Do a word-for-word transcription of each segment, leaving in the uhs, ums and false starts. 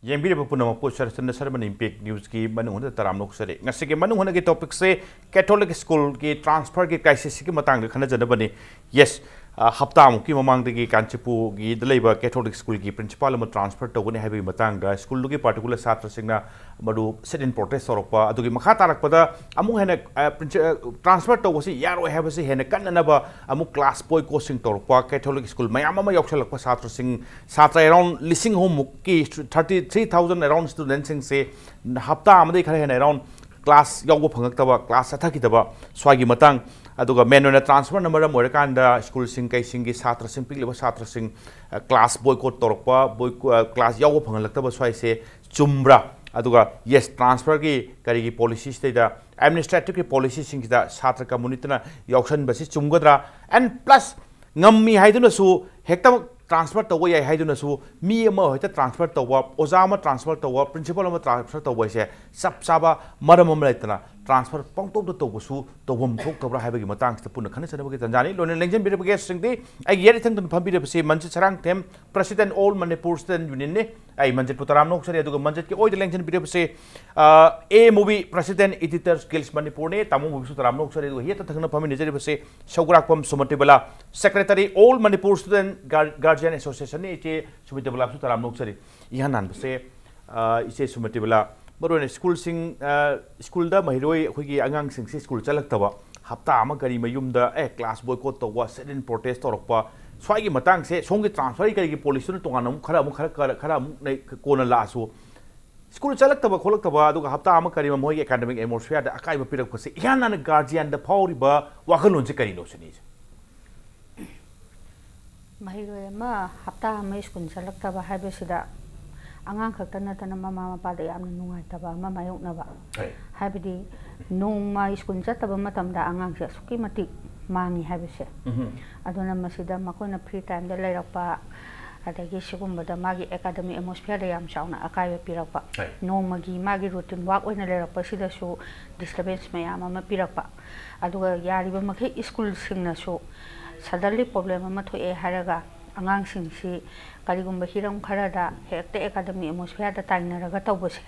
ꯌꯦꯡꯕꯤꯔꯤꯕ ꯄꯨꯝꯅꯃꯛꯄꯨ ꯁꯔꯆꯟꯗ ꯁꯔꯃꯟ ꯏꯝꯄꯦꯛ ꯅ꯭ꯌꯨꯁꯀꯤ ꯃꯅꯨꯡ ꯍꯨꯠꯅ ꯇꯔꯥꯝꯅ ꯑꯣꯛꯆꯔꯤ꯫ ꯉꯁꯤꯒꯤ ꯃꯅꯨꯡ ꯍꯨꯠꯅꯒꯤ ꯇꯣꯄꯤꯛꯁꯦ ꯀꯦꯊꯣꯂꯤꯛ ꯁ꯭ꯀꯨꯜꯒꯤ ꯇ꯭ꯔꯥꯟꯁꯐꯔꯒꯤ ꯀ꯭ꯔꯥꯏꯁꯤꯁꯁꯤꯒꯤ ꯃꯇꯥꯡꯗ ꯈꯟꯅꯖꯅꯕꯅꯤ꯫ ꯌꯦꯁ, ꯍꯞꯇꯥꯃꯨꯛꯀꯤ ꯃꯃꯥꯡꯗꯒꯤ ꯀꯥꯟꯆꯤꯄꯨꯔꯒꯤꯗ ꯂꯩꯕ ꯀꯦꯊꯣꯂꯤꯛ ꯁ꯭ꯀꯨꯜꯒꯤ ꯄ꯭ꯔꯤꯟꯁꯤꯄꯥꯜ ꯑꯃ ꯇ꯭ꯔꯥꯟꯁꯐꯔ ꯇꯧꯒꯅꯤ ꯍꯥꯏꯕꯒꯤ ꯃꯇꯥꯡꯗ ꯁ꯭ꯀꯨꯜꯗꯨꯒꯤ ꯄꯥꯔꯇꯤꯀꯨꯂꯔ ꯁꯥꯇ꯭ꯔꯁꯤꯡꯅ ꯃꯗꯨ ꯁꯤꯠ ꯏꯟ ꯄ꯭ꯔꯣꯇꯦꯁ ꯇꯧꯔꯛꯄ, ꯑꯗꯨꯒꯤ ꯃꯈꯥ ꯇꯥꯔꯛꯄꯗ ꯑꯃꯨꯛ ꯍꯦꯟꯅ ꯇ꯭ꯔꯥꯟꯁꯐꯔ ꯇꯧꯕꯁꯤ ꯌꯥꯔꯣꯏ ꯍꯥꯏꯕꯁꯤ ꯍꯦꯟꯅ ꯀꯟꯅꯅꯕ ꯑꯃꯨꯛ ꯀ꯭ꯂꯥꯁ ꯕꯣꯏꯀꯣꯠꯁꯤꯡ ꯇꯧꯔꯛꯄ, ꯀꯦꯊꯣꯂꯤꯛ ꯁ꯭ꯀꯨꯜ ꯃꯌꯥꯝ ꯑꯃ ꯌꯥꯎꯁꯜꯂꯛꯄ, ꯁꯥꯇ꯭ꯔꯁꯤꯡ, ꯁꯥꯇ꯭ꯔ ꯑꯦꯔꯥꯎꯟ ꯂꯤꯁꯤꯡ ꯑꯍꯨꯝꯃꯨꯛꯀꯤ, ꯊꯥꯔꯇꯤ ꯊ꯭ꯔꯤ ꯊꯥꯎꯖꯟ ꯑꯦꯔꯥꯎꯟ ꯁ꯭ꯇꯨꯗꯦꯟꯁꯤꯡꯁꯦ ꯍꯞꯇꯥ ꯑꯃꯗꯒꯤ ꯈꯔ ꯍꯦꯟꯅ ꯑꯦꯔꯥꯎꯟ ꯀ꯭ꯂꯥꯁ ꯌꯥꯎꯕ ꯐꯪꯉꯛꯇꯕ, ꯀ꯭ꯂꯥꯁ ꯆꯠꯊꯈꯤꯗꯕ, ꯁ꯭ꯋꯥꯏꯒꯤ ꯃꯇꯥꯡ, ꯑꯗꯨꯒ ꯃꯦꯟ ꯑꯣꯏꯅ ꯇ꯭ꯔꯥꯟꯁꯐꯔꯅ ꯃꯔꯝ ꯑꯣꯏꯔꯀꯥꯟꯗ ꯁ꯭ꯀꯨꯜꯁꯤꯡ ꯀꯩꯁꯤꯡꯒꯤ ꯁꯥꯇ꯭ꯔꯁꯤꯡ, ꯄꯤꯛꯂꯤꯕ ꯁꯥꯇ꯭ꯔꯁꯤꯡ, ꯑ, ꯀ꯭ꯂꯥꯁ ꯕꯣꯏꯀꯣꯠ ꯇꯧꯔꯛꯄ, ꯕꯣꯏ-, ꯑ, ꯀ꯭ꯂꯥꯁ ꯌꯥꯎꯕ ꯐꯪꯍꯜꯂꯛꯇꯕ ꯁ꯭ꯋꯥꯏꯁꯦ ꯆꯨꯝꯕ꯭ꯔꯥ? ꯑꯗꯨꯒ ꯌꯦꯁ, ꯇ꯭ꯔꯥꯟꯁꯐꯔꯒꯤ ꯀꯔꯤꯒꯤ ꯄꯣꯂꯤꯁꯤꯁꯤꯗꯩꯗ ꯑꯦꯗꯃꯤꯅꯤꯁꯇ꯭ꯔꯦꯇꯤꯚꯀꯤ ꯄꯣꯂꯤꯁꯤꯁꯤꯡꯁꯤꯗ ꯁꯥꯇ꯭ꯔ ꯀꯝꯃꯨꯅꯤꯇꯤꯅ ꯌꯥꯎꯁꯟꯕꯁꯤ ꯆꯨꯝꯒꯗ꯭ꯔꯥ? ꯑꯦꯟ ꯄ꯭ꯂꯁ ꯉꯝꯃꯤ ꯍꯥꯏꯗꯨꯅꯁꯨ ꯍꯦꯛꯇꯃꯛ ꯇ꯭ꯔꯥꯟꯁꯐꯔ ꯇꯧꯕ ꯌꯥꯏ ꯍꯥꯏꯗꯨꯅꯁꯨ ꯃꯤ ꯑꯃ ꯍꯦꯛꯇ ꯇ꯭ꯔꯥꯟꯁꯐꯔ ꯇꯧꯕ, ꯑꯣꯖꯥ ꯑꯃ ꯇ꯭ꯔꯥꯟꯁꯐꯔ ꯇꯧꯕ, ꯄ꯭ꯔꯤꯟꯁꯤꯄꯥꯜ ꯑꯃ ꯇ꯭ꯔꯥꯟꯁꯐꯔ ꯇꯧꯕ ꯍꯥꯏꯁꯦ ꯆꯞ ꯆꯥꯕ ꯃꯔꯝ ꯑꯃ ꯂꯩꯇꯅ ꯇ꯭ꯔꯥꯟꯁꯐꯔ ꯄꯪꯇꯧꯗ ꯇꯧꯕꯁꯨ ꯇꯧꯐꯝ ꯊꯣꯛꯇꯕ꯭ꯔꯥ ꯍꯥꯏꯕꯒꯤ ꯃꯇꯥꯡꯁꯤꯗ ꯄꯨꯟꯅ ꯈꯟꯅ ꯆꯠꯅꯕꯒꯤ ꯇꯥꯟꯖꯥꯅꯤ꯫ ꯂꯣꯏꯅ ꯂꯦꯡꯖꯟꯕꯤꯔꯕ ꯒꯦꯁꯁꯤꯡꯗꯤ ꯑꯩꯒꯤ ꯌꯦꯠ ꯏꯊꯪꯗ ꯐꯝꯕꯤꯔꯕꯁꯤ ꯃꯟꯖꯤꯠ Sarangthem, president all Manipur student ꯌꯨꯅꯤꯌꯟꯅꯤ꯫ ꯑꯩ ꯃꯟꯖꯤꯠꯄꯨ ꯇꯔꯥꯝꯅ ꯑꯣꯛꯆꯔꯤ꯫ ꯑꯗꯨꯒ ꯃꯟꯖꯤꯠꯀꯤ ꯑꯣꯏꯗ ꯂꯦꯡꯖꯟꯕꯤꯔꯕꯁꯤ, ꯑ, ꯑꯦ ꯃꯨꯚꯤ ꯄ꯭ꯔꯁꯤꯗꯦꯟꯠ ꯏꯗꯤꯇꯔꯁ ꯒꯤꯜꯁ ꯃꯅꯤꯄꯨꯔꯅꯤ꯫ ꯇꯥꯃꯣ ꯃꯨꯚꯤꯁꯨ ꯇꯔꯥꯝꯅ ꯑꯣꯛꯆꯔꯤ꯫ ꯑꯗꯨꯒ ꯌꯦꯠꯇ ꯊꯪꯅ ꯐꯝꯃꯤꯟꯅꯖꯔꯤꯕꯁꯤ ꯁꯧꯒ꯭ꯔꯥꯛꯄꯝ ꯁꯨꯃꯇꯤꯕꯂꯥ, ꯁꯦꯀ꯭ꯔꯦꯇꯔꯤ ꯑꯣꯜ ꯃꯅꯤꯄꯨꯔ ꯁ꯭ꯇꯨꯗꯦꯟꯠ ꯒꯥꯔ-, ꯒꯥꯔꯖꯤꯌꯟ ꯑꯦꯁꯣꯁꯤꯌꯦꯁꯟꯅꯤ꯫ ꯏꯆꯦ ꯁꯨꯃꯇꯤꯕꯂꯥꯁꯨ ꯇꯔꯥꯝꯅ ꯑꯣꯛꯆꯔꯤ꯫ ꯏꯍꯥꯟ ꯍꯥꯟꯕꯁꯦ, ꯑ, ꯏꯆꯦ ꯁꯨꯃꯇꯤꯕꯂꯥ, ꯃꯔꯨꯑꯣꯏꯅ ꯁ꯭ꯀꯨꯜꯁꯤꯡ, ꯑ, ꯁ꯭ꯀꯨꯜꯗ ꯃꯍꯩꯔꯣꯏ ꯑꯩꯈꯣꯏꯒꯤ ꯑꯉꯥꯡꯁꯤꯡꯁꯤ ꯁ꯭ꯀꯨꯜ ꯆꯠꯂꯛꯇꯕ, ꯍꯞꯇꯥ ꯑꯃ ꯀꯔꯤ ꯃꯌꯨꯝꯗ, ꯑꯦ, ꯀ꯭ꯂꯥꯁ ꯕꯣꯏꯀꯣꯠ ꯇꯧꯕ, ꯁꯤꯠ ꯏꯟ ꯄ꯭ꯔꯣꯇꯦꯁ ꯇꯧꯔꯛꯄ, ꯁ꯭ꯋꯥꯏꯒꯤ ꯃꯇꯥꯡꯁꯦ ꯁꯣꯝꯒꯤ ꯇ꯭ꯔꯥꯟꯁꯐꯔꯒꯤ ꯀꯔꯤꯒꯤ ꯄꯣꯂꯤꯁꯤꯅ ꯇꯣꯉꯥꯟꯅ ꯑꯃꯨꯛ ꯈꯔ ꯑꯃꯨꯛ ꯈꯔ ꯈꯔ ꯈꯔ ꯑꯃꯨꯛ ꯅꯩ-, ꯀꯣꯟꯅ ꯂꯥꯛꯑꯁꯨ, ꯁ꯭ꯀꯨꯜ ꯆꯠꯂꯛꯇꯕ ꯈꯣꯠꯂꯛꯇꯕ, ꯑꯗꯨꯒ ꯍꯞꯇꯥ ꯑꯃ ꯀꯔꯤ ꯑꯃ ꯃꯣꯏꯒꯤ ꯑꯦꯀꯥꯗꯃꯤꯛ ꯑꯦꯠꯃꯣꯁꯐꯤꯌꯔꯗ ꯑꯀꯥꯏꯕ ꯄꯤꯔꯛꯄꯁꯦ ꯏꯍꯥꯟ ꯍꯥꯟꯅ ꯒꯥꯔꯖꯤꯌꯥꯟꯗ ꯐꯥꯎꯔꯤꯕ ꯋꯥꯈꯜꯂꯣꯟꯁꯦ ꯀꯔꯤꯅꯣ ꯁꯤꯅꯤ ꯏꯆꯦ? ꯃꯍꯩꯔꯣꯏ ꯑꯃ ꯍꯞꯇꯥ ꯑꯃ ꯁ꯭ꯀꯨꯜ ꯆꯠꯂꯛꯇꯕ ꯍꯥꯏꯕꯁꯤꯗ ꯑꯉꯥꯡ ꯈꯛꯇ ꯅꯠꯇꯅ ꯃꯃꯥ ꯃꯄꯥꯗ ꯌꯥꯝꯅ ꯅꯨꯡꯉꯥꯏꯇꯕ ꯑꯃ ꯃꯥꯌꯣꯛꯅꯕ꯫ ꯍꯣꯏ꯫ ꯍꯥꯏꯕꯗꯤ ꯅꯣꯡꯃ ꯁ꯭ꯀꯨꯜ ꯆꯠꯇꯕ ꯃꯇꯝꯗ ꯑꯉꯥꯡꯁꯦ ꯑꯁꯨꯛꯀꯤ ꯃꯇꯤꯛ ꯃꯥꯡꯉꯤ ꯍꯥꯏꯕꯁꯦ꯫ ꯎꯝꯍꯨꯝ꯫ ꯑꯗꯨꯅ ꯃꯁꯤꯗ ꯃꯈꯣꯏꯅ ꯐ꯭ꯔꯤ ꯇꯥꯏꯝꯗ ꯂꯩꯔꯛꯄ, ꯑꯗꯒꯤ ꯁꯤꯒꯨꯝꯕꯗ ꯃꯥꯒꯤ ꯑꯦꯀꯥꯗꯃꯤꯛ ꯑꯦꯠꯃꯣꯁꯐꯤꯌꯔꯗ ꯌꯥꯝ ꯆꯥꯎꯅ ꯑꯀꯥꯏꯕ ꯄꯤꯔꯛꯄ, ꯍꯣꯏ꯫ ꯅꯣꯡꯃꯒꯤ ꯃꯥꯒꯤ ꯔꯨꯇꯤꯟ ꯋꯥꯛ ꯑꯣꯏꯅ ꯂꯩꯔꯛꯄꯁꯤꯗꯁꯨ ꯗꯤꯁꯇꯔꯕꯦꯟꯁ ꯃꯌꯥꯝ ꯑꯃ ꯄꯤꯔꯛꯄ, ꯑꯗꯨꯒ ꯌꯥꯔꯤꯕ ꯃꯈꯩ ꯁ꯭ꯀꯨꯜꯁꯤꯡꯅꯁꯨ ꯁꯗꯟꯂꯤ ꯄ꯭ꯔꯣꯕ꯭ꯂꯦꯝ ꯑꯃ ꯊꯣꯛꯑꯦ ꯍꯥꯏꯔꯒ ꯑꯉꯥꯡꯁꯤꯡꯁꯤ ꯀꯔꯤꯒꯨꯝꯕ ꯍꯤꯔꯝ ꯈꯔꯗ ꯍꯦꯛꯇ ꯑꯦꯀꯥꯗꯃꯤꯛ ꯑꯦꯠꯃꯣꯁꯐꯤꯌꯔꯗ ꯇꯥꯏꯅꯔꯒ ꯇꯧꯕꯁꯦ,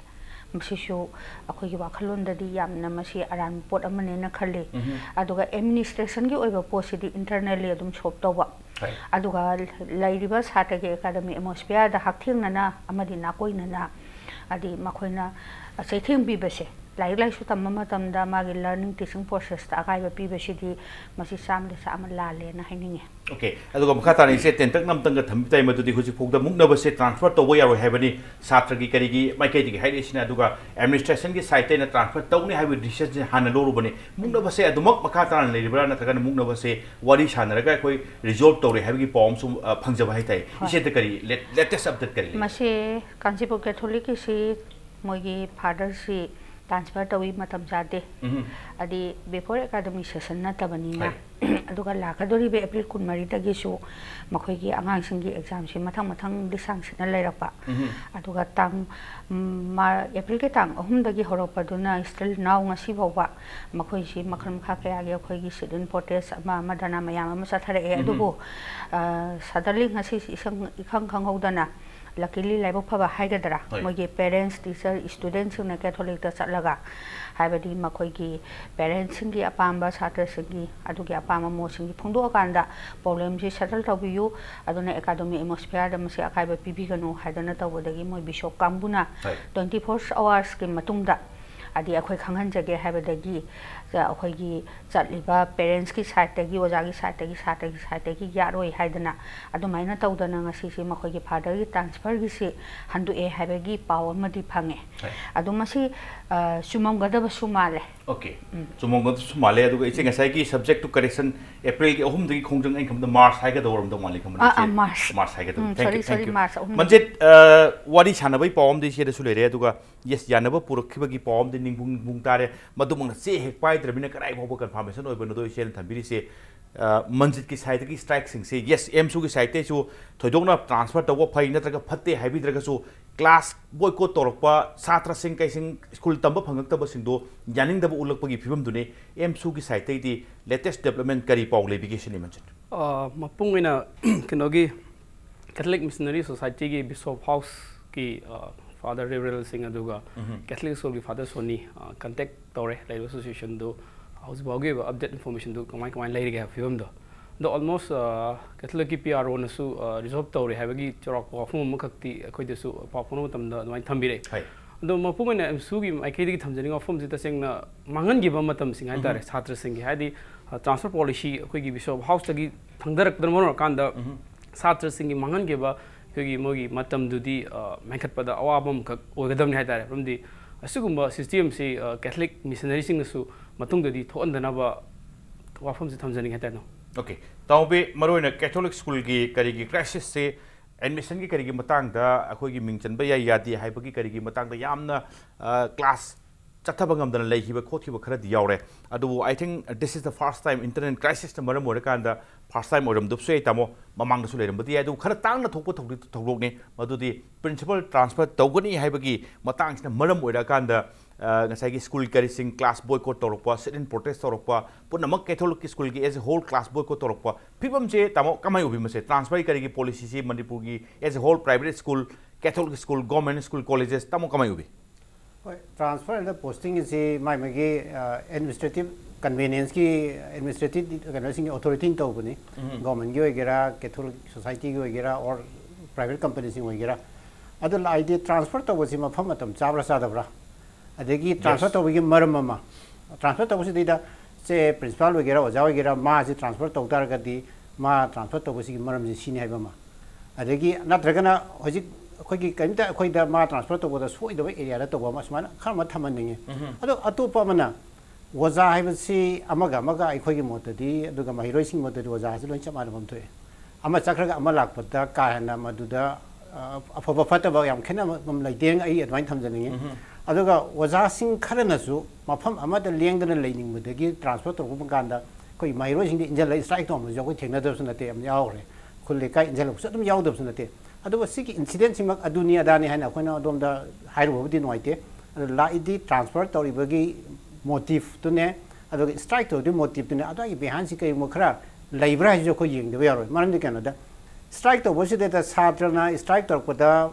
ꯃꯁꯤꯁꯨ ꯑꯩꯈꯣꯏꯒꯤ ꯋꯥꯈꯜꯂꯣꯟꯗꯗꯤ ꯌꯥꯝꯅ ꯃꯁꯤ ꯑꯔꯥꯟꯕ ꯄꯣꯠ ꯑꯃꯅꯦꯅ ꯈꯜꯂꯤ꯫ ꯑꯗꯨꯒ ꯑꯦꯗꯃꯤꯅꯤꯁꯇ꯭ꯔꯦꯁꯟꯒꯤ ꯑꯣꯏꯕ ꯄꯣꯠꯁꯤꯗꯤ ꯏꯟꯇꯔꯅꯦꯜꯂꯤ ꯑꯗꯨꯝ ꯁꯣꯞ ꯇꯧꯕ꯫ ꯑꯗꯨꯒ ꯂꯩꯔꯤꯕ ꯁꯥꯇ꯭ꯔꯒꯤ ꯑꯦꯀꯥꯗꯃꯤꯛ ꯑꯦꯠꯃꯣꯁꯐꯤꯌꯔꯗ ꯍꯛꯊꯦꯡꯅꯅ ꯑꯃꯗꯤ ꯅꯥꯀꯣꯏꯅꯅ, ꯍꯥꯏꯗꯤ ꯃꯈꯣꯏꯅ ꯆꯩꯊꯦꯡ ꯄꯤꯕꯁꯦ, ꯂꯥꯏꯔꯤꯛ ꯂꯥꯏꯁꯨ ꯇꯝꯕ ꯃꯇꯝꯗ ꯃꯥꯒꯤ ꯂꯔꯅꯤꯡ ꯇꯤꯆꯤꯡ ꯄ꯭ꯔꯣꯁꯦꯁꯇ ꯑꯀꯥꯏꯕ ꯄꯤꯕꯁꯤꯗꯤ ꯃꯁꯤ ꯆꯥꯝꯃꯗ ꯆꯥꯝꯃ ꯂꯥꯜꯂꯦꯅ ꯍꯥꯏꯅꯤꯡꯉꯤ꯫ ꯑꯣꯀꯦ, ꯑꯗꯨꯒ ꯃꯈꯥ ꯇꯥꯅ ꯏꯆꯦ ꯇꯦꯟꯇꯛꯅ ꯑꯝꯇꯪꯒ ꯊꯝꯕꯤ ꯇꯥꯏ, ꯃꯗꯨꯗꯤ ꯍꯧꯖꯤꯛ ꯐꯥꯎꯗ ꯃꯨꯛꯅꯕꯁꯦ ꯇ꯭ꯔꯥꯟꯁꯐꯔ ꯇꯧꯕ ꯌꯥꯔꯣꯏ ꯍꯥꯏꯕꯅꯤ, ꯁꯥꯇ꯭ꯔꯒꯤ ꯀꯔꯤꯒꯤ ꯃꯥꯏꯀꯩꯗꯒꯤ ꯍꯥꯏꯔꯛꯏꯁꯤꯅ, ꯑꯗꯨꯒ ꯑꯦꯗꯃꯤꯅꯤꯁꯇ꯭ꯔꯦꯁꯟꯒꯤ ꯁꯥꯏꯠꯇ ꯑꯩꯅ ꯇ꯭ꯔꯥꯟꯁꯐꯔ ꯇꯧꯅꯤ ꯍꯥꯏꯕꯒꯤ ꯗꯤꯁꯤꯖꯟꯁꯦ ꯍꯥꯟꯅ ꯂꯧꯔꯨꯕꯅꯤ꯫ ꯃꯨꯛꯅꯕꯁꯦ ꯑꯗꯨꯃꯛ ꯃꯈꯥ ꯇꯥꯅ ꯂꯩꯔꯤꯕ꯭ꯔꯥ, ꯅꯠꯇ꯭ꯔꯒꯅ ꯃꯨꯛꯅꯕꯁꯦ ꯋꯥꯔꯤ ꯁꯥꯟꯅꯔꯒ ꯑꯩꯈꯣꯏ ꯔꯤꯖꯣꯜꯕ ꯇꯧꯔꯦ ꯍꯥꯏꯕꯒꯤ ꯄꯥꯎ ꯑꯃꯁꯨ, ꯑ, ꯐꯪꯖꯕ ꯍꯥꯏꯇꯥꯔꯦ꯫ ꯍꯣꯏ꯫ ꯏꯆꯦꯗ ꯀꯔꯤ ꯂꯦ-, ꯂꯦꯇꯦꯁ ꯑꯞꯗꯦꯠ ꯀꯔꯤ ꯂꯩ? ꯃꯁꯤ ꯀꯥꯟꯆꯤꯄꯨꯔ ꯀꯦꯊꯣꯂꯤꯛꯀꯤꯁꯤ ꯃꯣꯏꯒꯤ ꯐꯥꯗꯔꯁꯤ ꯇ꯭ꯔꯥꯟꯁꯐꯔ ꯇꯧꯏ, ꯃꯇꯝ ꯆꯥꯗꯦ꯫ ꯎꯝ꯫ ꯍꯥꯏꯗꯤ ꯕꯤꯐꯣꯔ ꯑꯦꯀꯥꯗꯃꯤꯛ ꯁꯦꯁꯟ ꯅꯠꯇꯕꯅꯤꯅ꯫ ꯍꯣꯏ꯫ ꯑꯗꯨꯒ ꯂꯥꯛꯀꯗꯧꯔꯤꯕ ꯑꯦꯄ꯭ꯔꯤꯜ ꯀꯨꯟꯃꯔꯤꯗꯒꯤꯁꯨ ꯃꯈꯣꯏꯒꯤ ꯑꯉꯥꯡꯁꯤꯡꯒꯤ ꯑꯦꯛꯖꯥꯝꯁꯤ ꯃꯊꯪ ꯃꯊꯪ ꯂꯤꯁꯥꯡꯁꯤꯟꯅ ꯂꯩꯔꯛꯄ꯫ ꯎꯝ꯫ ꯑꯗꯨꯒ ꯇꯥꯡ, ꯎꯝ, ꯃꯥ-, ꯑꯦꯄ꯭ꯔꯤꯜꯒꯤ ꯇꯥꯡ ꯑꯍꯨꯝꯗꯒꯤ ꯍꯧꯔꯛꯄꯗꯨꯅ still now ꯉꯁꯤ ꯐꯥꯎꯕ ꯃꯈꯣꯏꯁꯤ ꯃꯈꯜ ꯃꯈꯥ ꯀꯌꯥꯒꯤ ꯑꯩꯈꯣꯏꯒꯤ sit-in protest ꯑꯃ ꯑꯃ ꯙꯔꯅꯥ ꯃꯌꯥꯝ ꯑꯃ ꯆꯠꯊꯔꯛꯑꯦ꯫ ꯎꯝ꯫ ꯑꯗꯨꯕꯨ, ꯑ, suddenly ꯉꯁꯤ ꯏꯁꯪ-, ꯏꯈꯪ ꯈꯪꯍꯧꯗꯅ luckily ꯂꯥꯏꯕꯛ ꯐꯕ ꯍꯥꯏꯒꯗ꯭ꯔꯥ, ꯍꯣꯏ꯫ ꯃꯣꯏꯒꯤ parents, teacher, studentꯁꯤꯡꯅ ꯀꯦꯊꯣꯂꯤꯛꯇ ꯆꯠꯂꯒ, ꯍꯥꯏꯕꯗꯤ ꯃꯈꯣꯏꯒꯤ parentsꯁꯤꯡꯒꯤ ꯑꯄꯥꯝꯕ, ꯁꯥꯇ꯭ꯔꯁꯤꯡꯒꯤ ꯑꯗꯨꯒꯤ ꯑꯄꯥꯝꯕ ꯃꯣꯠꯁꯤꯡꯒꯤ ꯐꯣꯡꯗꯣꯛꯑꯀꯥꯟꯗ problemꯁꯤ settle ꯇꯧꯕꯤꯌꯨ, ꯑꯗꯨꯅ academic atmosphereꯗ ꯃꯁꯤ ꯑꯀꯥꯏꯕ ꯄꯤꯕꯤꯒꯅꯨ ꯍꯥꯏꯗꯅ ꯇꯧꯕꯗꯒꯤ ꯃꯣꯏ bishop ꯀꯥꯡꯕꯨꯅ ꯍꯣꯏ꯫ Twenty four hoursꯀꯤ ꯃꯇꯨꯡꯗ ꯍꯥꯏꯗꯤ ꯑꯩꯈꯣꯏ ꯈꯪꯍꯟꯖꯒꯦ ꯍꯥꯏꯕꯗꯒꯤ, ꯑꯩꯈꯣꯏꯒꯤ ꯆꯠꯂꯤꯕ parentsꯀꯤ sideꯇꯒꯤ, ꯑꯣꯖꯥꯒꯤ sideꯇꯒꯤ, ꯁꯥꯇ꯭ꯔꯒꯤ sideꯇꯒꯤ ꯌꯥꯔꯣꯏ ꯍꯥꯏꯗꯅ ꯑꯗꯨꯃꯥꯏꯅ ꯇꯧꯗꯅ ꯉꯁꯤꯁꯤ ꯃꯈꯣꯏꯒꯤ fatherꯒꯤ transferꯒꯤꯁꯤ ꯍꯟꯗꯣꯛꯑꯦ ꯍꯥꯏꯕꯒꯤ ꯄꯥꯎ ꯑꯃꯗꯤ ꯐꯪꯉꯦ꯫ ꯍꯣꯏ꯫ ꯑꯗꯣ ꯃꯁꯤ, ꯑ, ꯆꯨꯝꯃꯝꯒꯗꯕꯁꯨ ꯃꯥꯜꯂꯦ꯫ ꯑꯣꯀꯦ꯫ ꯎꯝ꯫ ꯆꯨꯝꯃꯝꯒꯗꯕꯁꯨ ꯃꯥꯜꯂꯦ꯫ ꯑꯗꯨꯒ ꯏꯆꯦ, ꯉꯁꯥꯏꯒꯤ subject to correction ꯑꯦꯄ꯭ꯔꯤꯜꯒꯤ ꯑꯍꯨꯝꯗꯒꯤ ꯈꯣꯡꯖꯪ ꯑꯩꯅ ꯈꯟꯕꯗ ꯃꯥꯔꯆ ꯍꯥꯏꯒꯗꯧꯔꯝꯗꯧ ꯃꯥꯜꯂꯤ ꯈꯟꯕꯗ ꯑꯥ, ꯏꯆꯦ꯫ ꯑꯥ, ꯃꯥꯔꯆ꯫ ꯃꯥꯔꯆ ꯍꯥꯏꯒꯗꯧꯔꯦ꯫ ꯎꯝ, Thank you, sorry, thank sorry, you꯫ March ꯑꯍꯨꯝꯗꯒꯤ꯫ ꯃꯟꯖꯤꯠ, ꯑ, ꯋꯥꯔꯤ ꯁꯥꯟꯅꯕꯒꯤ ꯄꯥꯎ ꯑꯃꯗꯤ ꯏꯆꯦꯗꯁꯨ ꯂꯩꯔꯦ, ꯑꯗꯨꯒ yes, ꯌꯥꯅꯕ ꯄꯨꯔꯛꯈꯤꯕꯒꯤ ꯄꯥꯎ ꯑꯃꯗꯤ ꯅꯤꯡꯕꯨꯡ ꯅꯤꯡꯕꯨꯡ ꯇꯥꯔꯦ꯫ ꯃꯗꯨꯃꯛꯅ ꯆꯦ ꯍꯦꯛ ꯄꯥꯏꯗ꯭ꯔꯕꯅꯤꯅ ꯀꯗꯥꯏ ꯐꯥꯎꯕ confirmation ꯑꯣꯏꯕꯅꯣꯗꯣ ꯏꯆꯦꯅ ꯊꯝꯕꯤꯔꯤꯁꯦ꯫ ꯑ, ꯃꯟꯖꯤꯠꯀꯤ sideꯇꯒꯤ strikeꯁꯤꯡꯁꯦ, yes, ꯑꯦꯝꯁꯨꯒꯤ sideꯇꯩꯁꯨ ꯊꯣꯏꯗꯣꯛꯅ transfer ꯇꯧꯕ ꯐꯩ ꯅꯠꯇ꯭ꯔꯒ ꯐꯠꯇꯦ ꯍꯥꯏꯕꯤꯗ꯭ꯔꯒꯁꯨ, class boycott ꯇꯧꯔꯛꯄ ꯁꯥꯇ꯭ꯔꯁꯤꯡ ꯀꯩꯁꯤꯡ ꯁ꯭ꯀꯨꯜ ꯇꯝꯕ ꯐꯪꯉꯛꯇꯕꯁꯤꯡꯗꯣ ꯌꯥꯅꯤꯡꯗꯕ ꯎꯠꯂꯛꯄꯒꯤ ꯐꯤꯕꯝꯗꯨꯅꯤ꯫ ꯑꯦꯝꯁꯨꯒꯤ sideꯇꯩꯗꯤ latest development ꯀꯔꯤ ꯄꯥꯎ ꯂꯩꯕꯤꯒꯦ ꯁꯤꯅꯤ, ꯃꯟꯖꯤꯠ? ꯑ, ꯃꯄꯨꯡ ꯑꯣꯏꯅ ꯀꯩꯅꯣꯒꯤ Catholic Missionary Society ꯒꯤ Bishop House ꯀꯤ, ꯑ, Father Reverend ꯁꯤꯡ, ꯑꯗꯨꯒ Catholic School ꯒꯤ Father Sony, ꯑ, contact ꯇꯧꯔꯦ꯫ ꯂꯩꯔꯤꯕ situation ꯗꯨ, ꯍꯧꯖꯤꯛ ꯐꯥꯎꯒꯤ ꯑꯣꯏꯕ update information ꯗꯨ ꯀꯃꯥꯏ ꯀꯃꯥꯏ ꯂꯩꯔꯤꯒꯦ ꯍꯥꯏꯕ ꯐꯤꯕꯝꯗꯣ꯫ ꯑꯗꯣ almost, ꯑ, Catholic ꯀꯤ P R O ꯅꯁꯨ, ꯑ, resolve ꯇꯧꯔꯦ ꯍꯥꯏꯕꯒꯤ ꯆꯥꯎꯔꯥꯛꯄ ꯋꯥꯐꯝ ꯑꯃꯈꯛꯇꯤ ꯑꯩꯈꯣꯏꯗꯁꯨ ꯄꯥꯎ ꯐꯥꯎꯅꯕ ꯃꯇꯝꯗ ꯑꯗꯨꯃꯥꯏꯅ ꯊꯝꯕꯤꯔꯛꯑꯦ꯫ ꯍꯣꯏ꯫ ꯑꯗꯣ ꯃꯄꯨꯡ ꯑꯣꯏꯅ ꯑꯦꯝꯁꯨꯒꯤ ꯃꯥꯏꯀꯩꯗꯒꯤ ꯊꯝꯖꯅꯤꯡꯕ ꯋꯥꯐꯝꯁꯤ ꯇꯁꯦꯡꯅ ꯃꯥꯡꯍꯟꯈꯤꯕ ꯃꯇꯝꯁꯤꯡ ꯍꯥꯏꯇꯥꯔꯦ, ꯁꯥꯇ꯭ꯔꯁꯤꯡꯒꯤ, ꯍꯥꯏꯗꯤ, ꯑ, transfer policy ꯑꯩꯈꯣꯏꯒꯤ Bishop House ꯇꯒꯤ ꯊꯪꯗꯔꯛꯄꯗꯨꯅ ꯃꯔꯝ ꯑꯣꯏꯔꯀꯥꯟꯗ ꯁꯥꯇ꯭ꯔꯁꯤꯡꯒꯤ ꯃꯥꯡꯍꯟꯈꯤꯕ ꯑꯩꯈꯣꯏꯒꯤ ꯃꯣꯏꯒꯤ ꯃꯇꯝꯗꯨꯗꯤ, ꯑ, ꯃꯦꯟꯈꯠꯄꯗ ꯑꯋꯥꯕ ꯑꯃꯈꯛ ꯑꯣꯏꯒꯗꯕꯅꯤ ꯍꯥꯏꯇꯥꯔꯦ꯫ ꯃꯔꯝꯗꯤ ꯑꯁꯤꯒꯨꯝꯕ system ꯁꯤ, ꯑ, Catholic missionary ꯁꯤꯡꯅꯁꯨ ꯃꯇꯨꯡꯗꯗꯤ ꯊꯣꯛꯍꯟꯗꯅꯕ ꯋꯥꯐꯝꯁꯤ ꯊꯝꯖꯅꯤꯡꯉꯦ ꯍꯥꯏꯇꯥꯔꯦ꯫ ꯑꯣꯀꯦ꯫ ꯇꯥꯃꯣꯕꯤ, ꯃꯔꯨꯑꯣꯏꯅ Catholic School ꯒꯤ ꯀꯔꯤꯒꯤ crisis ꯁꯤ, admission ꯒꯤ ꯀꯔꯤꯒꯤ ꯃꯇꯥꯡꯗ ꯑꯩꯈꯣꯏꯒꯤ ꯃꯤꯡ ꯆꯟꯕ ꯌꯥꯏ ꯌꯥꯗꯦ ꯍꯥꯏꯕꯒꯤ ꯀꯔꯤꯒꯤ ꯃꯇꯥꯡꯗ ꯌꯥꯝꯅ, ꯑ, class ꯆꯠꯊꯕ ꯉꯝꯗꯅ ꯂꯩꯈꯤꯕ ꯈꯣꯠꯈꯤꯕ ꯈꯔꯗꯤ ꯌꯥꯎꯔꯦ꯫ ꯑꯗꯨꯕꯨ I think this is the first time, internal crisis ꯅ ꯃꯔꯝ ꯑꯣꯏꯔꯀꯥꯟꯗ first time ꯑꯣꯏꯔꯝꯗꯕꯁꯨ ꯌꯥꯏ, ꯇꯥꯃꯣ꯫ ꯃꯃꯥꯡꯗꯁꯨ ꯂꯩꯔꯝꯕꯗꯤ ꯌꯥꯏ, ꯑꯗꯨꯕꯨ ꯈꯔ ꯇꯥꯡꯅ ꯊꯣꯛꯄ ꯊꯧꯗꯤ-, ꯊꯧꯗꯣꯛꯅꯤ꯫ ꯃꯗꯨꯗꯤ principal transfer ꯇꯧꯒꯅꯤ ꯍꯥꯏꯕꯒꯤ ꯃꯇꯥꯡꯁꯤꯅ ꯃꯔꯝ ꯑꯣꯏꯔꯀꯥꯟꯗ, ꯑ, ꯉꯁꯥꯏꯒꯤ school ꯀꯔꯤꯁꯤꯡ class boycott ꯇꯧꯔꯛꯄ, sit-in protest ꯇꯧꯔꯛꯄ, ꯄꯨꯝꯅꯃꯛ Catholic school ꯒꯤ as a whole class boycott ꯇꯧꯔꯛꯄ ꯐꯤꯕꯝꯁꯦ, ꯇꯥꯃꯣ, ꯀꯃꯥꯏ ꯎꯕꯤ? ꯃꯁꯦ transfer ꯀꯔꯤꯒꯤ policy ꯁꯤ ꯃꯅꯤꯄꯨꯔꯒꯤ as a whole private school, Catholic school, government school, colleges, ꯇꯥꯃꯣ, ꯀꯃꯥꯏ ꯎꯕꯤ? ꯍꯣꯏ, transfer and posting ꯁꯤ ꯃꯥꯏ ꯃꯥꯒꯤ, ꯑ, administrative convenience ꯀꯤ, administrative ꯀꯩꯅꯣꯁꯤꯡꯒꯤ authority ꯅ ꯇꯧꯕꯅꯤ꯫ Government ꯀꯤ ꯑꯣꯏꯒꯦꯔꯥ, Catholic Society ꯒꯤ ꯑꯣꯏꯒꯦꯔꯥ, or private company ꯁꯤꯡ ꯑꯣꯏꯒꯦꯔꯥ꯫ ꯑꯗꯨ ꯂꯥꯛꯏꯗꯤ transfer ꯇꯧꯕꯁꯤ ꯃꯐꯝ ꯃꯇꯝ ꯆꯥꯕ꯭ꯔꯥ ꯆꯥꯗꯕ꯭ꯔꯥ? ꯑꯗꯒꯤ transfer ꯇꯧꯕꯒꯤ ꯃꯔꯝ ꯑꯃ, transfer ꯇꯧꯕꯁꯤꯗꯩꯗ ꯁꯦ principal ꯑꯣꯏꯒꯦꯔꯥ, ꯑꯣꯖꯥ ꯑꯣꯏꯒꯦꯔꯥ, ꯃꯥꯁꯤ transfer ꯇꯧ ꯇꯥꯔꯒꯗꯤ ꯃꯥ transfer ꯇꯧꯕꯁꯤꯒꯤ ꯃꯔꯝꯁꯤ ꯁꯤꯅꯤ ꯍꯥꯏꯕ ꯑꯃ, ꯑꯗꯒꯤ ꯅꯠꯇ꯭ꯔꯒꯅ ꯍꯧꯖꯤꯛ ꯑꯩꯈꯣꯏꯒꯤ ꯀꯔꯤꯝꯇ ꯑꯩꯈꯣꯏꯗ ꯃꯥ transfer ꯇꯧꯕꯗ ꯁꯣꯏꯗꯕ area ꯗ ꯇꯧꯕ ꯑꯃ ꯁꯨꯃꯥꯏꯅ ꯈꯔ ꯑꯃ ꯊꯝꯍꯟꯅꯤꯡꯉꯤ꯫ ꯑꯗꯣ ꯑꯇꯣꯞꯄ ꯑꯃꯅ ꯑꯣꯖꯥ ꯍꯥꯏꯕꯁꯤ ꯑꯃꯒ ꯑꯃꯒ ꯑꯩꯈꯣꯏꯒꯤ ꯃꯣꯠꯇꯗꯤ, ꯑꯗꯨꯒ ꯃꯍꯩꯔꯣꯏꯁꯤꯡꯒꯤ ꯃꯣꯠꯇꯗꯤ ꯑꯣꯖꯥꯁꯤ ꯂꯣꯏ ꯆꯞ ꯃꯥꯟꯅꯐꯝ ꯊꯣꯛꯑꯦ꯫ ꯑꯃ ꯆꯠꯈ꯭ꯔꯒ ꯑꯃ ꯂꯥꯛꯄꯗ ꯀꯥ ꯍꯦꯟꯅ ꯃꯗꯨꯗ, ꯑ, ꯑꯐꯕ ꯐꯠꯇꯕ ꯌꯥꯝ ꯈꯦꯠꯅꯕ ꯂꯩꯇꯦ, ꯑꯩ ꯑꯗꯨꯃꯥꯏꯅ ꯊꯝꯖꯅꯤꯡꯉꯤ꯫ ꯑꯗꯨꯒ ꯑꯣꯖꯥꯁꯤꯡ ꯈꯔꯅꯁꯨ ꯃꯐꯝ ꯑꯃꯗ ꯂꯦꯡꯗꯅ ꯂꯩꯅꯤꯡꯕꯗꯒꯤ transfer ꯇꯧꯔꯛꯄ ꯀꯥꯟꯗ ꯑꯩꯈꯣꯏ ꯃꯍꯩꯔꯣꯏꯁꯤꯡꯗ ꯏꯟꯖꯜꯂꯒ strike ꯇꯧꯔꯝꯕꯁꯨ ꯑꯩꯈꯣꯏ ꯊꯦꯡꯅꯗꯕꯁꯨ ꯅꯠꯇꯦ, ꯌꯥꯝ ꯌꯥꯎꯈ꯭ꯔꯦ꯫ ꯈꯨꯜ ꯂꯩꯀꯥꯏ ꯏꯟꯖꯜꯂꯛꯄꯁꯨ ꯑꯗꯨꯝ ꯌꯥꯎꯗꯕꯁꯨ ꯅꯠꯇꯦ꯫ ꯑꯗꯨꯕꯨ ꯁꯤꯒꯤ incident ꯁꯤꯃꯛ ꯑꯗꯨꯅꯤ ꯑꯗꯥꯅꯤ ꯍꯥꯏꯅ ꯑꯩꯈꯣꯏꯅ ꯑꯗꯣꯝꯗ ꯍꯥꯏꯔꯨꯕꯕꯨꯗꯤ ꯅꯨꯡꯉꯥꯏꯇꯦ꯫ ꯑꯗꯨ ꯂꯥꯛꯏꯗꯤ transfer ꯇꯧꯔꯤꯕꯒꯤ motive ꯇꯨꯅꯦ, ꯑꯗꯨꯒ strike ꯇꯧꯔꯤꯕꯒꯤ motive ꯇꯨꯅꯦ, ꯑꯗꯨꯒꯤ behind ꯁꯤ ꯀꯔꯤꯒꯨꯝꯕ ꯈꯔ ꯂꯩꯕ꯭ꯔꯥ ꯍꯥꯏꯁꯤꯁꯨ ꯑꯩꯈꯣꯏ ꯌꯦꯡꯗꯕ ꯌꯥꯔꯣꯏ꯫ ꯃꯔꯝꯗꯤ ꯀꯩꯅꯣꯗ, ꯁ꯭ꯇ꯭ꯔꯥꯏꯛ ꯇꯧꯕꯁꯤꯗꯩꯗ ꯁꯥꯇ꯭ꯔꯅ ꯁ꯭ꯇ꯭ꯔꯥꯏꯛ ꯇꯧꯔꯛꯄꯗ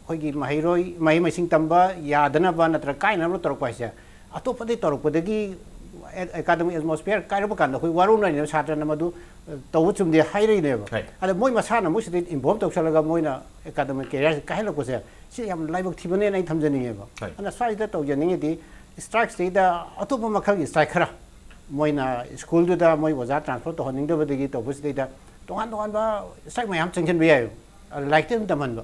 ꯑꯩꯈꯣꯏꯒꯤ ꯃꯍꯩꯔꯣꯏ, ꯃꯍꯩ ꯃꯁꯤꯡ ꯇꯝꯕ ꯌꯥꯗꯅꯕ ꯅꯠꯇ꯭ꯔꯒ ꯀꯥꯏꯅꯕ ꯇꯧꯔꯛꯄ ꯍꯥꯏꯁꯦ, ꯑꯇꯣꯞꯄꯗꯒꯤ ꯇꯧꯔꯛꯄꯗꯒꯤ ꯑꯦꯀꯥꯗꯃꯤꯛ ꯑꯦꯠꯃꯣꯁꯐꯤꯌꯔ ꯀꯥꯏꯔꯛꯄ ꯀꯥꯟꯗ ꯑꯩꯈꯣꯏ ꯋꯥꯔꯧꯅꯔꯤꯅꯦꯕ, ꯁꯥꯇ꯭ꯔꯅ ꯃꯗꯨ, ꯑ, ꯇꯧꯕ ꯆꯨꯝꯗꯦ ꯍꯥꯏꯔꯛꯏꯅꯦꯕ꯫ ꯑꯗ ꯃꯣꯏ ꯃꯁꯥꯅ ꯑꯃꯨꯛ ꯁꯤꯗ ꯏꯟꯚꯣꯜꯕ ꯇꯧꯁꯜꯂꯒ ꯃꯣꯏꯅ ꯑꯦꯀꯥꯗꯃꯤꯛ ꯀꯦꯔꯤꯌꯔꯁꯦ ꯀꯥꯏꯍꯜꯂꯛꯄꯁꯦ, ꯁꯤ ꯌꯥꯝ ꯂꯥꯏꯕꯛ ꯊꯤꯕꯅꯦꯅ ꯑꯩ ꯊꯝꯖꯅꯤꯡꯉꯦꯕ꯫ ꯑꯗꯨꯅ ꯁ꯭ꯋꯥꯏꯁꯤꯗ ꯇꯧꯖꯅꯤꯡꯉꯤꯗꯤ, ꯁ꯭ꯇ꯭ꯔꯥꯏꯛꯁꯤꯗꯩꯗ ꯑꯇꯣꯞꯄ ꯃꯈꯜꯒꯤ ꯁ꯭ꯇ꯭ꯔꯥꯏꯛ ꯈꯔ, ꯃꯣꯏꯅ ꯁ꯭ꯀꯨꯜꯗꯨꯗ ꯃꯣꯏ ꯑꯣꯖꯥ ꯇ꯭ꯔꯥꯟꯁꯐꯔ ꯇꯧꯍꯟꯅꯤꯡꯗꯕꯗꯒꯤ ꯇꯧꯕꯁꯤꯗꯩꯗ ꯇꯣꯉꯥꯟ ꯇꯣꯉꯥꯟꯕ ꯁ꯭ꯇ꯭ꯔꯥꯏꯛ ꯃꯌꯥꯝ ꯆꯪꯁꯤꯟꯕ ꯌꯥꯏꯌꯦꯕ꯫ ꯑꯗ ꯂꯥꯏꯔꯤꯛꯇ ꯑꯗꯨꯝ ꯇꯝꯍꯟꯕ꯫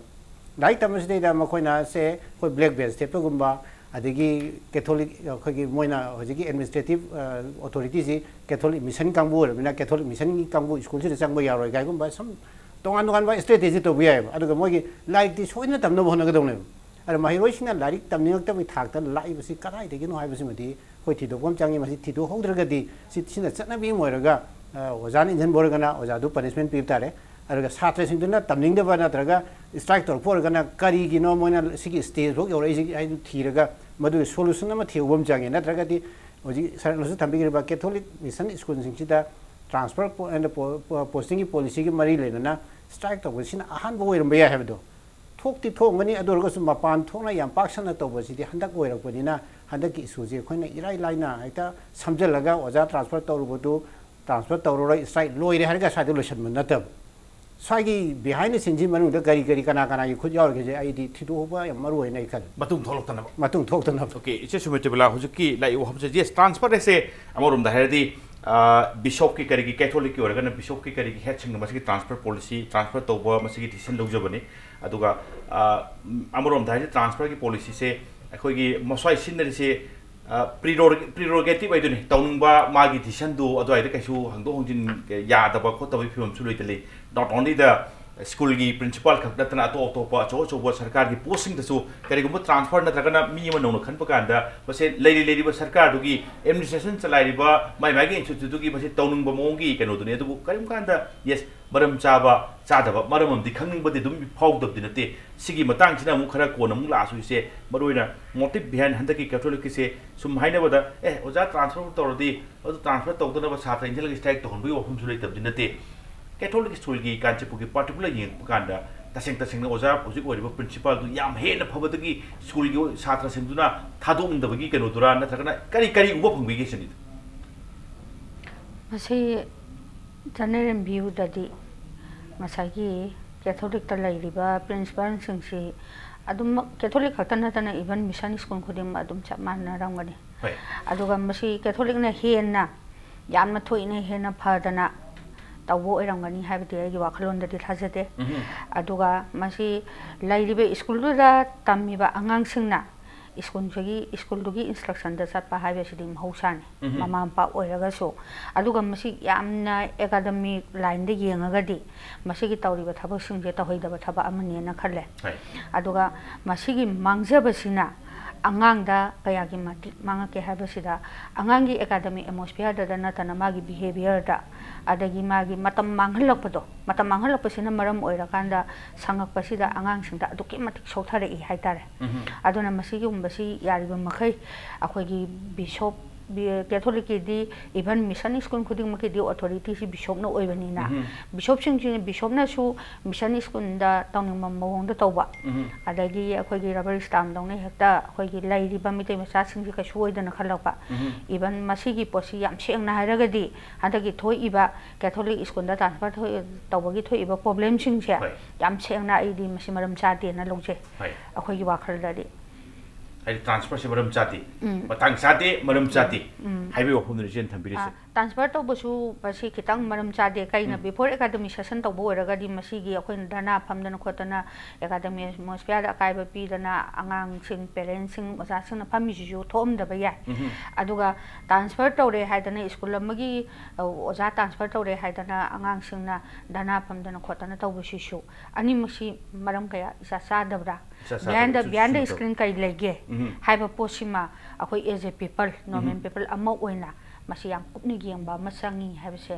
ꯂꯥꯏꯔꯤꯛ ꯇꯝꯕꯁꯤꯗꯩꯗ ꯃꯈꯣꯏꯅ ꯁꯦ ꯑꯩꯈꯣꯏ ꯕ꯭ꯂꯦꯛ ꯕꯦꯖ ꯊꯦꯠꯄꯒꯨꯝꯕ, ꯑꯗꯒꯤ ꯀꯦꯊꯣꯂꯤꯛ, ꯑꯩꯈꯣꯏꯒꯤ ꯃꯣꯏꯅ ꯍꯧꯖꯤꯛꯀꯤ ꯑꯦꯗꯃꯤꯅꯤꯁꯇ꯭ꯔꯦꯇꯤꯚ ꯑꯣꯊꯣꯔꯤꯇꯤꯁꯤ ꯀꯦꯊꯣꯂꯤꯛ ꯃꯤꯁꯟ ꯀꯥꯡꯕꯨ ꯑꯣꯏꯔꯕꯅꯤꯅ ꯀꯦꯊꯣꯂꯤꯛ ꯃꯤꯁꯟꯒꯤ ꯀꯥꯡꯕꯨ ꯁ꯭ꯀꯨꯜꯁꯤꯗ ꯆꯪꯕ ꯌꯥꯔꯣꯏ ꯀꯥꯏꯒꯨꯝꯕ ꯁꯨꯝ ꯇꯣꯉꯥꯟ ꯇꯣꯉꯥꯟꯕ ꯁ꯭ꯇ꯭ꯔꯦꯇꯦꯖꯤ ꯇꯧꯕ ꯌꯥꯏꯌꯦꯕ꯫ ꯑꯗꯨꯒ ꯃꯣꯏꯒꯤ ꯂꯥꯏꯔꯤꯛꯇꯤ ꯁꯣꯏꯗꯅ ꯇꯝꯅꯕ ꯍꯣꯠꯅꯒꯗꯧꯅꯦꯕ꯫ ꯑꯗ ꯃꯍꯩꯔꯣꯏꯁꯤꯡꯅ ꯂꯥꯏꯔꯤꯛ ꯇꯝꯅꯤꯡꯉꯛꯇꯕꯒꯤ ꯊꯥꯛꯇ ꯂꯥꯛꯏꯕꯁꯤ ꯀꯗꯥꯏꯗꯒꯤꯅꯣ ꯍꯥꯏꯕꯁꯤꯃꯗꯤ ꯑꯩꯈꯣꯏ ꯊꯤꯗꯣꯛꯄ ꯑꯃ ꯆꯪꯉꯤ꯫ ꯃꯁꯤ ꯊꯤꯗꯣꯛꯍꯧꯗ꯭ꯔꯒꯗꯤ ꯁꯤ, ꯁꯤꯅ ꯆꯠꯅꯕꯤ ꯑꯃ ꯑꯣꯏꯔꯒ, ꯑ, ꯑꯣꯖꯥꯅ ꯏꯟꯖꯟꯕ ꯑꯣꯏꯔꯒꯅ ꯑꯣꯖꯥꯗꯨ ꯄꯅꯤꯁꯃꯦꯟ ꯄꯤꯕ ꯇꯥꯔꯦ꯫ ꯑꯗꯨꯒ ꯁꯥꯇ꯭ꯔꯁꯤꯡꯗꯨꯅ ꯇꯝꯅꯤꯡꯗꯕ ꯅꯠꯇ꯭ꯔꯒ ꯁ꯭ꯇ꯭ꯔꯥꯏꯛ ꯇꯧꯔꯛꯄ ꯑꯣꯏꯔꯒꯅ ꯀꯔꯤꯒꯤꯅꯣ ꯃꯣꯏꯅ ꯁꯤꯒꯤ ꯁ꯭ꯇꯦꯖ ꯐꯥꯎ ꯌꯧꯔꯛꯏꯁꯤ ꯍꯥꯏꯗꯨ ꯊꯤꯔꯒ ꯃꯗꯨꯒꯤ ꯁꯣꯂꯨꯁꯟ ꯑꯃ ꯊꯤꯍꯧꯕ ꯑꯃ ꯆꯪꯉꯦ꯫ ꯅꯠꯇ꯭ꯔꯒꯗꯤ ꯍꯧꯖꯤꯛ ꯁꯥꯔꯅꯁꯨ ꯊꯝꯕꯤꯈ꯭ꯔꯤꯕ ꯀꯦꯊꯣꯂꯤꯛ ꯃꯤꯁꯟ ꯁ꯭ꯀꯨꯜꯁꯤꯡꯁꯤꯗ ꯇ꯭ꯔꯥꯟꯁꯐꯔ ꯄꯣ-, ꯑꯦꯟ ꯄꯣ-, ꯄꯣ-, ꯄꯣꯁꯇꯤꯡꯒꯤ ꯄꯣꯂꯤꯁꯤꯒꯤ ꯃꯔꯤ ꯂꯩꯅꯅ ꯁ꯭ꯇ꯭ꯔꯥꯏꯛ ꯇꯧꯕꯁꯤꯅ ꯑꯍꯥꯟꯕ ꯑꯣꯏꯔꯝꯕ ꯌꯥꯏ ꯍꯥꯏꯕꯗꯣ꯫ ꯊꯣꯛꯇꯤ ꯊꯣꯛꯂꯝꯒꯅꯤ, ꯑꯗꯨ ꯑꯣꯏꯔꯒꯁꯨ ꯃꯄꯥꯟ ꯊꯣꯛꯅ ꯌꯥꯝ ꯄꯥꯛ ꯁꯟꯅ ꯇꯧꯕꯁꯤꯗꯤ ꯍꯟꯗꯛ ꯑꯣꯏꯔꯛꯄꯅꯤꯅ ꯍꯟꯗꯛꯀꯤ ꯏꯁꯨꯁꯤ ꯑꯩꯈꯣꯏꯅ ꯏꯔꯥꯏ ꯂꯥꯏꯅ ꯍꯦꯛꯇ ꯁꯝꯖꯜꯂꯒ ꯑꯣꯖꯥ ꯇ꯭ꯔꯥꯟꯁꯐꯔ ꯇꯧꯔꯨꯕꯗꯨ ꯇ꯭ꯔꯥꯟꯁꯐꯔ ꯇꯧꯔꯔꯣꯏ, ꯁ꯭ꯇ꯭ꯔꯥꯏꯛ ꯂꯣꯏꯔꯦ ꯍꯥꯏꯔꯒ ꯁ꯭ꯋꯥꯏꯗ ꯂꯣꯏꯁꯤꯟꯕ ꯅꯠꯇꯕ꯫ ꯁ꯭ꯋꯥꯏꯒꯤ ꯕꯤꯍꯥꯏꯟ ꯗ ꯁꯤꯟꯁꯤ ꯃꯅꯨꯡꯗ ꯀꯔꯤ ꯀꯔꯤ ꯀꯅꯥ ꯀꯅꯥꯒꯤ ꯈꯨꯠ ꯌꯥꯎꯔꯤꯒꯦꯁꯦ ꯑꯩꯗꯤ ꯊꯤꯗꯣꯛꯄ ꯌꯥꯝ ꯃꯔꯨ ꯑꯣꯏꯅ ꯑꯩ ꯈꯜꯂꯤ꯫ ꯃꯇꯨꯡ ꯊꯣꯛꯂꯛꯇꯅꯕ꯫ ꯃꯇꯨꯡ ꯊꯣꯛꯇꯅꯕ꯫ ꯑꯣꯀꯦ, ꯏꯆꯦ ꯁꯨꯃꯤꯇ꯭ꯔꯤꯕꯂꯥ, ꯍꯧꯖꯤꯛꯀꯤ ꯂꯥꯛꯏꯕ ꯋꯥꯐꯝꯁꯦ, ꯌꯦꯁ, ꯇ꯭ꯔꯥꯟꯁꯐꯔ ꯍꯥꯏꯁꯦ ꯑꯃꯔꯣꯝꯗ ꯍꯥꯏꯔꯗꯤ, ꯑ, ꯕꯤꯁꯣꯞꯀꯤ ꯀꯔꯤꯒꯤ, ꯀꯦꯊꯣꯂꯤꯛꯀꯤ ꯑꯣꯏꯔꯒꯅ ꯕꯤꯁꯣꯞꯀꯤ ꯀꯔꯤꯒꯤ ꯍꯦꯠꯁꯤꯡꯅ ꯃꯁꯤꯒꯤ ꯇ꯭ꯔꯥꯟꯁꯐꯔ ꯄꯣꯂꯤꯁꯤ, ꯇ꯭ꯔꯥꯟꯁꯐꯔ ꯇꯧꯕ ꯃꯁꯤꯒꯤ ꯗꯤꯁꯤꯖꯟ ꯂꯧꯖꯕꯅꯤ꯫ ꯑꯗꯨꯒ, ꯑ, ꯑꯃꯔꯣꯝꯗ ꯍꯥꯏꯔꯗꯤ ꯇ꯭ꯔꯥꯟꯁꯐꯔꯒꯤ ꯄꯣꯂꯤꯁꯤꯁꯦ ꯑꯩꯈꯣꯏꯒꯤ ꯃꯁ꯭ꯋꯥꯏ ꯁꯤꯖꯤꯟꯅꯔꯤꯁꯦ, ꯑ, ꯄ꯭ꯔꯤꯔꯣ-, ꯄ꯭ꯔꯤꯔꯣꯒꯦꯇꯤꯚ ꯍꯥꯏꯗꯨꯅꯤ, ꯇꯧꯅꯤꯡꯕ ꯃꯥꯒꯤ ꯗꯤꯁꯤꯖꯟꯗꯨ ꯑꯗꯨꯋꯥꯏꯗ ꯀꯩꯁꯨ ꯍꯪꯗꯣꯛ ꯍꯪꯖꯤꯟ ꯌꯥꯗꯕ ꯈꯣꯠꯇꯕꯒꯤ ꯐꯤꯕꯝꯁꯨ ꯂꯩꯇ ꯂꯩ꯫ Not only the, ꯁ꯭ꯀꯨꯜꯒꯤ ꯄ꯭ꯔꯤꯟꯁꯤꯄꯥꯜ ꯈꯛ ꯅꯠꯇꯅ ꯑꯇꯣꯞ ꯑꯇꯣꯞꯄ ꯑꯆꯧ ꯑꯆꯧꯕ ꯁꯔꯀꯥꯔꯒꯤ ꯄꯣꯁꯁꯤꯡꯗꯁꯨ ꯀꯔꯤꯒꯨꯝꯕ ꯇ꯭ꯔꯥꯟꯁꯐꯔ ꯅꯠꯇ꯭ꯔꯒꯅ ꯃꯤ ꯑꯃ ꯅꯧꯅ ꯈꯟꯕ ꯀꯥꯟꯗ ꯃꯁꯦ ꯂꯩꯔꯤ ꯂꯩꯔꯤꯕ ꯁꯔꯀꯥꯔꯗꯨꯒꯤ ꯑꯦꯗꯃꯤꯅꯤꯁꯇ꯭ꯔꯦꯁꯟ ꯆꯂꯥꯏꯔꯤꯕ ꯃꯥꯏ ꯃꯥꯏꯒꯤ ꯏꯟꯁꯇꯤꯇ꯭ꯌꯨꯠꯇꯨꯒꯤ ꯃꯁꯤ ꯇꯧꯅꯤꯡꯕ ꯃꯑꯣꯡꯒꯤ ꯀꯩꯅꯣꯗꯨꯅꯤ꯫ ꯑꯗꯨꯕꯨ ꯀꯔꯤꯒꯨꯝ ꯀꯥꯟꯗ ꯌꯦꯁ, ꯃꯔꯝ ꯆꯥꯕ ꯆꯥꯗꯕ ꯃꯔꯝ ꯑꯃꯗꯤ ꯈꯪꯅꯤꯡꯕꯗꯤ ꯑꯗꯨꯝ ꯐꯥꯎꯗꯕꯗꯤ ꯅꯠꯇꯦ꯫ ꯁꯤꯒꯤ ꯃꯇꯥꯡꯁꯤꯅ ꯑꯃꯨꯛ ꯈꯔ ꯀꯣꯟꯅ ꯑꯃꯨꯛ ꯂꯥꯛꯑꯁꯨ ꯏꯆꯦ, ꯃꯔꯨꯑꯣꯏꯅ ꯃꯣꯇꯤꯞ ꯕꯤꯍꯥꯏꯟ ꯍꯟꯗꯛꯀꯤ ꯀꯦꯊꯣꯂꯤꯛꯀꯤꯁꯦ ꯁꯨꯝ ꯍꯥꯏꯅꯕꯗ, ꯑꯦ ꯑꯣꯖꯥ ꯇ꯭ꯔꯥꯟꯁꯐꯔ ꯇꯧꯔꯗꯤ ꯑꯗꯨ ꯇ꯭ꯔꯥꯟꯁꯐꯔ ꯇꯧꯗꯅꯕ ꯁꯥꯇ꯭ꯔ ꯏꯟꯁꯤꯜꯂꯒ ꯁ꯭ꯇ꯭ꯔꯥꯏꯛ ꯇꯧꯍꯟꯕꯒꯤ ꯋꯥꯐꯝꯁꯨ ꯂꯩꯇꯕꯗꯤ ꯅꯠꯇꯦ꯫ ꯀꯦꯊꯣꯂꯤꯛ ꯁ꯭ꯀꯨꯜꯒꯤ ꯀꯥꯟꯆꯤꯄꯨꯔꯒꯤ ꯄꯥꯔꯇꯤꯀꯨꯂꯔ ꯌꯦꯡꯉꯛꯄ ꯀꯥꯟꯗ ꯇꯁꯦꯡ ꯇꯁꯦꯡꯅ ꯑꯣꯖꯥ ꯍꯧꯖꯤꯛ ꯑꯣꯏꯔꯤꯕ ꯄ꯭ꯔꯤꯟꯁꯤꯄꯥꯜꯗꯨ ꯌꯥꯝ ꯍꯦꯟꯅ ꯐꯕꯗꯒꯤ ꯁ꯭ꯀꯨꯜꯒꯤ ꯁꯥꯇ꯭ꯔꯁꯤꯡꯗꯨꯅ ꯊꯥꯗꯣꯛꯅꯤꯡꯗꯕꯒꯤ ꯀꯩꯅꯣꯗꯨꯔꯥ, ꯅꯠꯇ꯭ꯔꯒꯅ ꯀꯔꯤ ꯀꯔꯤ ꯎꯕ ꯐꯪꯕꯤꯒꯦ ꯁꯤꯅꯤꯗ? ꯃꯁꯤ ꯖꯦꯅꯔꯦꯜ ꯚ꯭ꯌꯨꯗꯗꯤ ꯉꯁꯥꯏꯒꯤ ꯀꯦꯊꯣꯂꯤꯛꯇ ꯂꯩꯔꯤꯕ ꯄ꯭ꯔꯤꯟꯁꯤꯄꯥꯜꯁꯤꯡꯁꯤ ꯑꯗꯨꯝꯃꯛ ꯀꯦꯊꯣꯂꯤꯛ ꯈꯛꯇ ꯅꯠꯇꯅ ꯏꯚꯟ ꯃꯤꯁꯟ ꯁ꯭ꯀꯨꯜ ꯈꯨꯗꯤꯡꯃꯛ ꯑꯗꯨꯝ ꯆꯞ ꯃꯥꯟꯅꯔꯝꯒꯅꯤ꯫ ꯍꯣꯏ꯫ ꯑꯗꯨꯒ ꯃꯁꯤ ꯀꯦꯊꯣꯂꯤꯛꯅ ꯍꯦꯟꯅ ꯌꯥꯝꯅ ꯊꯣꯏꯅ ꯍꯦꯟꯅ ꯐꯗꯅ ꯇꯧꯕ ꯑꯣꯏꯔꯝꯒꯅꯤ ꯍꯥꯏꯕꯗꯤ ꯑꯩꯒꯤ ꯋꯥꯈꯜꯂꯣꯟꯗꯗꯤ ꯊꯥꯖꯗꯦ꯫ ꯎꯝꯍꯨꯝ꯫ ꯑꯗꯨꯒ ꯃꯁꯤ ꯂꯩꯔꯤꯕ ꯁ꯭ꯀꯨꯜꯗꯨꯗ ꯇꯝꯃꯤꯕ ꯑꯉꯥꯡꯁꯤꯡꯅ ꯁ꯭ꯀꯨꯜꯁꯤꯒꯤ ꯁ꯭ꯀꯨꯜꯗꯨꯒꯤ ꯏꯟꯁꯇ꯭ꯔꯛꯁꯟꯗ ꯆꯠꯄ ꯍꯥꯏꯕꯁꯤꯗꯤ ꯃꯍꯧꯁꯥꯅꯤ꯫ ꯎꯝꯍꯨꯝ꯫ ꯃꯃꯥ ꯃꯄꯥ ꯑꯣꯏꯔꯒꯁꯨ꯫ ꯑꯗꯨꯒ ꯃꯁꯤ ꯌꯥꯝꯅ ꯑꯦꯀꯥꯗꯃꯤꯛ ꯂꯥꯏꯟꯗ ꯌꯦꯡꯉꯒꯗꯤ ꯃꯁꯤꯒꯤ ꯇꯧꯔꯤꯕ ꯊꯕꯛꯁꯤꯡꯁꯦ ꯇꯧꯍꯩꯗꯕ ꯊꯕꯛ ꯑꯃꯅꯦꯅ ꯈꯜꯂꯦ꯫ ꯍꯣꯏ꯫ ꯑꯗꯨꯒ ꯃꯁꯤꯒꯤ ꯃꯥꯡꯖꯕꯁꯤꯅ ꯑꯉꯥꯡꯗ ꯀꯌꯥꯒꯤ ꯃꯇꯤꯛ ꯃꯥꯡꯉꯛꯀꯦ ꯍꯥꯏꯕꯁꯤꯗ, ꯑꯉꯥꯡꯒꯤ ꯑꯦꯀꯥꯗꯃꯤꯛ ꯑꯦꯠꯃꯣꯁꯐꯤꯌꯔꯗ ꯅꯠꯇꯅ ꯃꯥꯒꯤ ꯕꯤꯍꯦꯕꯤꯌꯔꯗ, ꯑꯗꯒꯤ ꯃꯥꯒꯤ ꯃꯇꯝ ꯃꯥꯡꯍꯜꯂꯛꯄꯗꯣ, ꯃꯇꯝ ꯃꯥꯡꯍꯜꯂꯛꯄꯁꯤꯅ ꯃꯔꯝ ꯑꯣꯏꯔꯀꯥꯟꯗ ꯁꯪꯉꯛꯄꯁꯤꯗ ꯑꯉꯥꯡꯁꯤꯡꯗ ꯑꯗꯨꯛꯀꯤ ꯃꯇꯤꯛ ꯁꯣꯛꯊꯔꯛꯏ ꯍꯥꯏꯇꯥꯔꯦ꯫ ꯎꯝꯍꯨꯝ꯫ ꯑꯗꯨꯅ ꯃꯁꯤꯒꯨꯝꯕꯁꯤ ꯌꯥꯔꯤꯕ ꯃꯈꯩ ꯑꯩꯈꯣꯏꯒꯤ bishop, B-, ꯀꯦꯊꯣꯂꯤꯛꯀꯤꯗꯤ even mission school ꯈꯨꯗꯤꯡꯃꯛꯀꯤꯗꯤ ꯑꯣꯊꯣꯔꯤꯇꯤꯁꯤ ꯕꯤꯁꯣꯞꯅ ꯑꯣꯏꯕꯅꯤꯅ, ꯎꯝꯍꯨꯝ꯫ ꯕꯤꯁꯣꯞꯁꯤꯡꯁꯤ, ꯕꯤꯁꯣꯞꯅꯁꯨ ꯃꯤꯁꯟ ꯁ꯭ꯀꯨꯜꯗ ꯇꯧꯅꯤꯡꯕ ꯃꯑꯣꯡꯗ ꯇꯧꯕ, ꯎꯝꯍꯨꯝ꯫ ꯑꯗꯒꯤ ꯑꯩꯈꯣꯏꯒꯤ ꯔꯕꯔ ꯁ꯭ꯇꯥꯝꯗꯧꯅ ꯍꯦꯛꯇ ꯑꯩꯈꯣꯏꯒꯤ ꯂꯩꯔꯤꯕ ꯃꯤꯇꯩ ꯃꯆꯥꯁꯤꯡꯁꯤ ꯀꯩꯁꯨ ꯑꯣꯏꯗꯅ ꯈꯜꯂꯛꯄ꯫ ꯎꯝꯍꯨꯝ꯫ ꯏꯚꯟ ꯃꯁꯤꯒꯤ ꯄꯣꯠꯁꯤ ꯌꯥꯝ ꯁꯦꯡꯅ ꯍꯥꯏꯔꯒꯗꯤ ꯍꯟꯗꯛꯀꯤ ꯊꯣꯛꯏꯕ ꯀꯦꯊꯣꯂꯤꯛ ꯁ꯭ꯀꯨꯜꯗ ꯇ꯭ꯔꯥꯟꯁꯐꯔ ꯊꯣꯛꯏ-, ꯇꯧꯕꯒꯤ ꯊꯣꯛꯏꯕ ꯄ꯭ꯔꯣꯕ꯭ꯂꯦꯝꯁꯤꯡꯁꯦ ꯍꯣꯏ꯫ ꯌꯥꯝ ꯁꯦꯡꯅ ꯑꯩꯗꯤ ꯃꯁꯤ ꯃꯔꯝ ꯆꯥꯗꯦꯅ ꯂꯧꯖꯩ꯫ ꯍꯣꯏ꯫ ꯑꯩꯈꯣꯏꯒꯤ ꯋꯥꯈꯜꯗꯗꯤ꯫ ꯍꯥꯏꯗꯤ transferꯁꯦ ꯃꯔꯝ ꯆꯥꯗꯦ, ꯃꯇꯥꯡ ꯆꯥꯗꯦ, ꯃꯔꯝ ꯆꯥꯗꯦ ꯍꯥꯏꯕꯒꯤ ꯋꯥꯐꯝꯗꯨꯅꯤ ꯏꯆꯦꯅ ꯊꯝꯕꯤꯔꯤꯁꯦ꯫ Transfer ꯇꯧꯕꯁꯨ ꯃꯁꯤ ꯈꯤꯇꯪ ꯃꯔꯝ ꯆꯥꯗꯦ꯫ ꯀꯩꯅ before academic session ꯇꯧꯕ ꯑꯣꯏꯔꯒꯗꯤ ꯃꯁꯤꯒꯤ ꯑꯩꯈꯣꯏꯅ ꯙꯔꯅꯥ ꯐꯝꯗꯅ ꯈꯣꯠꯇꯅ academic atmosphereꯗ ꯑꯀꯥꯏꯕ ꯄꯤꯗꯅ ꯑꯉꯥꯡꯁꯤꯡ, parentsꯁꯤꯡ, ꯑꯣꯖꯥꯁꯤꯡꯅ ꯐꯝꯃꯤꯁꯤꯁꯨ ꯊꯣꯛꯑꯝꯗꯕ ꯌꯥꯏ꯫ ꯑꯗꯨꯒ transfer ꯇꯧꯔꯦ ꯍꯥꯏꯗꯅ school ꯑꯃꯒꯤ ꯑꯣꯖꯥ transfer ꯇꯧꯔꯦ ꯍꯥꯏꯗꯅ ꯑꯉꯥꯡꯁꯤꯡꯅ ꯙꯔꯅꯥ ꯐꯝꯗꯅ ꯈꯣꯠꯇꯅ ꯇꯧꯕꯁꯤꯁꯨ ꯑꯅꯤꯃꯛꯁꯤ ꯃꯔꯝ ꯀꯌꯥ ꯏꯆꯥ ꯆꯥꯗꯕ꯭ꯔꯥ? ꯏꯆꯥ ꯆꯥꯗꯕ Behind the, ꯁꯨꯝ behind the ꯁꯨꯝ ꯇꯧ- screen ꯀꯩ ꯂꯩꯒꯦ ꯍꯥꯏꯕ ꯄꯣꯠꯁꯤꯃ ꯑꯩꯈꯣꯏ as a people, normal people ꯑꯃ ꯑꯣꯏꯅ ꯃꯁꯤ ꯌꯥꯝ ꯀꯨꯞꯅ ꯌꯦꯡꯕ ꯑꯃ ꯆꯪꯉꯤ ꯍꯥꯏꯕꯁꯦ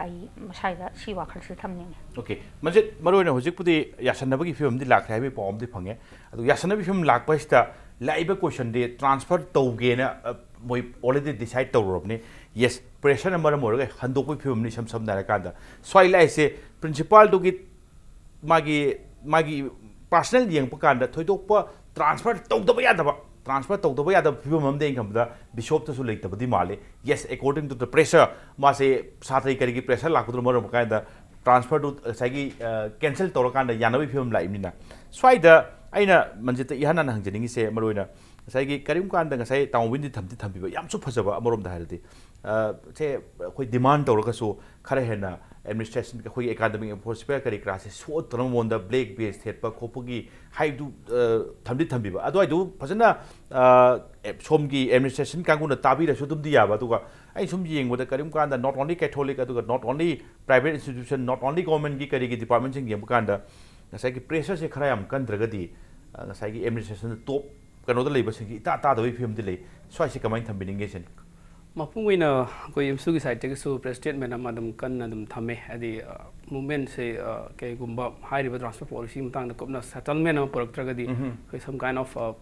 ꯑꯩ ꯃꯁꯥꯏꯗ ꯁꯤ ꯋꯥꯈꯜꯁꯤ ꯊꯝꯅꯤꯡꯉꯤ꯫ Okay, ꯃꯁꯤ ꯃꯔꯨꯑꯣꯏꯅ ꯍꯧꯖꯤꯛꯄꯨꯗꯤ ꯌꯥꯁꯟꯅꯕꯒꯤ ꯐꯤꯕꯝꯗꯤ ꯂꯥꯛꯈ꯭ꯔꯦ ꯍꯥꯏꯕꯒꯤ ꯄꯥꯎ ꯑꯃꯗꯤ ꯐꯪꯉꯦ꯫ ꯑꯗꯨ ꯌꯥꯁꯟꯅꯕꯒꯤ ꯐꯤꯕꯝ ꯂꯥꯛꯄ ꯍꯥꯏꯁꯤꯗ ꯂꯥꯛꯏꯕ questionꯗꯤ transfer ꯇꯧꯒꯦꯅ, ꯑ, ꯃꯣꯏ already decide ꯇꯧꯔꯨꯔꯕꯅꯤ꯫ Yes, pressureꯅ ꯃꯔꯝ ꯑꯣꯏꯔꯒ ꯍꯟꯗꯣꯛꯄꯒꯤ ꯐꯤꯕꯝꯅꯤ ꯏꯁꯝ ꯁꯝꯅ ꯍꯥꯏꯔꯀꯥꯟꯗ꯫ ꯁ꯭ꯋꯥꯏ ꯂꯥꯛꯏꯁꯦ principalꯗꯨꯒꯤ ꯃꯥꯒꯤ, ꯃꯥꯒꯤ personal ꯌꯦꯡꯉꯛꯄ ꯀꯥꯟꯗ ꯊꯣꯏꯗꯣꯛꯄ transfer ꯇꯧꯗꯕ ꯌꯥꯗꯕ, transfer ꯇꯧꯗꯕ ꯌꯥꯗꯕ ꯐꯤꯕꯝ ꯑꯃꯗꯤ ꯑꯩꯅ ꯈꯟꯕꯗ bishopꯇꯁꯨ ꯂꯩꯇꯕꯗꯤ ꯃꯥꯜꯂꯤ꯫ Yes, according to the pressure, ꯃꯥꯁꯦ ꯁꯥꯇ꯭ꯔꯒꯤ ꯀꯔꯤꯒꯤ pressure ꯂꯥꯛꯄꯗꯨꯅ ꯃꯔꯝ ꯑꯣꯏꯔꯀꯥꯟꯗ transferꯗꯨ ꯉꯁꯥꯏꯒꯤ, ꯑ, cancel ꯇꯧꯔꯀꯥꯟꯗ ꯌꯥꯅꯕꯒꯤ ꯐꯤꯕꯝ ꯂꯥꯛꯏꯕꯅꯤꯅ꯫ ꯁ꯭ꯋꯥꯏꯗ ꯑꯩꯅ ꯃꯟꯖꯤꯠꯇ ꯏꯍꯥꯟ ꯍꯥꯟꯅ ꯍꯪꯖꯅꯤꯡꯉꯤꯁꯦ ꯃꯔꯨꯑꯣꯏꯅ ꯉꯁꯥꯏꯒꯤ ꯀꯔꯤꯒꯨꯝꯕ ꯀꯥꯟꯗ ꯉꯁꯥꯏ ꯇꯥꯃꯣꯕꯤꯅꯗꯤ ꯊꯝꯗꯤ ꯊꯝꯕꯤꯕ ꯌꯥꯝꯁꯨ ꯐꯖꯕ ꯑꯃꯔꯣꯝꯗ ꯍꯥꯏꯔꯗꯤ, ꯑ, ꯁꯦ ꯑꯩꯈꯣꯏ demand ꯇꯧꯔꯒꯁꯨ ꯈꯔ ꯍꯦꯟꯅ administration, ꯑꯩꯈꯣꯏꯒꯤ academic atmosphere ꯀꯔꯤ ꯀꯔꯥꯁꯦ ꯁꯣꯛꯇꯅꯕ ꯃꯑꯣꯡꯗ black badge ꯊꯦꯠꯄ ꯈꯣꯠꯄꯒꯤ ꯍꯥꯏꯕꯗꯨ, ꯑ, ꯊꯝꯗꯤ ꯊꯝꯕꯤꯕ꯫ ꯑꯗꯨꯋꯥꯏꯗꯨ ꯐꯖꯅ, ꯑ, ꯑꯦ, ꯁꯣꯝꯒꯤ administration ꯀꯥꯡꯕꯨꯅ ꯇꯥꯕꯤꯔꯁꯨ ꯑꯗꯨꯝꯗꯤ ꯌꯥꯕ꯫ ꯑꯗꯨꯒ ꯑꯩ ꯁꯨꯝ ꯌꯦꯡꯕꯗ ꯀꯔꯤꯒꯨꯝꯕ ꯀꯥꯟꯗ not only Catholic, ꯑꯗꯨꯒ not only private institution, not only governmentꯀꯤ ꯀꯔꯤꯒꯤ departmentꯁꯤꯡ ꯌꯦꯡꯕ ꯀꯥꯟꯗ ꯉꯁꯥꯏꯒꯤ pressureꯁꯦ ꯈꯔ ꯌꯥꯝ ꯀꯟꯗ꯭ꯔꯒꯗꯤ, ꯑ, ꯉꯁꯥꯏꯒꯤ administration top ꯀꯩꯅꯣꯗ ꯂꯩꯕꯁꯤꯡꯒꯤ ꯏꯇꯥ ꯇꯥꯗꯕꯒꯤ ꯐꯤꯕꯝꯗꯤ ꯂꯩ꯫ ꯁ꯭ꯋꯥꯏꯁꯤ ꯀꯃꯥꯏꯅ ꯊꯝꯕꯤꯅꯤꯡꯒꯦ ꯁꯤꯅꯤ? ꯃꯄꯨꯡ ꯑꯣꯏꯅ ꯑꯩꯈꯣꯏ ꯑꯦꯝꯁꯨꯒꯤ sideꯇꯒꯤꯁꯨ press statement ꯑꯃ ꯑꯗꯨꯝ ꯀꯟꯅ ꯑꯗꯨꯝ ꯊꯝꯃꯦ꯫ ꯍꯥꯏꯗꯤ, ꯑ, movementꯁꯦ, ꯑ, ꯀꯩꯒꯨꯝꯕ ꯍꯥꯏꯔꯤꯕ transfer policy ꯃꯇꯥꯡꯗ ꯀꯨꯞꯅ settlement ꯑꯃ ꯄꯨꯔꯛꯇ꯭ꯔꯒꯗꯤ ꯑꯩꯈꯣꯏ some kind of, ꯑ,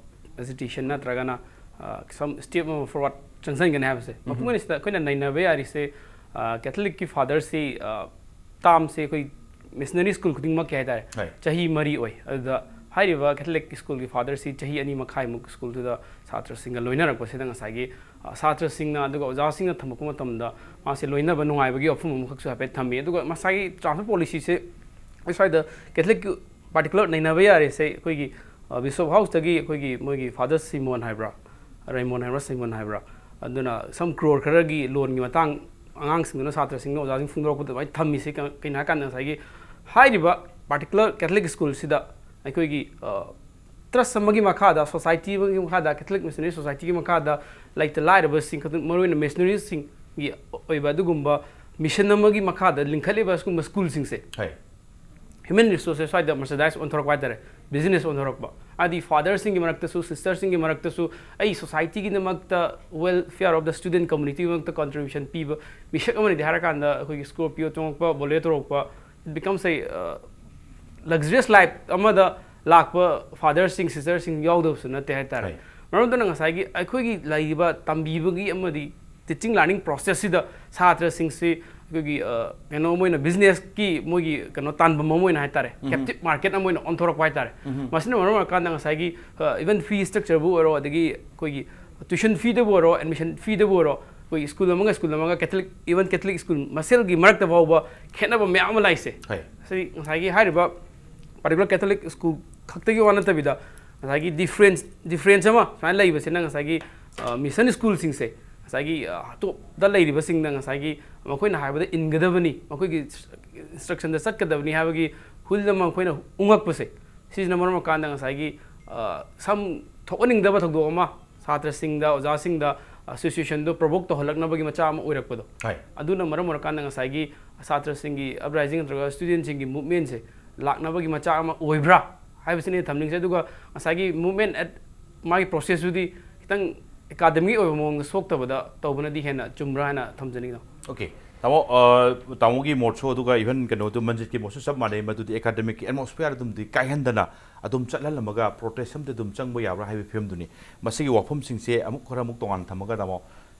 agitation ꯅꯠꯇ꯭ꯔꯒꯅ, ꯑ, some step ꯑꯃ forward ꯆꯪꯁꯤꯟꯒꯅꯤ ꯍꯥꯏꯕꯁꯦ꯫ ꯃꯄꯨꯡ ꯑꯣꯏꯅ ꯁꯤꯗ ꯑꯩꯈꯣꯏꯅ ꯅꯩꯅꯕ ꯌꯥꯔꯤꯁꯦ, ꯑ, Catholicꯀꯤ fatherꯁꯤ, ꯑ, termꯁꯦ ꯑꯩꯈꯣꯏ missionary school ꯈꯨꯗꯤꯡꯃꯛꯀꯤ ꯍꯥꯏꯇꯥꯔꯦ, ꯍꯣꯏ꯫ ꯆꯍꯤ ꯃꯔꯤ ꯑꯣꯏ꯫ ꯑꯗꯨꯗ ꯍꯥꯏꯔꯤꯕ Catholic schoolꯒꯤ fatherꯁꯤ ꯆꯍꯤ ꯑꯅꯤ ꯃꯈꯥꯏꯃꯨꯛ schoolꯗꯨꯗ ꯁꯥꯇ꯭ꯔꯁꯤꯡꯒ ꯂꯣꯏꯅꯔꯛꯄꯁꯤꯗ ꯉꯁꯥꯏꯒꯤ, ꯑ, ꯁꯥꯇ꯭ꯔꯁꯤꯡꯅ ꯑꯗꯨꯒ ꯑꯣꯖꯥꯁꯤꯡꯅ ꯊꯝꯃꯛꯄ ꯃꯇꯝꯗ ꯃꯥꯁꯦ ꯂꯣꯏꯅꯕ ꯅꯨꯡꯉꯥꯏꯕꯒꯤ ꯋꯥꯐꯝ ꯑꯃꯈꯛꯁꯨ ꯍꯥꯏꯐꯦꯠ ꯊꯝꯃꯤ꯫ ꯑꯗꯨꯒ ꯉꯁꯥꯏꯒꯤ transfer policyꯁꯦ ꯑꯩꯈꯣꯏ ꯁ꯭ꯋꯥꯏꯗ Catholicꯀꯤ particular ꯅꯩꯅꯕ ꯌꯥꯔꯤꯁꯦ ꯑꯩꯈꯣꯏꯒꯤ ꯕꯤꯁꯣꯞ ꯍꯥꯎꯁꯇꯒꯤ ꯑꯩꯈꯣꯏꯒꯤ ꯃꯣꯏꯒꯤ ꯐꯥꯗꯔ ꯁꯤꯃꯣꯟ ꯍꯥꯏꯕ꯭ꯔꯥ, ꯔꯦꯃꯣꯟ ꯍꯥꯏꯕ꯭ꯔꯥ, ꯁꯤꯃꯣꯟ ꯍꯥꯏꯕ꯭ꯔꯥ, ꯑꯗꯨꯅ ꯁꯝ ꯀ꯭ꯔꯣꯔ ꯈꯔꯒꯤ ꯂꯣꯟꯒꯤ ꯃꯇꯥꯡ ꯑꯉꯥꯡꯁꯤꯡꯗꯨꯅ, ꯁꯥꯇ꯭ꯔꯁꯤꯡꯗ ꯑꯣꯖꯥꯁꯤꯡ ꯐꯣꯡꯗꯣꯔꯛꯄꯗ ꯑꯗꯨꯃꯥꯏꯅ ꯊꯝꯃꯤꯁꯦ ꯀ- ꯀꯩꯅꯣ ꯍꯥꯏꯀꯥꯟꯗ ꯉꯁꯥꯏꯒꯤ ꯍꯥꯏꯔꯤꯕ ꯄꯥꯔꯇꯤꯀꯨꯂꯔ ꯀꯦꯊꯂꯤꯛ ꯁ꯭ꯀꯨꯜꯁꯤꯗ ꯑꯩꯈꯣꯏꯒꯤ ꯇ꯭ꯔꯁ ꯑꯃꯒꯤ ꯃꯈꯥꯗ, ꯁꯣꯁꯥꯏꯇꯤ ꯑꯃꯒꯤ ꯃꯈꯥꯗ, ꯀꯦꯊꯂꯤꯛ ꯃꯤꯁꯅꯔꯤ ꯁꯣꯁꯥꯏꯇꯤꯒꯤ ꯃꯈꯥꯗ ꯂꯩꯇ ꯂꯥꯏꯔꯕꯁꯤꯡ, ꯃꯔꯨꯑꯣꯏꯅ ꯃꯤꯁꯅꯔꯤꯁꯤꯡꯒꯤ ꯑꯣꯏꯕ ꯑꯗꯨꯒꯨꯝꯕ ꯃꯤꯁꯟ ꯑꯃꯒꯤ ꯃꯈꯥꯗ ꯂꯤꯡꯈꯠꯂꯤꯕ ꯁꯤꯒꯨꯝꯕ ꯁ꯭ꯀꯨꯜꯁꯤꯡꯁꯦ, ꯍꯣꯏ꯫ ꯍ꯭ꯌꯨꯃꯦꯟ ꯔꯤꯁꯣꯔꯁꯦꯁ ꯁ꯭ꯋꯥꯏꯗ ꯃꯔꯆꯦꯟꯗꯥꯏꯁ ꯑꯣꯟꯊꯣꯔꯛꯄ ꯍꯥꯏꯇꯥꯔꯦ, ꯕꯤꯖꯤꯅꯦꯁ ꯑꯣꯟꯊꯣꯔꯛꯄ꯫ ꯍꯥꯏꯗꯤ ꯐꯥꯗꯔꯁꯤꯡꯒꯤ ꯃꯔꯛꯇꯁꯨ, ꯁꯤꯁꯇꯔꯁꯤꯡꯒꯤ ꯃꯔꯛꯇꯁꯨ ꯑꯩ ꯁꯣꯁꯥꯏꯇꯤꯒꯤꯗꯃꯛꯇ, ꯋꯦꯜꯐꯤꯌꯔ ꯑꯣꯐ ꯗ ꯁ꯭ꯇꯨꯗꯦꯟ ꯀꯝꯃꯨꯅꯤꯇꯤꯒꯤꯗꯃꯛꯇ ꯀꯟꯇ꯭ꯔꯤꯕ꯭ꯌꯨꯁꯟ ꯄꯤꯕ ꯃꯤꯁꯛ ꯑꯃꯅꯤꯗꯤ ꯍꯥꯏꯔꯀꯥꯟꯗ ꯑꯩꯈꯣꯏꯒꯤ ꯁ꯭ꯀꯣꯔꯄꯤꯌꯣ ꯇꯣꯡꯉꯛꯄ, ꯕꯣꯂꯦ ꯇꯣꯡꯉꯛꯄ, it becomes a luxurious life ꯑꯃꯗ ꯂꯥꯛꯄ ꯐꯥꯗꯔꯁꯤꯡ, ꯁꯤꯁꯇꯔꯁꯤꯡ ꯌꯥꯎꯗꯕꯁꯨ ꯅꯠꯇꯦ ꯍꯥꯏꯇꯥꯔꯦ꯫ ꯍꯣꯏ꯫ ꯃꯔꯝ ꯑꯗꯨꯅ ꯉꯁꯥꯏꯒꯤ ꯑꯩꯈꯣꯏꯒꯤ ꯂꯩꯔꯤꯕ ꯇꯝꯕꯤꯕꯒꯤ ꯑꯃꯗꯤ ꯇꯤꯆꯤꯡ ꯂꯔꯅꯤꯡ ꯄ꯭ꯔꯣꯁꯦꯁꯁꯤꯗ ꯁꯥꯇ꯭ꯔꯁꯤꯡꯁꯤ ꯑꯩꯈꯣꯏꯒꯤ ꯀꯩꯅꯣ ꯑꯃ ꯑꯣꯏꯅ, ꯕꯤꯖꯤꯅꯦꯁꯀꯤ ꯃꯣꯏꯒꯤ ꯀꯩꯅꯣ ꯇꯥꯟꯐꯝ ꯑꯃ ꯑꯣꯏꯅ ꯍꯥꯏꯇꯥꯔꯦ, ꯀꯦꯞꯇꯤꯞ ꯃꯥꯔꯀꯦꯠ ꯑꯃ ꯑꯣꯏꯅ ꯑꯣꯟꯊꯣꯔꯛꯄ ꯍꯥꯏꯇꯥꯔꯦ꯫ ꯃꯁꯤꯅ ꯃꯔꯝ ꯑꯣꯏꯔꯀꯥꯟꯗ ꯉꯁꯥꯏꯒꯤ ꯏꯚꯟ ꯐꯤ ꯁ꯭ꯇ꯭ꯔꯛꯆꯔꯕꯨ ꯑꯣꯏꯔꯣ, ꯑꯗꯒꯤ ꯑꯩꯈꯣꯏꯒꯤ ꯇ꯭ꯌꯨꯁꯟ ꯐꯤꯗꯕꯨ ꯑꯣꯏꯔꯣ, ꯑꯦꯗꯃꯤꯁꯟ ꯐꯤꯗꯕꯨ ꯑꯣꯏꯔꯣ, ꯑꯩꯈꯣꯏ ꯁ꯭ꯀꯨꯜ ꯑꯃꯒ ꯁ꯭ꯀꯨꯜ ꯑꯃꯒ, ꯀꯦꯊꯂꯤꯛ, ꯏꯚꯟ ꯀꯦꯊꯂꯤꯛ ꯁ꯭ꯀꯨꯜ ꯃꯁꯦꯜꯒꯤ ꯃꯔꯛꯇ ꯐꯥꯎꯕ ꯈꯦꯠꯅꯕ ꯃꯌꯥꯝ ꯑꯃ ꯂꯥꯛꯏꯁꯦ꯫ ꯍꯣꯏ꯫ ꯁꯤ ꯉꯁꯥꯏꯒꯤ ꯍꯥꯏꯔꯤꯕ ꯄꯥꯔꯇꯤꯀꯨꯂꯔ ꯀꯦꯊꯣꯂꯤꯛ ꯁ꯭ꯀꯨꯜ ꯈꯛꯇꯒꯤ ꯋꯥ ꯅꯠꯇꯕꯤꯗ, ꯉꯁꯥꯏꯒꯤ ꯗꯤꯐ꯭ꯔꯦꯟꯁ ꯗꯤꯐ꯭ꯔꯦꯟꯁ ꯑꯃ ꯁꯨꯃꯥꯏꯅ ꯂꯩꯕꯁꯤꯅ ꯉꯁꯥꯏꯒꯤ ꯃꯤꯁꯟ ꯁ꯭ꯀꯨꯜꯁꯤꯡꯁꯦ ꯉꯁꯥꯏꯒꯤ ꯑꯇꯣꯞꯄꯗ ꯂꯩꯔꯤꯕꯁꯤꯡꯅ ꯉꯁꯥꯏꯒꯤ ꯃꯈꯣꯏꯅ ꯍꯥꯏꯕꯗ ꯏꯟꯒꯗꯕꯅꯤ, ꯃꯈꯣꯏꯒꯤ ꯏꯟꯁꯇ꯭ꯔꯛꯁꯟꯗ ꯆꯠꯀꯗꯕꯅꯤ ꯍꯥꯏꯕꯒꯤ ꯍꯨꯜ ꯑꯃ ꯑꯩꯈꯣꯏꯅ ꯎꯪꯉꯛꯄꯁꯦ, ꯁꯤꯁꯤꯅ ꯃꯔꯝ ꯑꯣꯏꯔꯀꯥꯟꯗ ꯉꯁꯥꯏꯒꯤ ꯁꯝ ꯊꯣꯛꯍꯟꯅꯤꯡꯗꯕ ꯊꯧꯗꯣꯛ ꯑꯃ ꯁꯥꯇ꯭ꯔꯁꯤꯡꯗ, ꯑꯣꯖꯥꯁꯤꯡꯗ, ꯑꯁꯣꯁꯤꯌꯦꯁꯟꯗꯣ ꯄ꯭ꯔꯣꯚꯣꯛ ꯇꯧꯍꯜꯂꯛꯅꯕꯒꯤ ꯃꯆꯥꯛ ꯑꯃ ꯑꯣꯏꯔꯛꯄꯗꯣ꯫ ꯍꯣꯏ꯫ ꯑꯗꯨꯅ ꯃꯔꯝ ꯑꯣꯏꯔꯀꯥꯟꯗ ꯉꯁꯥꯏꯒꯤ ꯁꯥꯇ꯭ꯔꯁꯤꯡꯒꯤ ꯑꯞꯔꯥꯏꯖꯤꯡ ꯅꯠꯇ꯭ꯔꯒ ꯁ꯭ꯇꯨꯗꯦꯟꯁꯤꯡꯒꯤ ꯃꯨꯞꯃꯦꯟꯁꯦ ꯂꯥꯛꯅꯕꯒꯤ ꯃꯆꯥꯛ ꯑꯃ ꯑꯣꯏꯕ꯭ꯔꯥ ꯍꯥꯏꯕꯁꯤꯅꯦ ꯊꯝꯅꯤꯡꯁꯦ꯫ ꯑꯗꯨꯒ ꯉꯁꯥꯏꯒꯤ movement at ꯃꯥꯒꯤ ꯄ꯭ꯔꯣꯁꯦꯁꯇꯨꯗꯤ ꯈꯤꯇꯪ ꯑꯦꯀꯥꯗꯃꯤꯛ ꯑꯣꯏꯕ ꯃꯑꯣꯡꯗ ꯁꯣꯛꯇꯕꯗ ꯇꯧꯕꯅꯗꯤ ꯍꯦꯟꯅ ꯆꯨꯝꯕ꯭ꯔꯥ ꯍꯥꯏꯅ ꯊꯝꯖꯅꯤꯡꯉꯤ꯫ ꯑꯣꯀꯦ꯫ ꯇꯥꯃꯣ, ꯇꯥꯃꯣꯒꯤ ꯃꯣꯠꯁꯨ ꯑꯗꯨꯒ ꯏꯚꯟ ꯀꯩꯅꯣꯗꯨ, ꯃꯟꯖꯤꯠꯀꯤ ꯃꯣꯠꯁꯨ ꯆꯞ ꯃꯥꯟꯅꯩ꯫ ꯃꯗꯨꯗꯤ ꯑꯦꯀꯥꯗꯃꯤꯛꯀꯤ ꯑꯦꯠꯃꯣꯁꯐꯤꯌꯥꯔ ꯑꯗꯨꯝꯗꯤ ꯀꯥꯏꯍꯟꯗꯅ ꯑꯗꯨꯝ ꯆꯠꯍꯜꯂꯝꯃꯒ ꯄ꯭ꯔꯣꯇꯦꯁ ꯑꯃꯗꯤ ꯑꯗꯨꯝ ꯆꯪꯕ ꯌꯥꯕ꯭ꯔꯥ ꯍꯥꯏꯕꯒꯤ ꯐꯤꯕꯝꯗꯨꯅꯤ꯫ ꯃꯁꯤꯒꯤ ꯋꯥꯐꯝꯁꯤꯡꯁꯦ ꯑꯃꯨꯛ ꯈꯔ ꯑꯃꯨꯛ ꯇꯣꯉꯥꯟꯅ ꯊꯝꯃꯒ, ꯇꯥꯃꯣ,